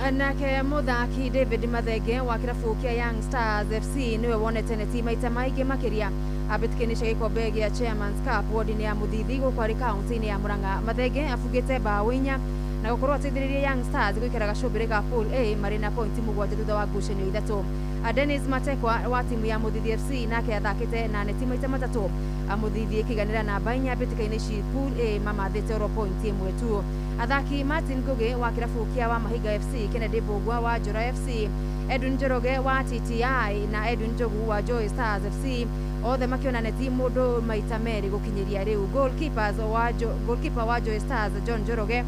Speaker 2: Nake muthaki David Mathenge wa kirabu kia Young Stars FC niwe wonete neti maita maingi makiria ambĩtĩka-inĩ cia gĩkombe gĩa Chairman's Cup wodi-inĩ ya Mũthithi gũkũ arĩ kaunti-inĩ ya Murang'a. Mathenge abungĩte mbaũ 4 na gũkorwo ateithĩrĩirie Young Stars gũikara gacũmbĩrĩ ka Pool A marĩ na pointi 7 thutha wa ngucanio 3. Dennis Matekwa wa timu ya Mũthithi FC nake athakĩte na neti maita 3. Mũthithi ĩkĩiganĩra namba 4 mbĩtĩka-inĩ ici Pool A mamathĩte oro pointi 1 tu. Athaki Martin Ngugi wa kirabu kia wa Mahiga FC, Kennedy Mbugua wa Njora FC, Edwin Njoroge wa TTI na Edwin Njogu wa Joy Stars FC othe makiona neti mundu maita 2 gukinyiria riu. Goalkeeper wa Joy Stars John Njoroge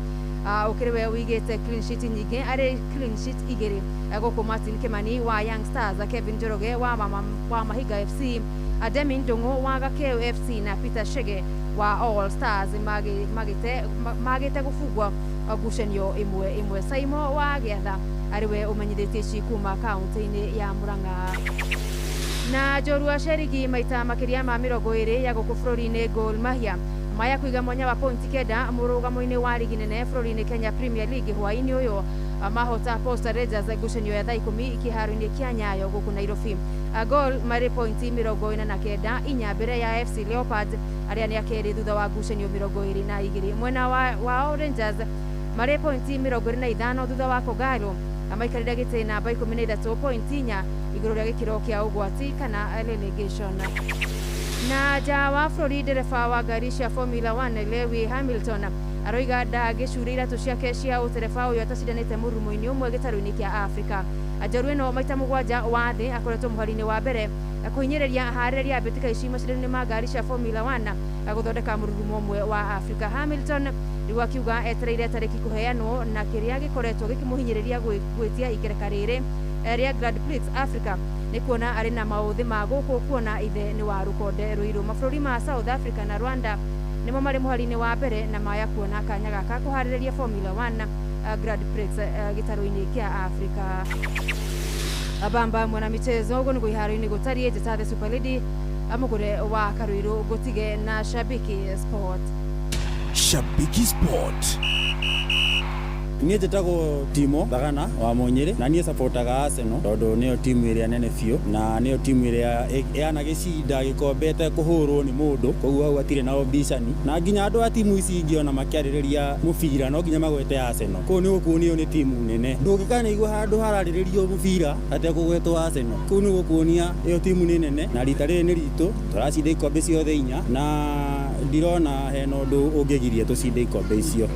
Speaker 2: ukiri we wigite clean sheet nyingi ari clean sheet 2 guku Martin Kimani wa Young Stars, Kevin Njoroge wa Mahiga FC, Ademi Ndungu wa Gakeu FC na Peter Shege wa All Stars magite gubungwo ngucanio 1-1. Saimo wa Giatha ariwe umenyithitie ici kuma kaunti-inĩ ya Murang'a. Na njorua cia rigi maita makiria ma 20 ya gũkũ bũrũri-inĩ Gor Mahia maya kuiga mwanya wa pointi 9 mũrũgamo-inĩ wa rigi nene bũrũri-inĩ Kenya Premier League hwaĩ-inĩ ũyũ mahota Posta Rangers ngucanio ya thaa 10 kĩharo-inĩ kĩa Nyayo gũkũ Nairobi. Gor marĩ pointi 49 inya mbere ya FC Leopards arĩa nĩ akerĩ thutha wa ngucanio 22. Mwena wao Rangers marĩ pointi 25 thutha wa Kogalo maikarĩre gĩtĩ namba 13 pointi 4 igũrũ rĩa gĩkĩro kĩa ũgwati kana relegation. Na nja wa bũrũri ndereba wa ngari cia Formula 1 Lewis Hamilton aroiga ndangĩcuria iratũ ciake cia ũtereba ũyũ atacindanĩte mũrurumo-inĩ ũmwe gĩtarũ-inĩ kĩa Afrika. Njoru ĩno maita 7 wa thĩ akoretwo mũhari-inĩ wa mbere kũhinyĩrĩria harĩrĩria a mbĩtĩka ici macindano-inĩ ma ngari cia Formula 1 gũthondeka mũrurumo ũmwe wa Afrika. Hamilton rĩu akiuga etereire tarĩki kũheanwo na kĩrĩa gĩkoretwo gĩkĩmũhinyĩrĩria gwĩtia ikereka rĩrĩ rĩa Grand Prix Africa nĩ kuona arĩ na maũthĩ ma gũkũ kuona ithe nĩ wa rũkonde rũirũ. Mabũrũri ma South Africa na Rwanda nĩmo marĩ mũhari-inĩ wa mbere na maya kuona kanya gaka kũharĩrĩria Formula 1 Grand Prix gĩtarũ-inĩ kĩa Africa. Abamba mwana michezo ũguo nĩguo iharo-inĩ gũtariĩ. Njĩta The Super Lady amũgũre wa Karuiru ngũtige na Shabiki Sport.
Speaker 4: Shabiki Sport.
Speaker 5: Niĩ njĩtagwo Timo Thagana wa Mũnyĩrĩ na niĩ supportaga Arsenal tondũ nĩyo timu ĩrĩa nene biũ na nĩyo timu ĩrĩa yanagĩcinda gĩkombe ĩtekũhũrwo nĩ mũndũ, koguo hau hatirĩ na ũbicani, na nginya andũ a timu ici ingĩ ona makĩarĩrĩria mũbira no nginya magwete Arsenal. Kũu nĩ gũkuonio nĩ timu nene, ndũngĩkanaigua handũ hararĩrĩrio mũbira hatekũgwetwo Arsenal. Kũu nĩ gũkuonia ĩyo timu nĩ nene na rita rĩrĩ nĩ ritũ, tũracinda ikombe ciothe 4 na ndirona hena ũndũ ũngĩgiria tũcinde ikombe icio.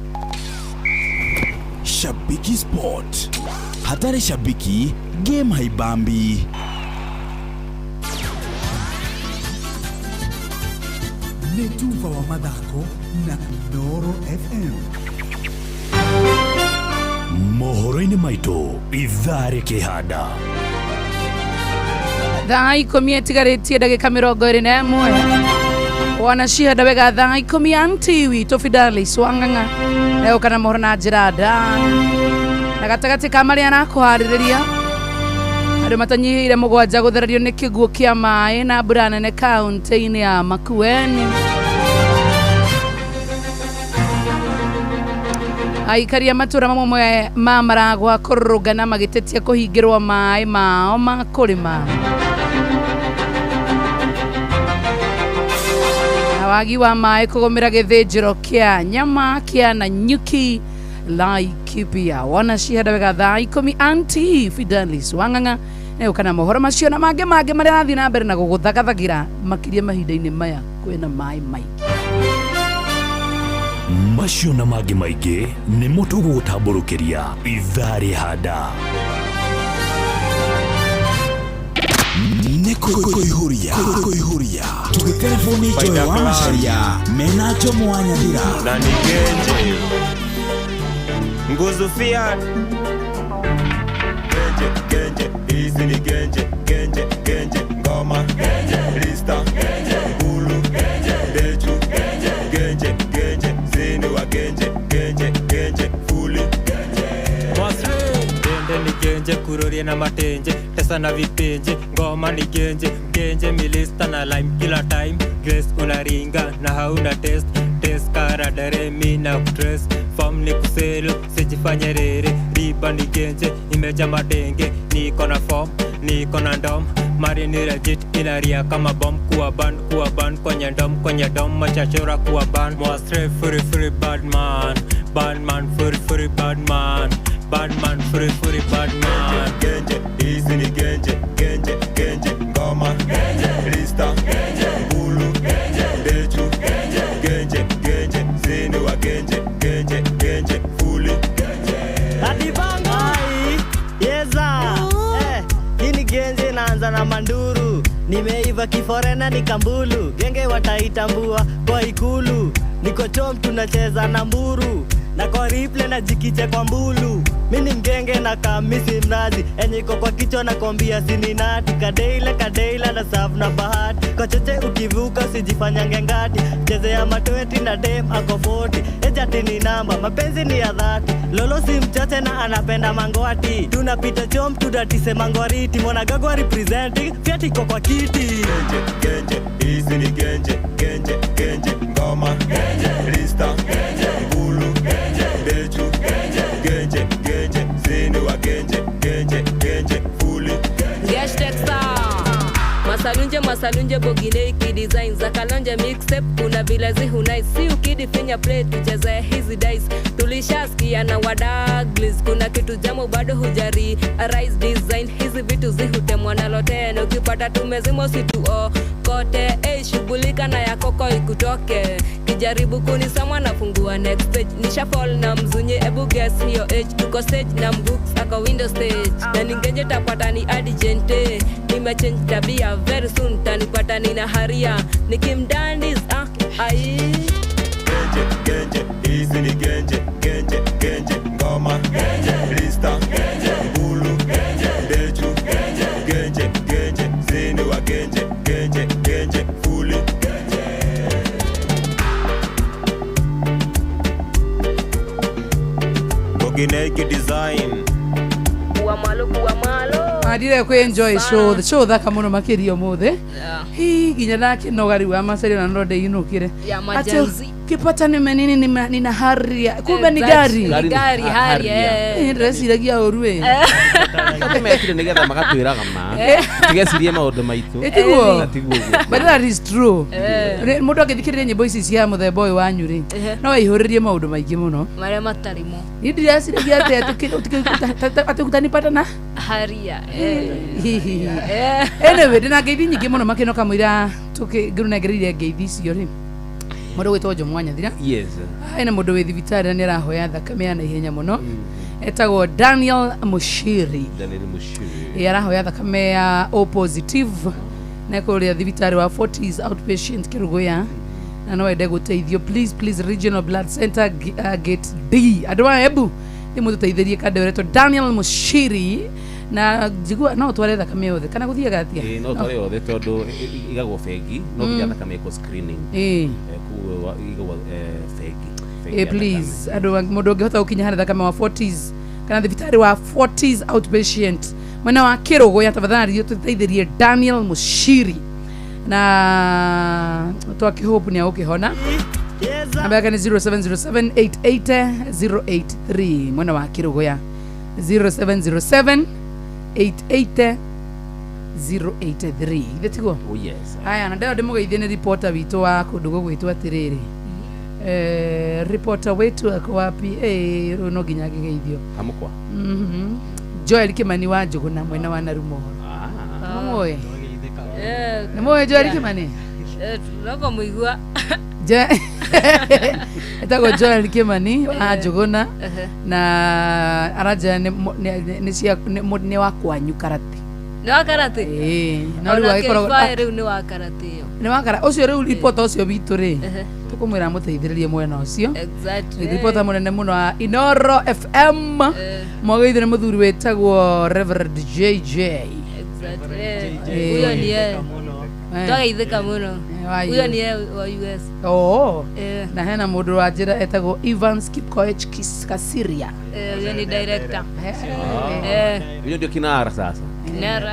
Speaker 4: Shabiki Sport. Hatari shabiki, game haibambi.
Speaker 10: Nĩ tuba wa mathako na Inooro FM.
Speaker 4: Mohoro-inĩ maitũ ithaa rĩkĩhanda.
Speaker 3: Thaa 10 ĩtigarĩtie ndagĩka 21. Wanacihanda wega thaa 10 anti witũ Fidelis Wang'ang'a egũka na mohoro na njĩra ndaya na gatagatĩ ka marĩa arakũharĩrĩria andũ matanyihĩire 7 gũthererio nĩ kĩguũ kĩa maĩ na mbura nene kaunti-inĩ ya Makueni. Aikari a matũra mamwe ma Maragwa kũrũrũngana magĩtetia kũhingĩrwo maĩ mao ma kũrĩma. Wagi wa maĩ kũgũmĩra gĩthĩnjĩro kĩa nyama kĩa Nanyuki Laikipia. Wona cihanda wega thaa 10 anti Fidelis Wang'ang'a egũka na mohoro macio na mangĩ mangĩ marĩa arathiĩ na mbere na gũgũthagathagĩra makĩria mahinda-inĩ maya kwĩna maĩ maingĩ.
Speaker 4: Macio na mangĩ maingĩ nĩmo tũgũgũtambũrũkĩria ithaa rĩhanda. Nĩ kũihũria kũihũria tũgĩtelefoni Joy wa Macharia mena Jomo wa Nyathira
Speaker 8: na ni genje nguzu fiat genje genje hizi ni genje genje genje ngoma genje lista genje ngulu genje deju genje genje genje zini wa genje genje genje fuli genje ni genje kurorie na matenje tesa na vipenje ngoma ni genje genje milista na lime kila time grace unaringa na hauna test test kara dere mi na stress form ni kuselo sijifanye rere
Speaker 31: Diba ni genje imeja madenge. Niko na form, niko na ndom. Mari ni legit inaria kama bomb. Kuwa ban kwenye dom machachora kuwa ban. Mwastre furi furi bad man. Bad man furi furi bad man. Bad man furi furi bad man.
Speaker 8: Genje, hizi ni genje, genje, genje, ngoma, genje, lista, genje, mbulu, genje, ndeju, genje, genje, genje, zini wa genje, genje, genje, fuli, genje.
Speaker 11: Adibango ai, yeza. Hii genje naanza na manduru. Nimeiva kiforena ni kambulu. Genge wataitambua kwa ikulu. Niko chom tunacheza na mburu. Na kwa replay na jikiche kwa mbulu. Mimi mgenge na kamisi mnazi. Enye iko kwa kichwa na kombia sininati. Kadeila kadeila na serve na bahati. Kwa cheche ukivuka usijifanya ngati. Cheze ya matweti na dem ako 40. Ejati ni namba, mapenzi ni ya dhati. Lolo si mchache na anapenda mangwati. Tunapita chom tudatise mangwariti. Mwana gagwa representing, fiati iko kwa kiti.
Speaker 8: Genje, genje, hizi ni genje, genje, genje, ngoma, genje, lista, genje, mbulu, genje, ndeju, genje, genje, genje, zini wa genje, genje, genje, fuli,
Speaker 7: genje. Masalunje masalunje bogine iki design za kalonje mixtape kuna vile zihunai si ukidifinya play tucheze hizi dice tulishasikia na wadaglis kuna kitu jamo bado hujari rise design hizi vitu zihutemwa nalo tena ukipata tumezimo situo kote shughulika na yakoko ikutoke kijaribu kunisoma nafungua next page nisha fall na mzunye ebu guess hiyo age tuko stage na mbooks ako window stage na ningeje tapata ni adigente nimechange tabia very soon tanipata nina haria nikimdandis ai
Speaker 8: genje genje hizi ni genje genje genje ngoma genje lista genje mbulu genje ndeju genje genje genje zini wa genje genje genje fuli genje. Bogineki design
Speaker 7: kuwa malo kuwa malo.
Speaker 3: Adire ku enjoy show the show thaka muno makiria muthe. Hi ginya nake no gari wa masari na ndo ndeinukire. Kipata ni menini nina haria kumbe ni gari.
Speaker 7: Ni gari haria.
Speaker 3: Ndĩreciragia ũru ĩ.
Speaker 15: Mekire nigetha magatwĩraga ma. Tigecirie maũndũ maitũ.
Speaker 3: Tiguo. But that is true. Mũndũ angĩthikĩrĩria nyĩmbo ici cia mũthemba ũyũ wanyu rĩ, no aihũrĩrie maũndũ maingĩ mũno.
Speaker 7: Marĩa matarĩ mo.
Speaker 3: Niĩ ndĩreciragia atĩ ũtanipata na
Speaker 7: haria.
Speaker 3: Anyway, ndĩna ngeithi nyingĩ mũno makĩno kamũira tũkĩngĩrũnengereire ngeithi icio rĩ. Mũndũ gwĩtwo Jomo Wanyathira.
Speaker 15: Yes.
Speaker 3: Ena mũndũ wĩ thibitarĩ na nĩarahoya thakame ya naihenya mũno. Etagwo Daniel Mushiri.
Speaker 15: Daniel Mushiri.
Speaker 3: Arahoya thakame ya O positive na kũrĩa thibitarĩ wa 40s outpatient Kĩrũgũya. Na no ende gũteithio please please Regional Blood Center Gate D. Andũ a Embu nĩ mũtũteithĩrie kande ũretwo Daniel Mushiri na njigua no tware thakame yothe kana guthiaga atia?
Speaker 15: No tware yothe tondu igagwo bengi no nginya thakame iko screening. Kuo igagwo bengi.
Speaker 3: Please andu mundu ungihota gukinya hana thakame wa 40s kana thibitari wa 40s outpatient mwena wa Kiruguya tafadhali ututeithirie Daniel Mushiri na twakihope ni agukihona. Namba yake ni 0707888083 mwena wa Kiruguya 0707 88083 ithetiguo.
Speaker 15: Oh yes.
Speaker 3: Haya na ndero ndimugeithie ni reporter witu wa kundu gugwitwo atiriri. Reporter wetu ako wapi? No nginya ngigeithio.
Speaker 15: Amukwa.
Speaker 3: Joel Kimani wa Njuguna mwena wa Narumohoro. Muoe. Ni muoe Joel Kimani?
Speaker 7: Noko muigua.
Speaker 3: Etagwo Joel Kimani wa Njuguna na aranja ni wa kwanyu karate.
Speaker 7: Ni wa karate?
Speaker 3: No riu agikorwo
Speaker 7: riu ni wa karate iyo.
Speaker 3: Ni wa karate. Ucio riu reporter ucio witu ri. Tukumwira muteithiririe mwena ucio.
Speaker 7: Exactly.
Speaker 3: Reporter munene muno wa Inoro FM. Mwageithire muthuri wetagwo Reverend JJ.
Speaker 7: Exactly. Huyo ni yeye. Twageithika muno. Huyo ni yeye wa US.
Speaker 3: Oh. Na hena mundu wa njira etagwo Evans Kipkoech Kasiria.
Speaker 7: Huyo ni director.
Speaker 15: Huyo ndio kinara sasa.
Speaker 7: Kinara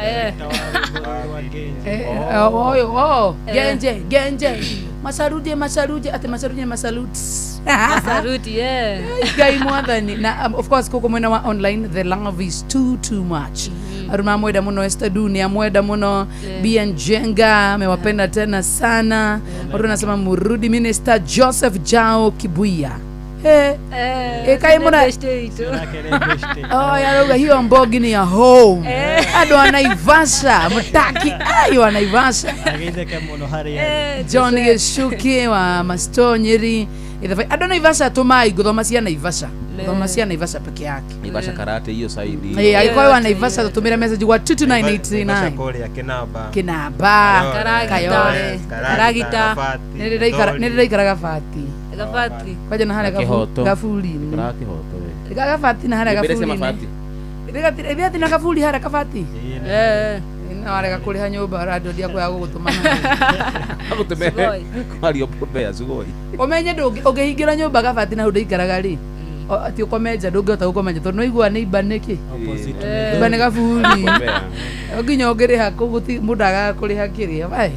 Speaker 3: Oh, genje genje. Masaruje masaruje ate masaruje masaluts.
Speaker 7: Masaruti, yeah.
Speaker 3: Ngai mwathani na of course koko mwena wa online the love is too much. Aruma mwenda muno Esther Dunia mwenda muno BN Jenga amewapenda tena sana. Watu wanasema murudi Minister Joseph Jao Kibuya. Kai muna oh ya hiyo mbogi ni ya home. Ado Naivasha mutaki ayo wa Naivasha.
Speaker 11: Agitheke muno hari.
Speaker 3: John Geshuki wa Mastonyeri. Ado Naivasha tumai guthoma cia Naivasha. Guthoma cia Naivasha peke yake.
Speaker 15: Naivasha karate hiyo saidi.
Speaker 3: Alikuwa wa Naivasha tutumira message wa 22989.
Speaker 8: Naivasha kore ya Kinaba.
Speaker 3: Kinaba. Kayore.
Speaker 7: Karagita.
Speaker 3: Nĩndĩraikara Gabati.
Speaker 7: Gabati.
Speaker 3: Kwaja na harĩa Gaburi.
Speaker 15: Kihoto we.
Speaker 3: Gabati na harĩa Gaburi. Ĩrĩa na Gaburi harĩa Gabati. Na warega kũrĩha nyũmba ũrandodia kwa gũgũtũma.
Speaker 15: Agũtũme. Kwario mbea sugoi.
Speaker 3: Ũmenye ũngĩhingĩra nyũmba Gabati na hau ndĩikaraga rĩ. Ati ũkomenja ndũngĩhota gũkomenja tondũ nĩwaigua nĩ imba nĩkĩ? Imba nĩ Gaburi. Nginya ũngĩrĩha kũu mũndũ agaga kũrĩha kĩrĩa. Wae.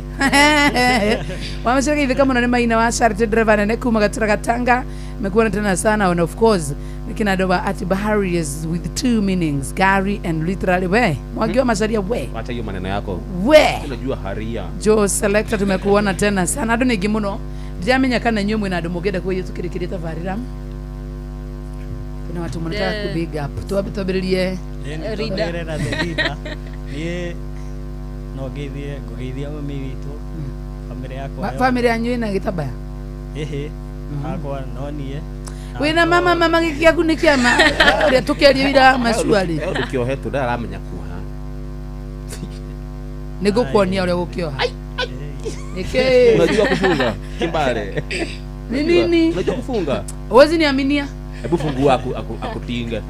Speaker 3: Wamecera githika mũno nĩ maina wa Charity driver nene kuma Gatũra Gatanga. Mekuona tena sana and of course nikinado ati bahari is with two meanings, gari and literally we. Mwagio macharia we.
Speaker 15: Acha hiyo maneno yako.
Speaker 3: We.
Speaker 15: Unajua haria.
Speaker 3: Joe Selector tumekuona tena sana. Andũ nĩ aingĩ mũno. Ndiramenya kana inyuĩ mwĩna andũ mũngĩenda kwĩyũ tukĩrĩkĩria tabarĩra. Kuna watu mnataka ku big up. Tuwambĩrĩrie
Speaker 11: Rida na the niĩ no ngeithie ngũgeithia mami witũ family yakwa.
Speaker 3: Family yanyu ĩna gĩtambaya?
Speaker 11: Ĩhĩ. Akwa no niĩ.
Speaker 3: Wĩna mama gĩkĩaku nĩ kĩama ũrĩa tũkĩaria ira macuarĩ.
Speaker 15: Ũndũ kĩohetwo ndaramenya kuoha.
Speaker 3: Nĩ ngũkuonia ũrĩa gũkĩoha. Nĩkĩ?
Speaker 15: Unajua kufunga kimbare.
Speaker 3: Ni nini?
Speaker 15: Unajua kufunga?
Speaker 3: Huwezi niaminia.
Speaker 15: Hebu fungua akutinga.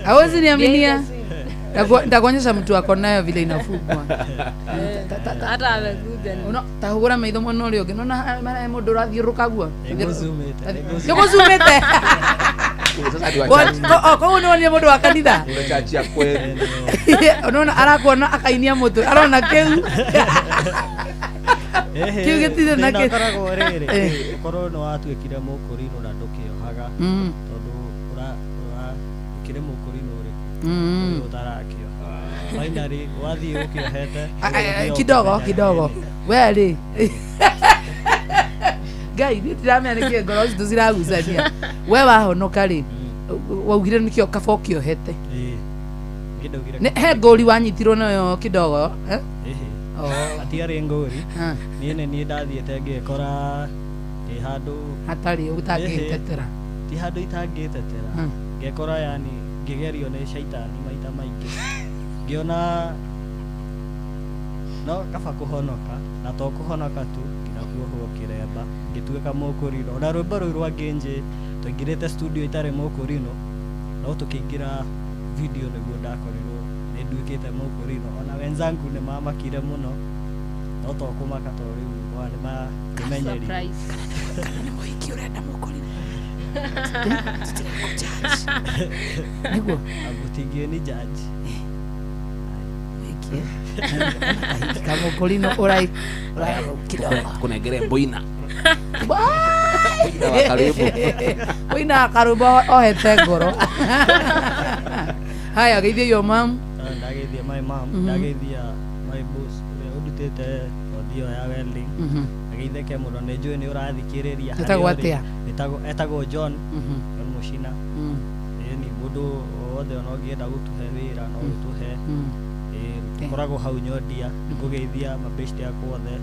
Speaker 3: Hawezi niaminia. Nitakuonyesha mtu wako nayo vile inafungwa.
Speaker 7: Hata amekuja.
Speaker 3: Uno tahugura maitho muno uri ungi. Nona mara mundu urathiuruka guo.
Speaker 11: Nĩngũzumĩte.
Speaker 3: Nĩngũzumĩte. Koguo nĩwonire mũndũ wa kanitha.
Speaker 15: Unachachia kweli.
Speaker 3: Unaona arakuona akainia mũtwe. Arona kĩu. Kĩu gĩtirĩ na kĩ.
Speaker 11: Koragwo rĩrĩ. Korwo nĩ watuĩkire mũkũrinũ na ndũkĩohaga. Tondũ ũra ũkĩrĩ mũkũrinũ ũrĩkũ. Ũtarakĩoha. Finally wathiĩ ũkĩohete.
Speaker 3: Kidogo. We rĩ. Ngai niĩ ndiramenya nĩkĩ ngoro citũ ciragucania. We wahonoka rĩ. Waugire nĩkĩo kaba ũkĩohete. He ngũri wanyitirwo nayo kidogo.
Speaker 11: Atiarĩ ngũri. Niĩ nĩ niĩ ndathiĩte ngĩkora ndĩ handũ
Speaker 3: hatarĩ ũtangĩtetera.
Speaker 11: Ti handũ itangĩtetera. Ngekora yani ngĩgerio nĩ caitani maita maingĩ. Ngĩona no kaba kũhonoka na to kũhonoka tu nginya kuohwo kĩremba ngĩtuĩka mũkũrinũ. Na rwĩmbo rũu rwa Ngĩnjĩ twaingĩrĩte studio itarĩ mũkũrinũ no tũkĩingĩra video nĩguo ndakorirwo nĩ nduĩkĩte mũkũrinũ. Ona wenzangu nĩ mamakire mũno no to kũmaka to rĩu nĩ mamenyeri.
Speaker 3: Kana nĩ mũhiki ũrenda mũkũrinũ. Nĩguo
Speaker 11: mũtingĩ ni judge.
Speaker 3: Wiki. Kama mũkũrinũ ũrai kidogo.
Speaker 15: Kunengere boina.
Speaker 3: Boina karũmbo ohete ngoro. Haya geithia your mom.
Speaker 11: Ndageithia my mom, ndageithia my boss ũrĩa ũndutĩte kothi ĩyo ya welding. Ageithĩke mũno nĩ njũĩ nĩ ũrathikĩrĩria.
Speaker 3: Etagwo atĩa?
Speaker 11: Etagwo John. John Mushina. Ĩni mũndũ wothe ona ũngĩenda gũtũhe wĩra no ũtũhe. Tũkoragwo hau Nyondia ngũgeithia mabeshte akwa othe.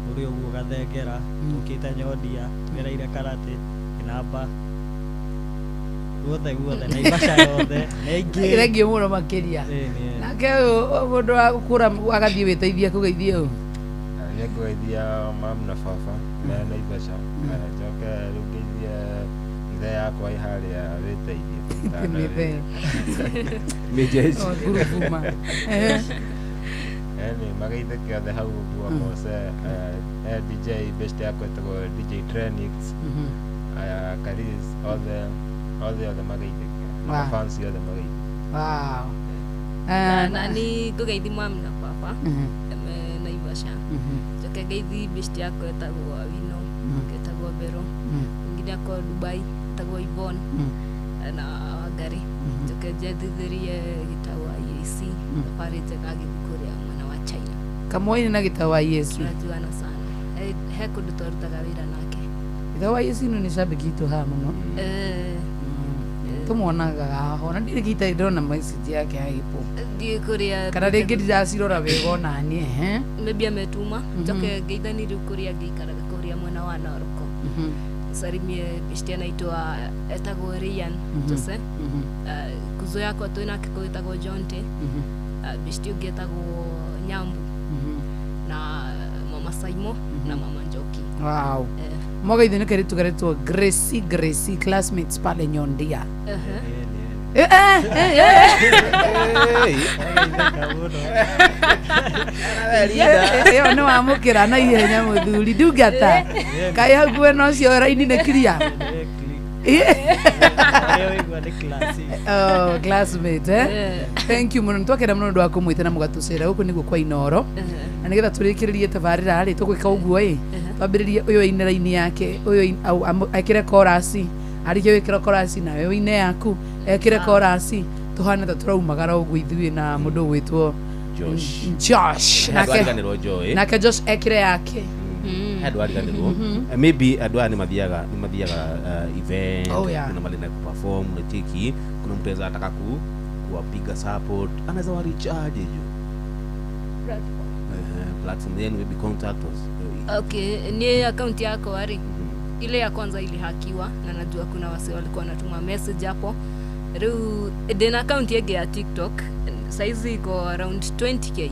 Speaker 11: Ũrĩ ũguo Gathengera tũkĩte Nyondia tũgereire karate Kinamba guothe guothe Naivasha yothe nĩ aingĩ.
Speaker 3: Thengiũ mũno makĩria. Nake ũyũ mũndũ wa gũkũra agathiĩ wĩteithia kũgeithia ũũ.
Speaker 8: Nĩ ngũgeithia mam na baba me Naivasha. Njoke rĩu ngeithie ithe yakwa ĩ harĩa wĩteithie.
Speaker 3: Mĩthee.
Speaker 15: Mĩjeshi.
Speaker 3: Ngurubuma.
Speaker 8: Eni mageithĩke othe hau ũguo Mose DJ best yakwa ĩtagwo DJ Trenix. Aya Karis othe othe mageithĩke. Na fans othe mageithĩke.
Speaker 3: Wow.
Speaker 7: Na ni ngũgeithi mami na baba me Naivasha. Njoke ngeithi best yakwa ĩtagwo Awino, ĩtagwo etagwo Vero, mwingine ako Dubai etagwo Yvonne na Wangari. Njoke njethithĩrie gĩtau wa EAC thabarĩ njega agĩthiĩ kũrĩa mwena wa China.
Speaker 3: Kamwaini na gĩtau wa EAC.
Speaker 7: Tunajuana sana. He kũndũ twarutaga wĩra nake.
Speaker 3: Gĩtau wa EAC nĩ shabiki itũ haha mũno. Tũmwonaga haha ona ndirĩ gita ndĩrona message yake haipo.
Speaker 7: Ndiĩ kũrĩa.
Speaker 3: Kana rĩngĩ ndiracirora wega ona niĩ ehe.
Speaker 7: Maybe ametuma. Njoke ngeithani rĩu kũrĩa ngĩikaraga kũrĩa mwena wa Narok. Salimie beshte anaitwa etagwo Ryan Jose. Kuzo yakwa twĩ nake kũu ĩtagwo Jonte. Beshte ũngĩ etagwo Nyambu na mama Saimo na mama Njoki.
Speaker 3: Wow. Mwagaithio nĩ kairĩtu karetwo Gracie, Gracie classmates pale Nyondia. Eh, eh, eh, eh. Ĩyo nĩ wamũkĩra na ihenya mũthuri ndungata kaĩ hau mwena ũcio raini nĩ clear. Oh, classmate, eh? Thank you mũno nĩtwakena mũno ũndũ wa kũmwĩta na mũgatũcera gũkũ nĩguo kwa Inoro na nĩgetha tũrĩkĩrĩrie tabarĩra rĩ tũgwĩka ũguo ĩ twambĩrĩrie ũyũ aine raini yake ũyũ ekĩre korasi arĩkia gwĩkĩra korasi nawe ũine yaku ekĩre korasi tũhane ta tũraumagara ũguo ithuĩ na mũndũ ũgwĩtwo
Speaker 15: Josh.
Speaker 3: Josh.
Speaker 15: He andũ ariganĩrwo Joy.
Speaker 3: Nake Josh ekĩre yake.
Speaker 15: He andũ ariganĩrwo. Maybe andũ aya nĩ mathiaga event.
Speaker 3: Oh, yeah.
Speaker 15: Kuna mali na kuperform na cheki, kuna mtu anaweza ataka kuwapiga support, anaweza wa recharge jo. Platform yenu maybe contact us.
Speaker 7: Okay, ni account yako ari. Ile ya kwanza ilihakiwa na najua kuna wase walikuwa wanatuma message hapo. Rĩu ndĩna account ĩngĩ ya TikTok saizi iko around 20k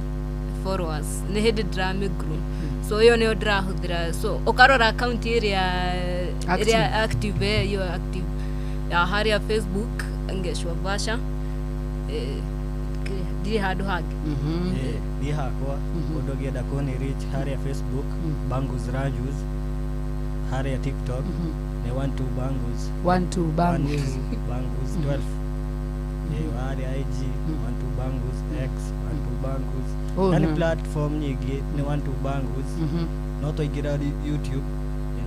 Speaker 7: followers nĩ hĩndĩ ndĩramĩgrow, so ĩyo nĩyo ndĩrahũthĩra, so ũkarora account ĩrĩa ĩrĩa active, ĩyo active ya harĩa Facebook Ngeshwa Vasha, ndirĩ handũ hangĩ.
Speaker 11: Niĩ hakwa mũndũ ũngĩenda kũni reach harĩa Facebook Bangus Rajus, harĩa TikTok nĩ 12 Bangus
Speaker 3: 12 Bangus
Speaker 11: Bangus 12. Harĩa IG 12 Bangus, X 12 Bangus. Yani platform nyingĩ nĩ 12 Bangus. No twaingĩra YouTube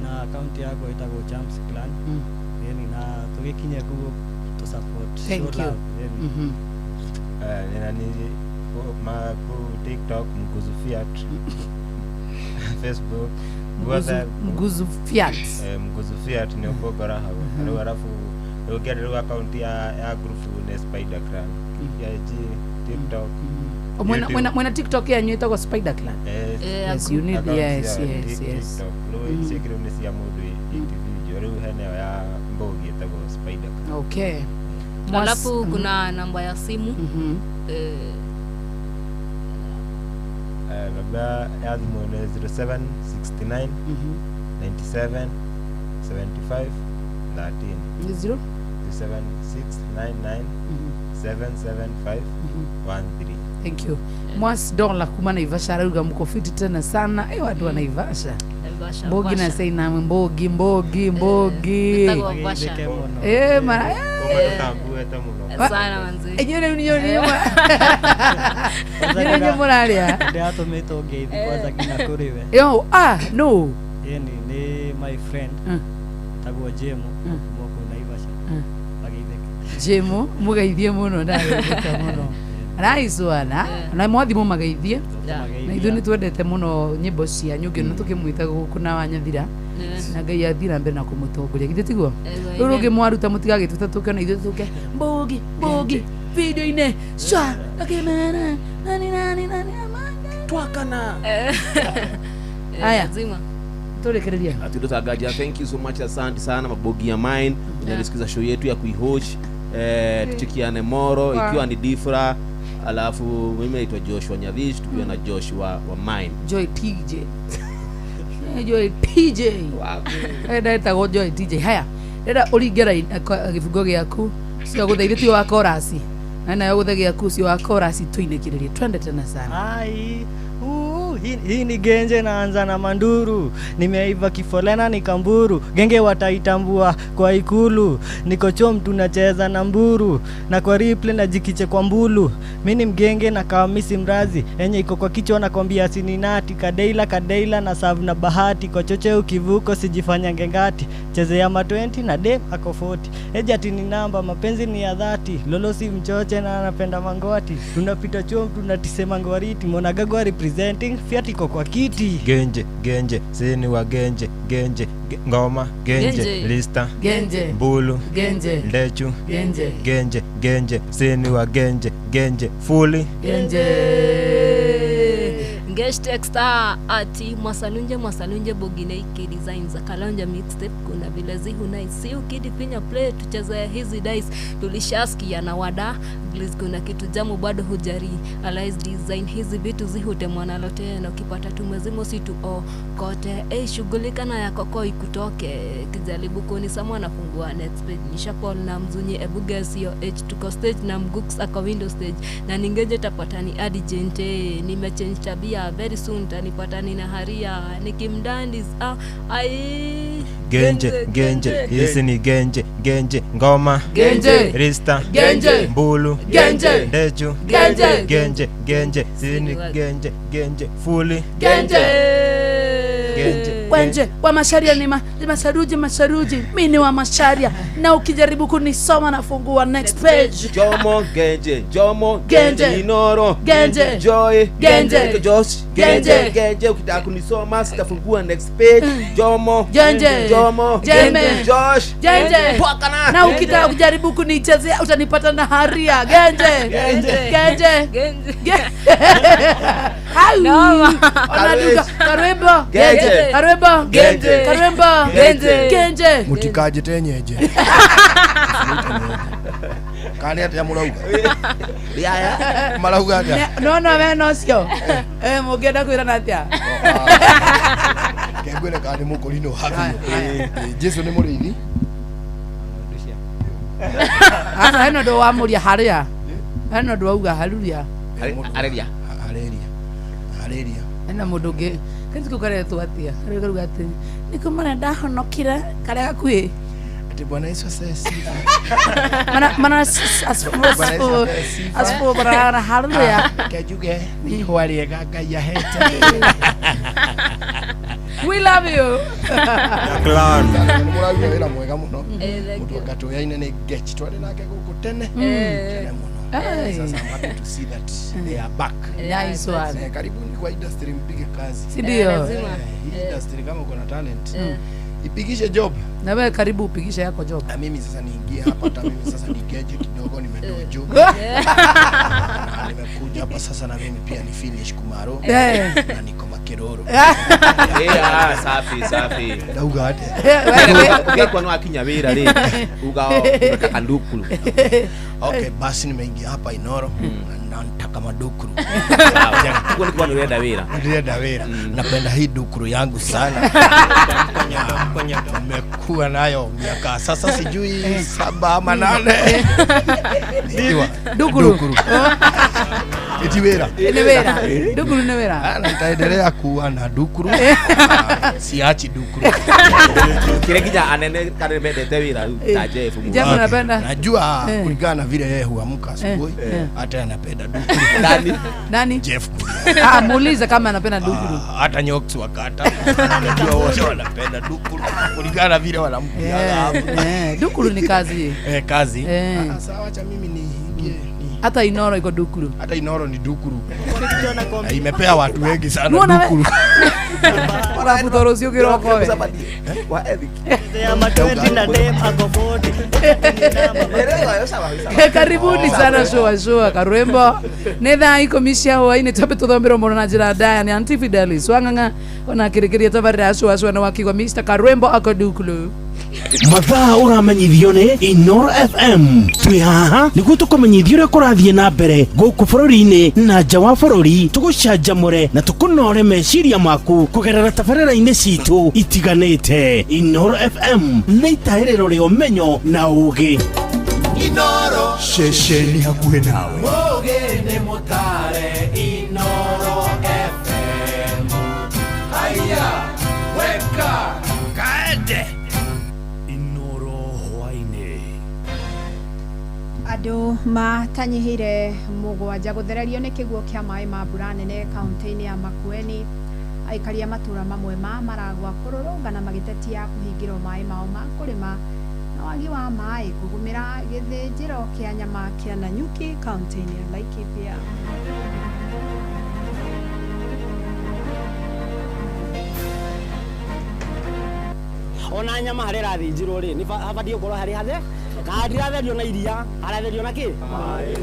Speaker 11: na account yakwa ĩtagwo Champs Clan. Yani na tũgĩkinya kuo to support.
Speaker 3: Thank you.
Speaker 8: Nani ku TikTok Mguzu Fiat, Facebook
Speaker 3: Mguzu Fiat.
Speaker 8: Mguzu Fiat ni ukogora hau. Rĩu arafu ũngĩenda rĩu account ya group nĩ Spider Clan. Ya IG, TikTok.
Speaker 3: Mwena mwena TikTok yanyu ĩtagwo Spider Clan. Yes, you need yes yes yes.
Speaker 8: Rĩu ciĩkĩrwo nĩ cia mũndũ individual. Rĩu hena ĩyo ya Mbogi ĩtagwo Spider Clan.
Speaker 3: Okay.
Speaker 7: Alafu kuna namba ya simu.
Speaker 8: Namba ya simu ni 0769 97 75 13.
Speaker 3: 0
Speaker 8: 7699 775 13.
Speaker 3: Thank you. Mwas Dola kuma Naivasha arauga mko fiti tena sana. Watu wa Naivasha. Mbogi na sei na mbogi mbogi mbogi. Mara
Speaker 7: sana manzi.
Speaker 3: Enyewe ni ni ni muraria.
Speaker 11: Ndiratũmĩtwo ngeithi kwanza nginya kũrĩ we.
Speaker 3: Yo, no.
Speaker 11: Yeni ni my friend. Tagwo Jemo moko Naivasha. Mageitheke.
Speaker 3: Jemo mugeithie mũno ndageithĩka mũno. Raicwana na mwathimo mageithie na ithuĩ nĩ twendete mũno nyĩmbo cianyu ngĩona tũkĩmwĩta gũkũ na Wanyathira na Ngai athiĩ na mbere na kũmũtongoria githĩ tiguo rĩu rũngĩ mwaruta mũtigagĩtũta tũke na ithuĩ tũke mbogi mbogi video-inĩ sha akimena nani nani nani
Speaker 15: twakana
Speaker 3: haya turekereria
Speaker 15: atudotangaja. Thank you so much, asante sana mabogi ya mine unalisikiza show yetu ya kuihost. Tuchikiane moro ikiwa ni Difra, alafu mimi naitwa Joshua Nyadhish tukiwa na Joshua wa mine
Speaker 3: Joy TJ. Joy TJ ndetagwo Joy TJ. Haya ndenda ũringera gĩbungo gĩaku cio gũtheithĩ ti wa korasi na nayo gũthe gĩaku cio wa korasi tũinĩkĩrĩrie twende tena sana.
Speaker 11: Ai u Hii ni genje naanza na manduru, nimeiva kifolena ni kamburu, genge wataitambua kwa ikulu, niko chom tunacheza na mburu, na kwa replay na jikiche kwa mbulu, mi ni mgenge na kawamisi mrazi, enye iko kwa kichwa nakwambia sininati, kadeila kadeila na serve na bahati, kwa choche ukivuko sijifanya ngengati, chezea ma 20 na dem ako 40, ejati ni namba, mapenzi ni ya dhati, lolo si mchoche na anapenda mangwati, tunapita chom tunatise mangwariti, monagagwa representing fiat iko kwa kiti.
Speaker 8: Genje genje sini wa genje genje ngoma genje,
Speaker 7: Genje.
Speaker 8: Lista
Speaker 3: Genje.
Speaker 8: Mbulu
Speaker 3: Genje.
Speaker 8: Ndechu
Speaker 3: Genje.
Speaker 8: Genje genje sini wa genje genje fuli
Speaker 3: Genje.
Speaker 7: Ngeshtexta ati mwasalunje mwasalunje bogineiki design za Kalonja mixtape kuna vile zihunaisi ukidifinya play tucheze hizi dice tulishaskia na wada Glaze kuna kitu jamu bado hujari alize design hizi vitu zihutemwa nalo tena ukipata tumezimo situ o kote ei shughulika na yakoko ikutoke kijaribu kunisama nafungua next page nishapol na mzunye ebugesio h tuko stage na mgux ako window stage na ningeje tapatani adi jente nimechange tabia very soon tanipatani na haria nikimdandis ah, ai
Speaker 8: genje genje hizi ni genje genje ngoma
Speaker 3: Genje.
Speaker 8: Rista
Speaker 3: Genje.
Speaker 8: Mbulu
Speaker 3: Genje.
Speaker 8: Ndechu
Speaker 3: Genje.
Speaker 8: Genje genje sini genje genje fuli
Speaker 3: Genje.
Speaker 8: Genje
Speaker 3: Wenje wa masharia ni masaruji masaruji, mi ni wa masharia, na ukijaribu kunisoma nafungua next page.
Speaker 15: Jomo Genje, Jomo
Speaker 3: Genje.
Speaker 15: Genje, Inoro
Speaker 3: Genje.
Speaker 15: Joy
Speaker 3: Genje.
Speaker 15: Niko Josh
Speaker 3: Genje.
Speaker 15: Genje, ukitaka kunisoma sitafungua next page. Jomo
Speaker 3: Genje.
Speaker 15: Jomo
Speaker 3: Jeme.
Speaker 15: Josh
Speaker 3: Genje.
Speaker 15: Pwakana.
Speaker 3: Na ukitaka kujaribu kunichezea utanipata na haria. Genje.
Speaker 15: Genje.
Speaker 3: Genje.
Speaker 7: Genje.
Speaker 3: Au.
Speaker 7: Noma.
Speaker 3: Onaduka Karwembo.
Speaker 15: Genje.
Speaker 3: Karwembo.
Speaker 15: Genje.
Speaker 3: Karwembo.
Speaker 15: Genje.
Speaker 3: Genje.
Speaker 6: Mutikajite nyenje. Kana nĩ atĩa mũrauga? Marauga atĩa?
Speaker 3: No no we no cio. Eh mũngĩenda kwĩrana atĩa?
Speaker 6: Ke ngwĩre kana nĩ mũkũrinũ habiũ. Jesu nĩ mũrĩithi.
Speaker 3: Asa hena ũndũ wamũria harĩa. Hena ũndũ wauga haruria.
Speaker 15: Areria.
Speaker 6: Areria. Areria.
Speaker 3: Hena mũndũ ũngĩ kenzi kau karetwo atĩa? Karĩa karuga atĩ nĩkũ mara ndahonokire karĩa gakuhĩ.
Speaker 6: Ati Bwana Yesu asifiwe sifa.
Speaker 3: Mana mana
Speaker 6: Bwana Yesu apewe sifa.
Speaker 3: asifu bara haleluya.
Speaker 6: Ke njuge nĩ ihũa rĩega Ngai ahete.
Speaker 3: We love you.
Speaker 8: Clan
Speaker 6: Nĩ mũraruta wĩra mwega mũno.
Speaker 7: Eh, thank
Speaker 6: Mũndũ
Speaker 7: you.
Speaker 6: anga tũyaine nĩ Ngech twarĩ nake gũkũ tene. Tene mũno.
Speaker 3: Hey.
Speaker 6: Sasa I'm happy to see that they are back.
Speaker 3: Nice one.
Speaker 6: Eh, karibuni kwa industry mpige kazi.
Speaker 3: Si ndio?
Speaker 7: Eh, lazima.
Speaker 6: Hii industry kama uko na talent ipigishe job.
Speaker 3: Na wewe karibu upigishe yako job.
Speaker 6: Na mimi sasa niingie hapa, hata mimi sasa nigeje kidogo, nimedojo na nimekuja hapa sasa, na mimi pia ni finish kumaro
Speaker 3: Eh.
Speaker 6: na niko makiroro.
Speaker 15: Safi safi.
Speaker 6: Ndauga atia?
Speaker 15: Ungekuwa no akinya wira ri uga unataka ndukuru.
Speaker 6: Okay, basi nimeingia hapa Inoro na nataka madukuru.
Speaker 15: Sawa. Uko ni urenda wira.
Speaker 6: Ndirenda wira. Napenda hii dukuru yangu sana. Nimekuwa nayo miaka sasa sijui 7 ama 8. Nikiwa
Speaker 3: Dukuru.
Speaker 6: Iti wira.
Speaker 3: Nĩ wĩra. Dukuru nĩ wĩra.
Speaker 6: Ah, na nitaendelea kuwa na dukuru. Siachi dukuru.
Speaker 15: Kile kinya anene kana mendete wira ta Jeff.
Speaker 3: Jeff anapenda.
Speaker 6: Najua kulingana na vile yeye huamka asubuhi hata anapenda dukuru.
Speaker 15: Nani?
Speaker 3: Nani?
Speaker 6: Jeff.
Speaker 3: Ah, muulize kama anapenda dukuru.
Speaker 6: Hata nyoks wakata. Najua wote wanapenda dukuru kulingana na vile wanampiaga hapo.
Speaker 3: Dukuru ni kazi.
Speaker 6: Kazi. Ah, sawa, acha mimi niingie.
Speaker 3: Hata Inoro iko dukuru.
Speaker 6: Hata Inoro ni dukuru. Na imepea watu wengi sana dukuru.
Speaker 3: Warabuta rũciũ kĩroko we.
Speaker 15: Wa Eric.
Speaker 3: Karibuni sana shoa shoa karwembo nĩ thaa ikũmi cia hwainĩ twambe tũthomerwo mũno na njĩra ndaya nĩ Aunty Fidelis wang'ang'a ona akĩrĩkĩria tabarĩra ya shoa shoa nĩ wakigwa Mr Karwembo ako dukuru.
Speaker 1: Mathaa ũramenyithio nĩ Inoro FM. Twĩ haha nĩguo tũkũmenyithie ũrĩa kũrathiĩ na mbere gũkũ bũrũri-inĩ na nja wa bũrũri, tũgũcanjamũre na tũkũnore meciria maku kũgerera tabarĩra-inĩ citũ itiganĩte. Inoro FM nĩ itaĩrĩro rĩa ũmenyo na ũgĩ.
Speaker 4: Inoro ceceni hakuhĩ nawe.
Speaker 1: Mũgĩ nĩ mũtare Inoro FM.
Speaker 9: Andũ matanyihĩire 7 gũthererio nĩ kĩguũ kĩa maĩ ma mbura nene kaunti-inĩ ya Makueni. Aikari a matũũra mamwe ma Maragwa kũrũrũngana magĩtetia kũhingĩrwo maĩ mao ma kũrĩma na wagi wa maĩ kũgũmĩra gĩthĩnjĩro kĩa nyama kĩa Nanyuki kaunti-inĩ ya Laikipia.
Speaker 14: Ona nyama harĩa ĩrathĩnjĩrwo rĩ, nĩ habatiĩ gũkorwo harĩ hathe na ndiratherio na iria, haratherio na kĩ?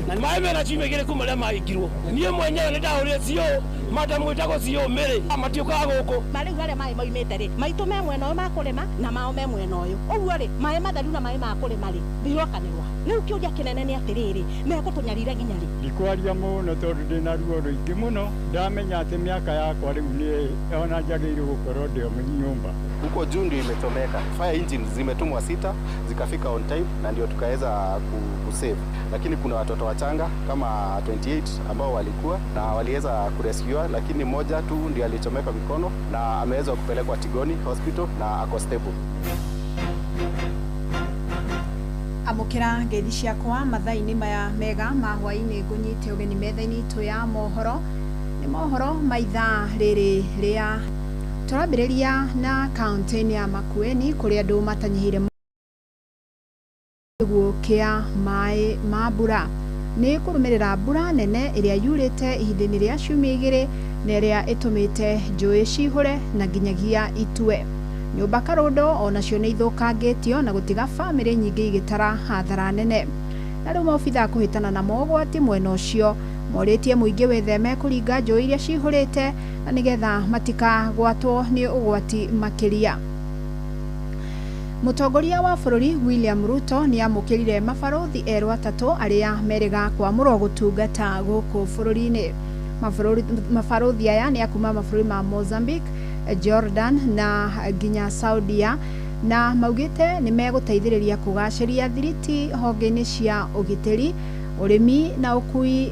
Speaker 16: Maĩ mena ciumia igĩrĩ kuma rĩrĩa mahingirwo. Niĩ mwenyewe nĩ ndahũrire CO, madam gwĩtagwo CO Mary, matiũkaga gũkũ.
Speaker 17: Rĩu harĩa maĩ maumĩte rĩ, maitũ me mwena ũyũ ma kũrĩma na mao me mwena ũyũ. Ũguo rĩ, maĩ matheru na maĩ ma kũrĩma rĩ, birokanĩrwa. Rĩu kĩũria kĩnene nĩ atĩrĩrĩ, megũtũnyarira nginya rĩ?
Speaker 18: Ndikwaria mũno tondũ ndĩna ruo rũingĩ mũno, ndamenya atĩ mĩaka yakwa rĩu nĩ ona njagĩrĩirwo gũkorwo ndĩ o nyũmba.
Speaker 19: Huko juu ndio imechomeka. Fire engines zimetumwa 6 zikafika on time na ndio tukaweza kusave. Lakini kuna watoto wachanga kama 28 ambao walikuwa na waliweza kurescue, lakini mmoja tu ndio alichomeka mikono na ameweza kupelekwa Tigoni Hospital na ako stable.
Speaker 9: Amũkĩra ngeithi ciakwa mathaa-inĩ maya mega ma hwaĩ-inĩ, ngũnyite ũgeni metha-inĩ itũ ya mohoro. Nĩ mohoro ma ithaa rĩrĩ rĩa tũrambĩrĩria na kaunti-inĩ ya Makueni kũrĩa andũ matanyihĩire kĩguũ kĩa maĩ ma mbura nĩ kũrũmĩrĩra mbura nene ĩrĩa yurĩte ihinda-inĩ rĩa ciumia igĩrĩ na ĩrĩa ĩtũmĩte njũĩ cihũre na nginyagia itue. Nyũmba karũndo onacio nĩ ithũkangĩtio na gũtiga bamĩrĩ nyingĩ igĩtara hathara nene. Na rĩu maobithaa kũhĩtana na mogwati mwena ũcio morĩtie mũingĩ wĩtheme kũringa njũĩ iria cihũrĩte na nĩgetha matikagwatwo nĩ ũgwati makĩria. Mũtongoria wa bũrũri William Ruto nĩ amũkĩrire mabarũthi erũ atatũ arĩa merĩga kwamũrwo gũtungata gũkũ bũrũri-inĩ. Mabarũthi aya nĩ a kuma mabũrũri ma Mozambique, Jordan na nginya Saudia, na maugĩte nĩ megũteithĩrĩria kũgacĩria thiriti honge-inĩ cia ũgitĩri, ũrĩmi na ũkui,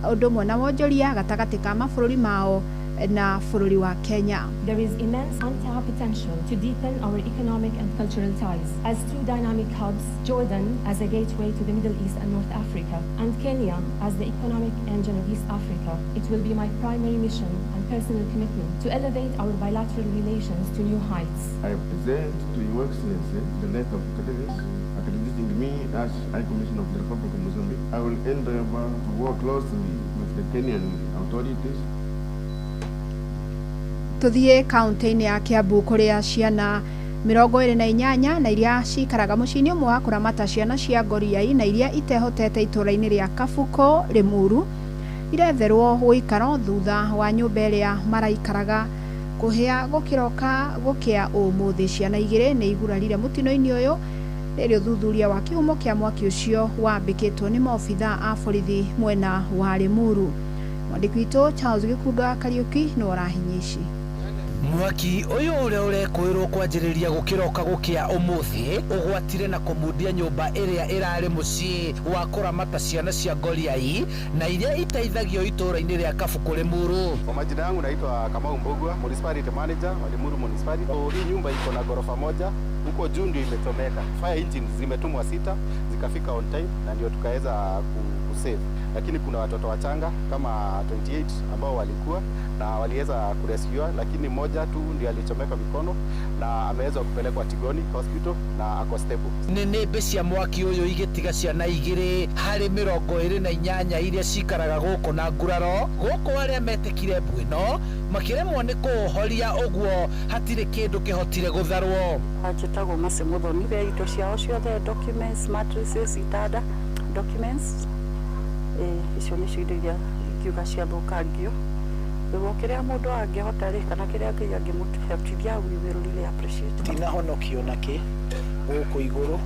Speaker 9: ũndũ ũmwe na wonjoria gatagatĩ ka mabũrũri mao na bũrũri wa Kenya.
Speaker 20: There is immense untapped potential to deepen our economic and cultural ties. As two dynamic hubs, Jordan as a gateway to the Middle East and North Africa, and Kenya as the economic engine of East Africa, it will be my primary mission and personal commitment to elevate our bilateral relations to new heights.
Speaker 21: I present to Your Excellency the letter of credence accrediting me as High Commissioner of the Republic of Mozambique. I will endeavor to work closely with the Kenyan authorities.
Speaker 9: Tuthiĩ kaunti-inĩ ya Kiambu kũrĩa ciana 28 na iria cikaraga mũciĩ-inĩ ũmwe wa kũramata ciana cia ngoriai na iria itehotete itũũra-inĩ rĩa Kabuko Limuru iretherwo ũikaro thutha wa nyũmba ĩrĩa maraikaraga kũhĩa gũkĩroka gũkĩa ũmũthĩ. Ciana igĩrĩ nĩ igurarire mũtino-inĩ ũyũ rĩrĩ ũthuthuria wa kĩhumo kĩa mwaki ũcio wambĩkĩtwo nĩ maobithaa a borithi mwena wa Limuru. Mwandĩki witũ Charles Gĩkunda Kariũki nĩwe ũrahinyia ici.
Speaker 23: Mwaki ũyũ ũrĩa ũrekũĩrwo kwanjĩrĩria gũkĩroka gũkĩa ũmũthĩ ũgwatire na kũmundia nyũmba ĩrĩa ĩrarĩ mũciĩ wa kũramata ciana cia ngoriai na iria iteithagio itũũra-inĩ rĩa Kabuku Limuru.
Speaker 19: Kwa majina yangu naitwa Kamau Mbugua, Municipality Manager wa Limuru Municipality. Hii nyumba iko na ghorofa moja, huko juu ndio imechomeka. Fire engines zimetumwa 6 zikafika on time na ndio tukaweza kusave. Lakini kuna watoto wachanga kama 28 ambao walikuwa na waliweza kurescue, lakini mmoja tu ndio alichomeka mikono na ameweza kupelekwa Tigoni Hospital na ako stable.
Speaker 23: Nĩnĩmbĩ cia mwaki ũyũ igĩtiga ciana igĩrĩ harĩ 28 iria cikaraga gũkũ na nguraro gũkũ arĩa metĩkire mbu ĩno makĩremwo nĩ kũũhoria ũguo hatirĩ kĩndũ kĩhotire gũtharwo.
Speaker 24: Njĩtagwo Mercy Muthoni, indo ciao ciothe documents, mattresses, itanda, documents icio nĩcio indo iria ingiuga ciathũkangio. Nĩguo kĩrĩa mũndũ angĩhota rĩ, kana kĩrĩa Ngai angĩmũhotithia, we will really appreciate.
Speaker 25: Ndinahonokio nakĩ gũkũ igũrũ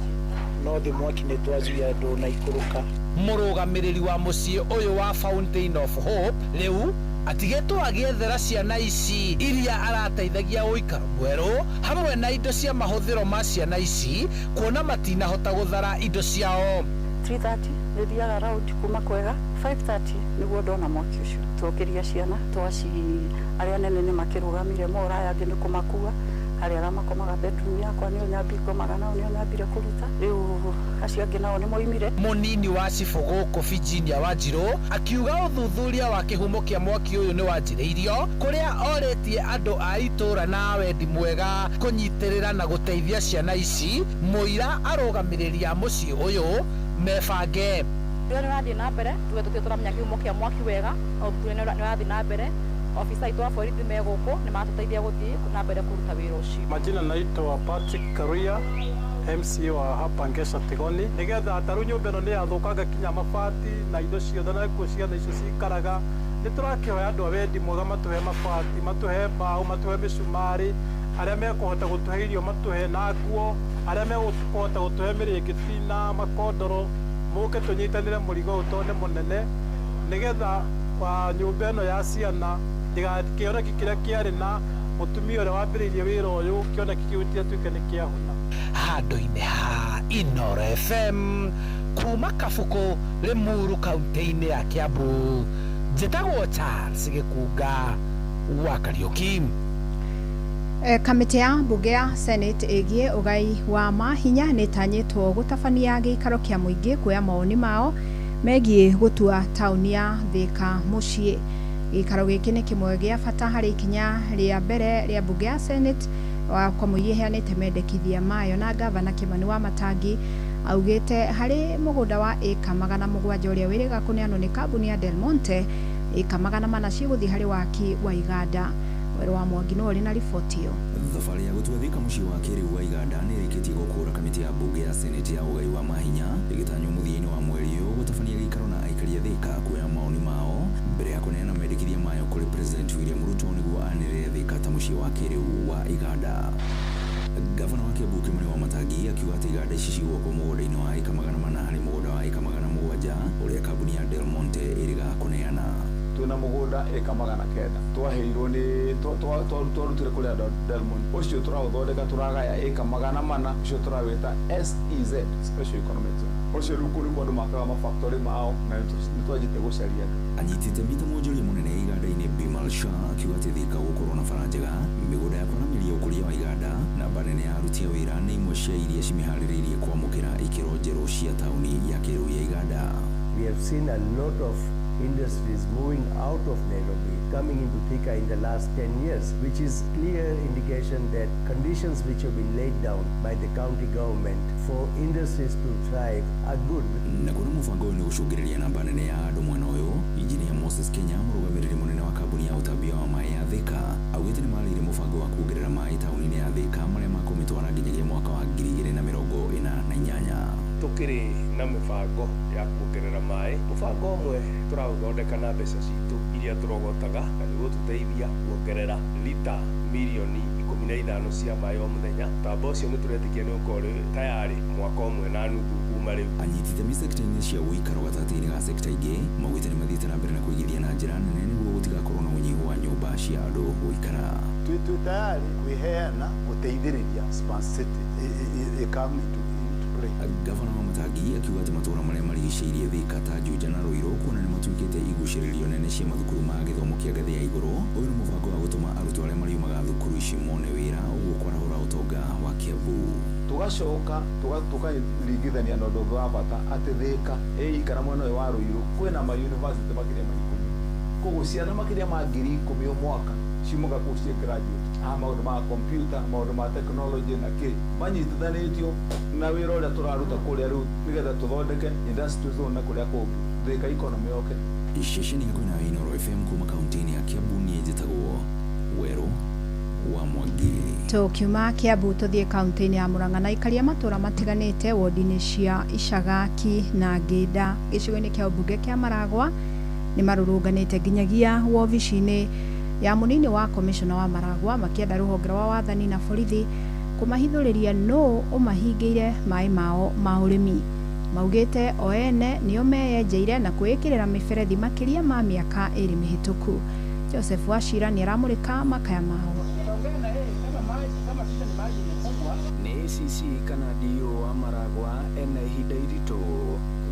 Speaker 25: no thĩ mwaki nĩ twazuia ndũnaikũrũka.
Speaker 23: Mũrũgamĩrĩri wa mũciĩ ũyũ wa Fountain of Hope rĩu atigĩtwo agĩethera ciana ici iria arateithagia ũikaro mwerũ hamwe na indo cia mahũthĩro ma ciana ici kuona matinahota gũthara indo ciao.
Speaker 24: 3:30 nĩthiaga round kuma kwega, 5:30 nĩguo ndona mwaki ũcio. Tuokĩria ciana twaci arĩa nene nĩ makĩrũgamire mora aya angĩ nĩ kũmakua Harĩa arĩa makomaga bedroom yakwa nĩo nyambi ngomaga nao, nĩo nyambire kũruta. Rĩu acio angĩ nao nĩ moimire.
Speaker 23: Mũnini wa cibũ gũkũ Virginia Wanjiru akiuga ũthuthuria wa kĩhumo kĩa mwaki ũyũ nĩ wanjĩrĩirio, kũrĩa orĩtie andũ a itũũra na wendi mwega kũnyitĩrĩra na gũteithia ciana ici mũira arũgamĩrĩri a mũciĩ ũyũ mebange.
Speaker 2: Ũthuthuria nĩ ũrathiĩ na mbere, tuge tũtirĩ tũramenya kĩhumo kĩa mwaki wega, no ũthuthuria nĩ ũrathiĩ na mbere. Ofisa aitũ a borithi me gũkũ nĩ maratũteithia gũthiĩ na mbere kũruta wĩra ũcio.
Speaker 5: Majina naitwa Patrick Karuya, MCA wa hapa Ngesha Tigoni. Nigetha taru nyũmba ĩno nĩ yathũkanga kinya mabati na indo ciothe na kuo ciana icio cikaraga. Nĩ tũrakĩhoya andũ a wendi mwega matũhe mabati, matũhe mbaũ, matũhe mĩcumarĩ, arĩa mekũhota gũtũhe irio matũhe na nguo, arĩa mekũhota gũtũhe mĩrĩngĩti na makondoro, mũke tũnyitanĩre mũrigo ũyũ tondũ nĩ mũnene, nĩgetha wa nyũmba ĩno ya ciana kĩoneki kĩrĩa kĩarĩ na mũtumia ũrĩa wambĩrĩirie wĩra ũyũ, kĩoneki kĩu gĩtigatuĩke nĩ kĩahuna.
Speaker 23: Handũ-inĩ ha Inoro FM kuma Kabuku Limuru kaunti-inĩ ya Kiambu, njĩtagwo Charles Gĩkunga wa Kariũki.
Speaker 9: Kamĩtĩ ya mbunge ya Senate ĩgiĩ ũgai wa mahinya nĩ ĩtanyĩtwo gũtabania gĩikaro kĩa mũingĩ kuoya mawoni mao megiĩ gũtua taũni ya Thika mũciĩ. Gĩikaro gĩkĩ nĩ kĩmwe gĩa bata harĩ ikinya rĩa mbere rĩa mbunge ya Senate wa kamũira ĩheanĩte mendekithia mayo, na gavana Kimani wa Matangi augĩte harĩ mũgũnda wa ĩka 700 ũrĩa wĩrĩga kũneanwo nĩ kambuni ya Del Monte, ĩka 400 cigũthiĩ harĩ waki wa iganda. Werũ wa Mwangi no ũrĩ na riboti ĩyo.
Speaker 10: Thabarĩ ya gũtua Thika mũciĩ wa kĩrĩu wa iganda nĩ ĩrĩkĩtie gũkũra kamĩtĩ ya mbunge ya Senate ya ũgai wa mahinya ĩgĩtanywo mũthia-inĩ wa mweri ũyũ gũtabania gĩikaro na aikari a Thika kuoya maoni mao mbere ya kũneana mendekithia mayo kũrĩ President William Ruto nĩguo anĩrĩre Thika ta mũciĩ wa kĩrĩu wa iganda. Gavana wa Kiambu Kimani wa Matangi akiuga atĩ iganda ici cigwakwo mũgũnda-inĩ wa ĩka 400 harĩ mũgũnda wa ĩka 700 ũrĩa kambuni ya Del Monte ĩrĩga kũneana.
Speaker 12: Twĩna mũgũnda ĩka 900 twaheirwo nĩ twarutire kũrĩa Del Monte, ũcio tũraũthondeka tũragaya ĩka 400, ũcio tũrawĩta SEZ, Special Economic Zone. Ũcio rĩu kũu nĩkuo andũ makaga mafactory mao na nĩ twanjĩtie gũcaria andũ.
Speaker 10: Anyitĩte mita mwonjoria mũnene iganda-inĩ Bimal Shah akiuga atĩ Thika gũkorwo na bara njega, mĩgũnda ya kwaramĩria ũkũria wa iganda, namba nene ya aruti a wĩra nĩ imwe cia iria cimĩharĩrĩirie kwamũkĩra ikĩro njerũ cia taũni ya kĩrĩu ya iganda.
Speaker 13: We have seen a lot of industries moving out of Nairobi, coming into Thika in the last 10 years, which is clear indication that conditions which have been laid down by the county government for industries to thrive are good.
Speaker 10: Na kuona mũbango ũyũ nĩ ũgũcũngĩrĩria namba nene ya andũ mwena ũyũ, Injinia Moses Kenya, mũrũgamĩrĩri mũnene wa kambuni ya ũtambia wa maĩ ya Thika, augĩte nĩ marĩire mũbango wa kuongerera maĩ taũni-inĩ ya Thika marĩa makũmĩtwara nginyagia mwaka wa 2048.
Speaker 31: Tukĩrĩ na mĩbango ya kuongerera maĩ, mũbango ũmwe tũraũthondeka na mbeca citũ iria tũrogotaga na nĩgũtũteithia kuongerera lita mirioni 15 cia maĩ o mũthenya. Mũtambo ũcio nĩ tũretĩkia nĩ ũkorwo ũrĩ tayarĩ mwaka ũmwe na nuthu kuma rĩu.
Speaker 10: Anyiti itemi sekta-inĩ cia ũikaro gatagatĩ-inĩ ga sekta ingĩ maugĩte nĩ mathiĩte na mbere na kũigithia na njĩra nene nĩguo gũtigakorwo na ũnyihu wa nyũmba cia andũ gũikara.
Speaker 22: Twĩ tayari kwĩheana gũteithĩrĩria Smart City ĩkame into play.
Speaker 10: Gavana wa Matangi akiuga atĩ matũũra marĩa marigicĩirie Thika ta Juja na Ruiru kuona nĩ matuĩkĩte igucĩrĩrio nene cia mathukuru ma gĩthomo kĩa ngathĩ ya igũrũ. Ũyũ nĩ mũbango wa gũtũma arutwo arĩa mariumaga thukuru ici mone wĩra, ũguo kwarahũra ũtonga wa Kiambu.
Speaker 12: Tugacoka tukaringithania na ũndũ ũngĩ wa bata atĩ Thika ĩikara mwena ũyũ wa Ruiru kwĩna ma university makĩria ma 10, koguo ciana makĩria ma 10,000 o mwaka ciumaga kũu ciĩ graduate a maũndũ ma computer, maũndũ ma technology na kĩ manyitithanĩtio na wĩra ũrĩa tũraruta kũrĩa rĩu nĩgetha tũthondeke industry zone na kũrĩa kũngĩ Thika economy yoke.
Speaker 10: Ceceni ya kwĩna Inooro FM kuma kaunti-inĩ ya Kiambu, niĩ njĩtagwo Werũ wa Mwangi.
Speaker 9: Tũkiuma Kiambu tũthiĩ kaunti-inĩ ya Murang'a na aikaria matũra matiganĩte wodi-inĩ cia Icagaki na Ngĩnda gĩcigo-inĩ kĩa ũmbunge kĩa Maragwa nĩ marũrũnganĩte nginyagia wobici-inĩ ya mũnini wa komishona wa Maragwa makĩenda rũhonge rwa wathani na borithi kũmahithũrĩria nũ ũmahingĩire maĩ mao ma ũrĩmi. Maugĩte o ene nĩo meyenjeire na kwĩĩkĩrĩra mĩberethi makĩria ma mĩaka 2 mĩhĩtũku. Joseph Wachira nĩ aramũrĩka makaya mao.
Speaker 26: Nĩ ACC kana DO wa Maragwa ena ihinda iritũ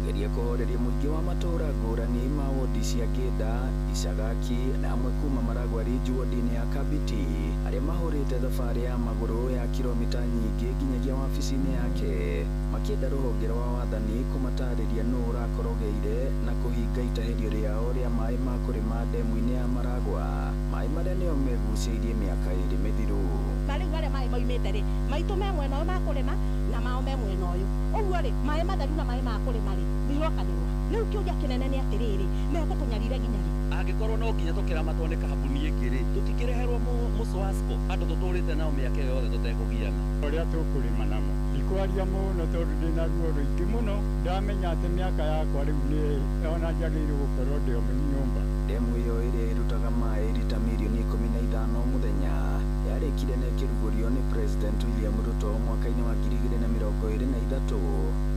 Speaker 10: Kũgeria kũhoreria mũingĩ wa matũũra ngũrani ma wodi cia Ngĩnda, Icagaki na amwe kuma Maragwa Ridge wodi-inĩ ya Kabiti arĩa mahũrĩte thabarĩ ya magũrũ ya kilomita nyingĩ nginyagia wabici-inĩ yake makĩenda rũhonge rwa wathani kũmatarĩria nũ ũrakorogeire na kũhinga itahĩrio rĩao rĩa maĩ ma kũrĩma ndemu-inĩ ya Maragwa, maĩ marĩa nĩo megucĩirie mĩaka 2 mĩthiru.
Speaker 17: Na rĩu arĩa maĩ maumĩte rĩ, maitũ me mwena ũyũ ma kũrĩma na mao me mwena ũyũ, ũguo rĩ maĩ matheru na maĩ ma kũrĩma rĩ birokanĩrwa. Rĩu kĩũria kĩnene nĩ atĩrĩrĩ, megũtũnyarire nginya rĩ?
Speaker 3: Angĩkorwo no nginya tũkĩramatwo nĩ kambuni ĩngĩ rĩ, tũtikĩreherwo mũswasco andũ tũtũrĩte nao mĩaka ĩyo yothe tũtekũgiana.
Speaker 18: Ũrĩa tũkũrĩma namo ndikwaria mũno tondũ ndĩna ruo rũingĩ mũno, ndamenya atĩ mĩaka yakwa rĩu nĩ ona njagĩrĩirwo gũkorwo ndĩ nyũmba.
Speaker 10: Ndemu ĩyo ĩrĩa ĩrutaga maĩ rita mirioni 15 mũthenya yarĩkire na ĩkĩrugũrio nĩ President William Ruto mwaka-inĩ wa 2023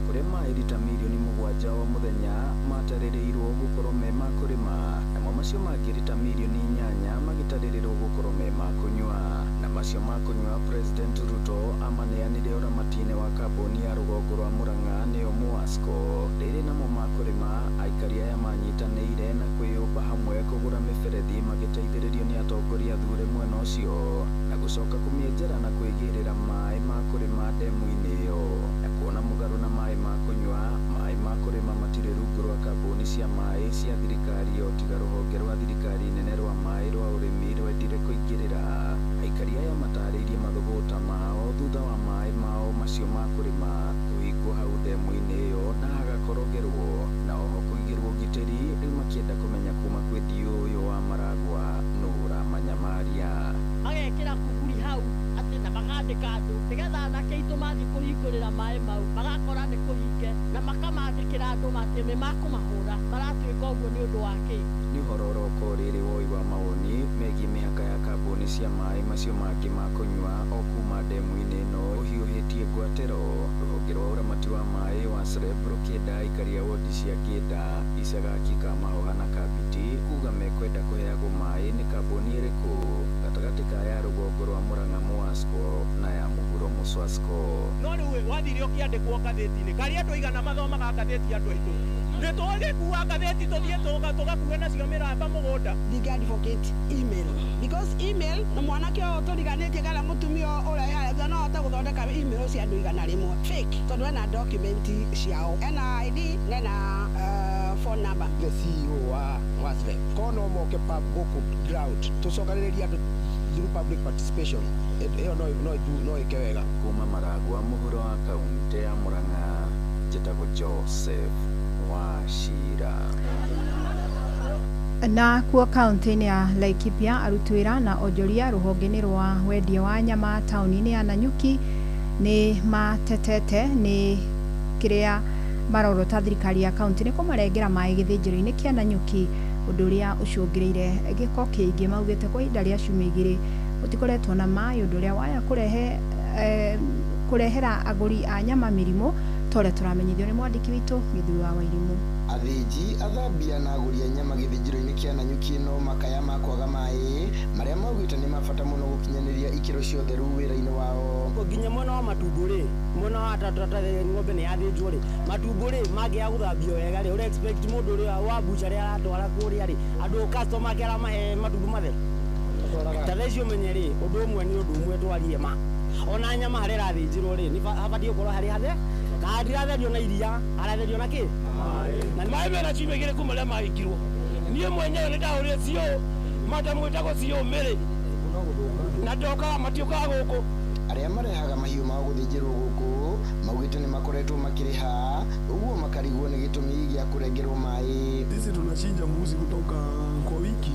Speaker 10: kũrĩa maĩ rita mirioni 7 o mũthenya matarĩrĩirwo gũkorwo me ma kũrĩma, namo macio mangĩ rita mirioni 8 magĩtarĩrĩrwo gũkorwo me ma kũnyua. Na macio ma kũnyua President Ruto amaneanire ũramati-inĩ wa kambuni ya rũgongo rwa Murang'a nĩyo Muasco. Rĩrĩ namo ma kũrĩma aikari aya manyitanĩire na kwĩyũmba hamwe kũgũra mĩberethi magĩteithĩrĩrio nĩ atongoria athure mwena ũcio na gũcoka kũmĩenjera na kwĩgĩrĩra maĩ ma kũrĩma ndemu-inĩ ĩyo. Na kuona mũgarũ na maĩ ma kũnyua, maĩ ma kũrĩma matirĩ rungu rwa kambuni cia maĩ cia thirikari o tiga rũhonge rwa thirikari nene rwa maĩ rwa ũrĩmi rwendire kũingĩrĩra. Aikari aya matarĩirie mathũgũta mao thutha wa maĩ mao macio ma kũrĩma kũhingwo hau ndemu-inĩ ĩyo na hagakorogerwo na oho kũigĩrwo ũgitĩri, rĩu makĩenda kũmenya kuma kwĩ DO ũyũ wa Maragwa nũ ũramanyamaria.
Speaker 6: Magekĩra kuburi hau atĩ na magandĩka andũ nĩgetha anake aitũ mathiĩ kũhingũrĩra maĩ mau magakora nĩ kũhinge na makamandĩkĩra andũ atĩ nĩ makũmahũra, maratuĩka ũguo nĩ ũndũ wa kĩ?
Speaker 10: Nĩ ũhoro ũroka rĩrĩ woi wa mawoni megiĩ mĩhaka ya kambuni cia maĩ macio mangĩ ma kũnyua o kuma ndemu-inĩ ĩno ũhiũhĩtie ngwatĩro. Rũhonge rwa ũramati wa maĩ wa SREB rũkĩenda aikari a wodi cia Ngĩnda, Icagaki, Kamahoha na Kabiti kuga mekwenda kũheagwo maĩ nĩ kambuni ĩrĩkũ gatagatĩ ka ya rũgongo rwa Murang'a Muasco na ya mũhuro Muswasco.
Speaker 7: No rĩu wathire ũkĩandĩkwo ngathĩti-inĩ karĩ andũ aigana mathomaga ngathĩti andũ aitũ nĩ tũgĩkua ngathĩti tũthiĩ tũgakue nacio mĩramba mũgũnda.
Speaker 31: Ndingĩ advocate email because email na mwanake ũyũ tũriganĩtie kana mũtumia ũrĩa harĩa no ahote gũthondeka email cia andũ 100 fake tondũ ena document ciao, ena ID na ena phone number.
Speaker 8: The CEO wa SREB ko no moke pub gũkũ ground tũcokanĩrĩrie andũ through public participation, ĩyo no ĩke wega.
Speaker 10: Kuma Maragwa mũhuro wa kaunti ya Murang'a, njĩtagwo Joseph Wachira.
Speaker 9: Na kuo kaunti-inĩ ya Laikipia aruti wĩra na onjoria rũhonge-inĩ rwa wendia wa nyama taũni-inĩ ya Nanyuki nĩ matetete nĩ kĩrĩa marorota thirikari ya kaunti nĩ kũmarengera maĩ gĩthĩnjĩro-inĩ kĩa Nanyuki, ũndũ ũrĩa ũcũngĩrĩire gĩko kĩingĩ. Maugĩte kwa ihinda rĩa ciumia 2 gũtikoretwo na maĩ, ũndũ ũrĩa waya kũrehera agũri a nyama mĩrimũ ta ũrĩa tũramenyithio nĩ mwandĩki witũ Gĩthui wa Wairimũ.
Speaker 11: Athĩnji, athambia na agũri a nyama gĩthĩnjĩro-inĩ kĩa Nanyuki no makaya ma kwaga maĩ marĩa maugĩte nĩ ma bata mũno gũkinyanĩria ikĩro cia ũtheru wĩra-inĩ wao.
Speaker 14: Nginya mwena wa matumbo rĩ, mwena wa ng'ombe nĩ yathĩnjwo rĩ, matumbo rĩ mangĩaga gũthambio wega rĩ, ũrĩa expect mũndũ ũrĩa wa bucharĩ aratwara kũrĩa rĩ, andũ customer ake aramahe matumbo matheru. Ta thaa ici ũmenye rĩ, ũndũ ũmwe nĩ ũndũ ũmwe twarie ma ona nyama harĩa ĩrathĩnjĩrwo rĩ, nĩ habatiĩ gũkorwo harĩ hathe na ndiratherio na iria, aratherio na kĩ?
Speaker 16: Maĩ mena ciumia 2 kuma rĩrĩa mahingirwo. Niĩ mwenyewe nĩ ndahũrire CEO madam wĩtagwo CEO Mary na ndokaga matiũkaga gũkũ.
Speaker 11: Arĩa marehaga mahiũ mao gũthĩnjĩrwo gũkũ maugĩte nĩ makoretwo makĩrĩha, ũguo makarigwo nĩ gĩtũmi gĩa kũrengerwo maĩ.
Speaker 15: Sisi tunachinja mbuzi kutoka kwa wiki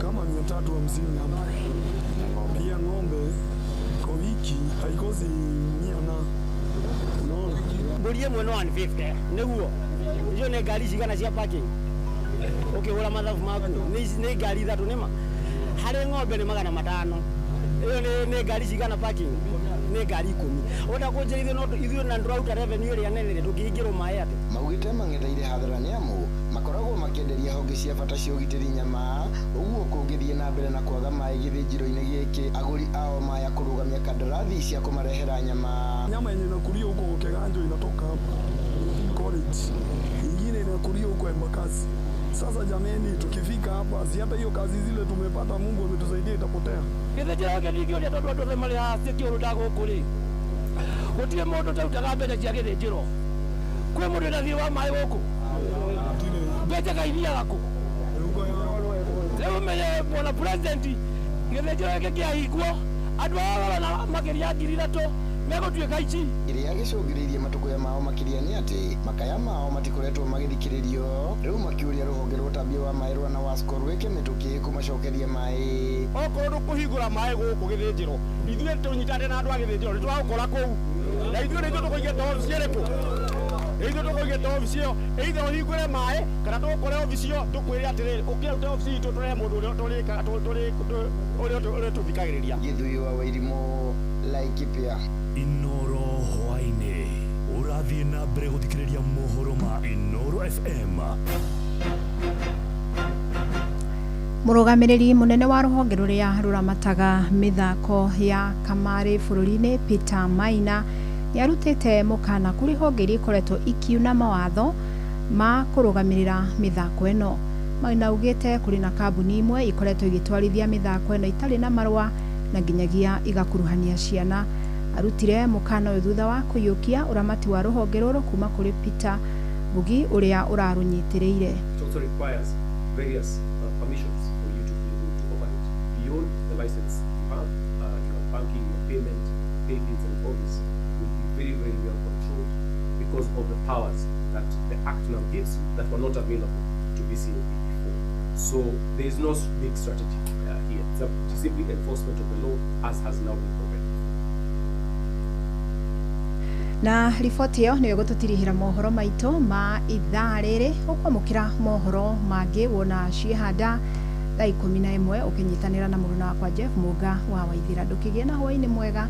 Speaker 15: kama 350 hapa. Pia ng'ombe kwa wiki haikosi 100 na unaona.
Speaker 14: Mbũri ĩmwe no 150 nĩguo icio nĩ ngari cigana cia parking ũkĩhũra mathabu maku nĩ ngari 3 nĩma harĩ ng'ombe nĩ 500 ĩyo nĩ ngari cigana parking nĩ ngari 10 ũrenda kũnjĩra no ithuĩ na ndũraruta revenue ĩrĩa nene rĩ ndũngĩhingĩrwo maĩ atĩ.
Speaker 11: Maugĩte mang'etheire hathara nĩ amu makoragwo makĩenderia honge cia bata cia ũgitĩri nyama, ũguo kũngĩthiĩ na mbere na kwaga maĩ gĩthĩnjĩro-inĩ gĩkĩ agũri ao maya kũrũgamia kandarathi cia kũmarehera nyama.
Speaker 15: Nyama yenye inakulio huko Keganjo inatoka hapa. Eldoret, ingine inakulia huko Embakasi. Sasa jameni, tukifika hapa, si hata hiyo kazi zile tumepata, Mungu ametusaidia, itapotea.
Speaker 16: Gĩthĩnjĩro gĩkĩ ndingĩũria tondũ andũ othe marĩ haha ciĩkĩũrũ gũkũ rĩ, gũtirĩ mũndũ ũtarutaga mbeca cia gĩthĩnjĩro. Kwĩ mũndũ wĩna thiirĩ wa maĩ gũkũ? Mbeca kaithiaga kũ? Rĩu ũmenye bwana president, gĩthĩnjĩro gĩkĩ kĩahingwo, andũ aya marona makĩria 3,000 megũtuĩka ici.
Speaker 11: Kĩrĩa gĩcũngĩrĩirie matũkũya mao makĩria nĩ atĩ makaya mao matikoretwo magĩthikĩrĩrio, rĩu makĩũria rũhonge rwa ũtambia wa maĩ rwa NAWASCO rwĩke mĩtũkĩ kũmacokeria maĩ.
Speaker 7: Okorwo ndũkũhingũra maĩ gũkũ gĩthĩnjĩro, ithuĩ tũnyitanĩre na andũ a gĩthĩnjĩro nĩtũragũkora kũu, na ithuĩ nĩ ithuĩ tũkũigĩte obici ĩrĩkũ? Nĩ ithuĩ tũkũigĩte obici ĩyo, either ũhingũre maĩ kana tũgũkore obici ĩyo tũkwĩre atĩrĩrĩ, ũkĩra rute obici itũ tũrehe mũndũ ũrĩa ũrĩa tũthikagĩrĩria.
Speaker 11: Gĩthuĩ wa Wairimũ, Laikipia.
Speaker 1: Inoro hwaĩ-inĩ ũrathiĩ na mbere gũthikĩrĩria mohoro ma Inoro FM.
Speaker 9: Mũrũgamĩrĩri mũnene wa rũhonge rũrĩa rũramataga mĩthako ya kamarĩ bũrũri-inĩ Peter Maina nĩ arutĩte mũkana kũrĩ honge iria ikoretwo ikiuna mawatho ma kũrũgamĩrĩra mĩthako ĩno. Maina augĩte kũrĩ na kambuni imwe ikoretwo igĩtwarithia mĩthako ĩno itarĩ na marũa na nginyagia igakuruhania ciana. Arutire mũkana ũyũ thutha wa kũiyũkia ũramati wa rũhonge rũrũ kuma kũrĩ Peter Ngugi ũrĩa ũrarũnyitĩrĩire.
Speaker 4: It also requires various permissions for you to be able to operate beyond the license you have. Your banking, your payment, pay bills, and all this will be very, very well controlled because of the powers that the Act now gives you that were not available to BCLB before. So there is no big strategy here. It's simply enforcement of the law as has now been provided.
Speaker 9: Na riboti ĩyo nĩyo ĩgũtũtirihĩra mohoro maitũ ma ithaa rĩrĩ. Ũkwamũkĩra mohoro mangĩ wona ciĩhanda thaa 11 ũkĩnyitanĩra na mũruna wakwa Jeff Mũga wa Waithĩra. Ndũkĩgĩe na hwaĩ-inĩ mwega.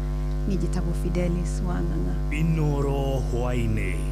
Speaker 9: Niĩ njĩtagwo Fidelis Wang'ang'a.
Speaker 1: Inoro hwaĩ-inĩ.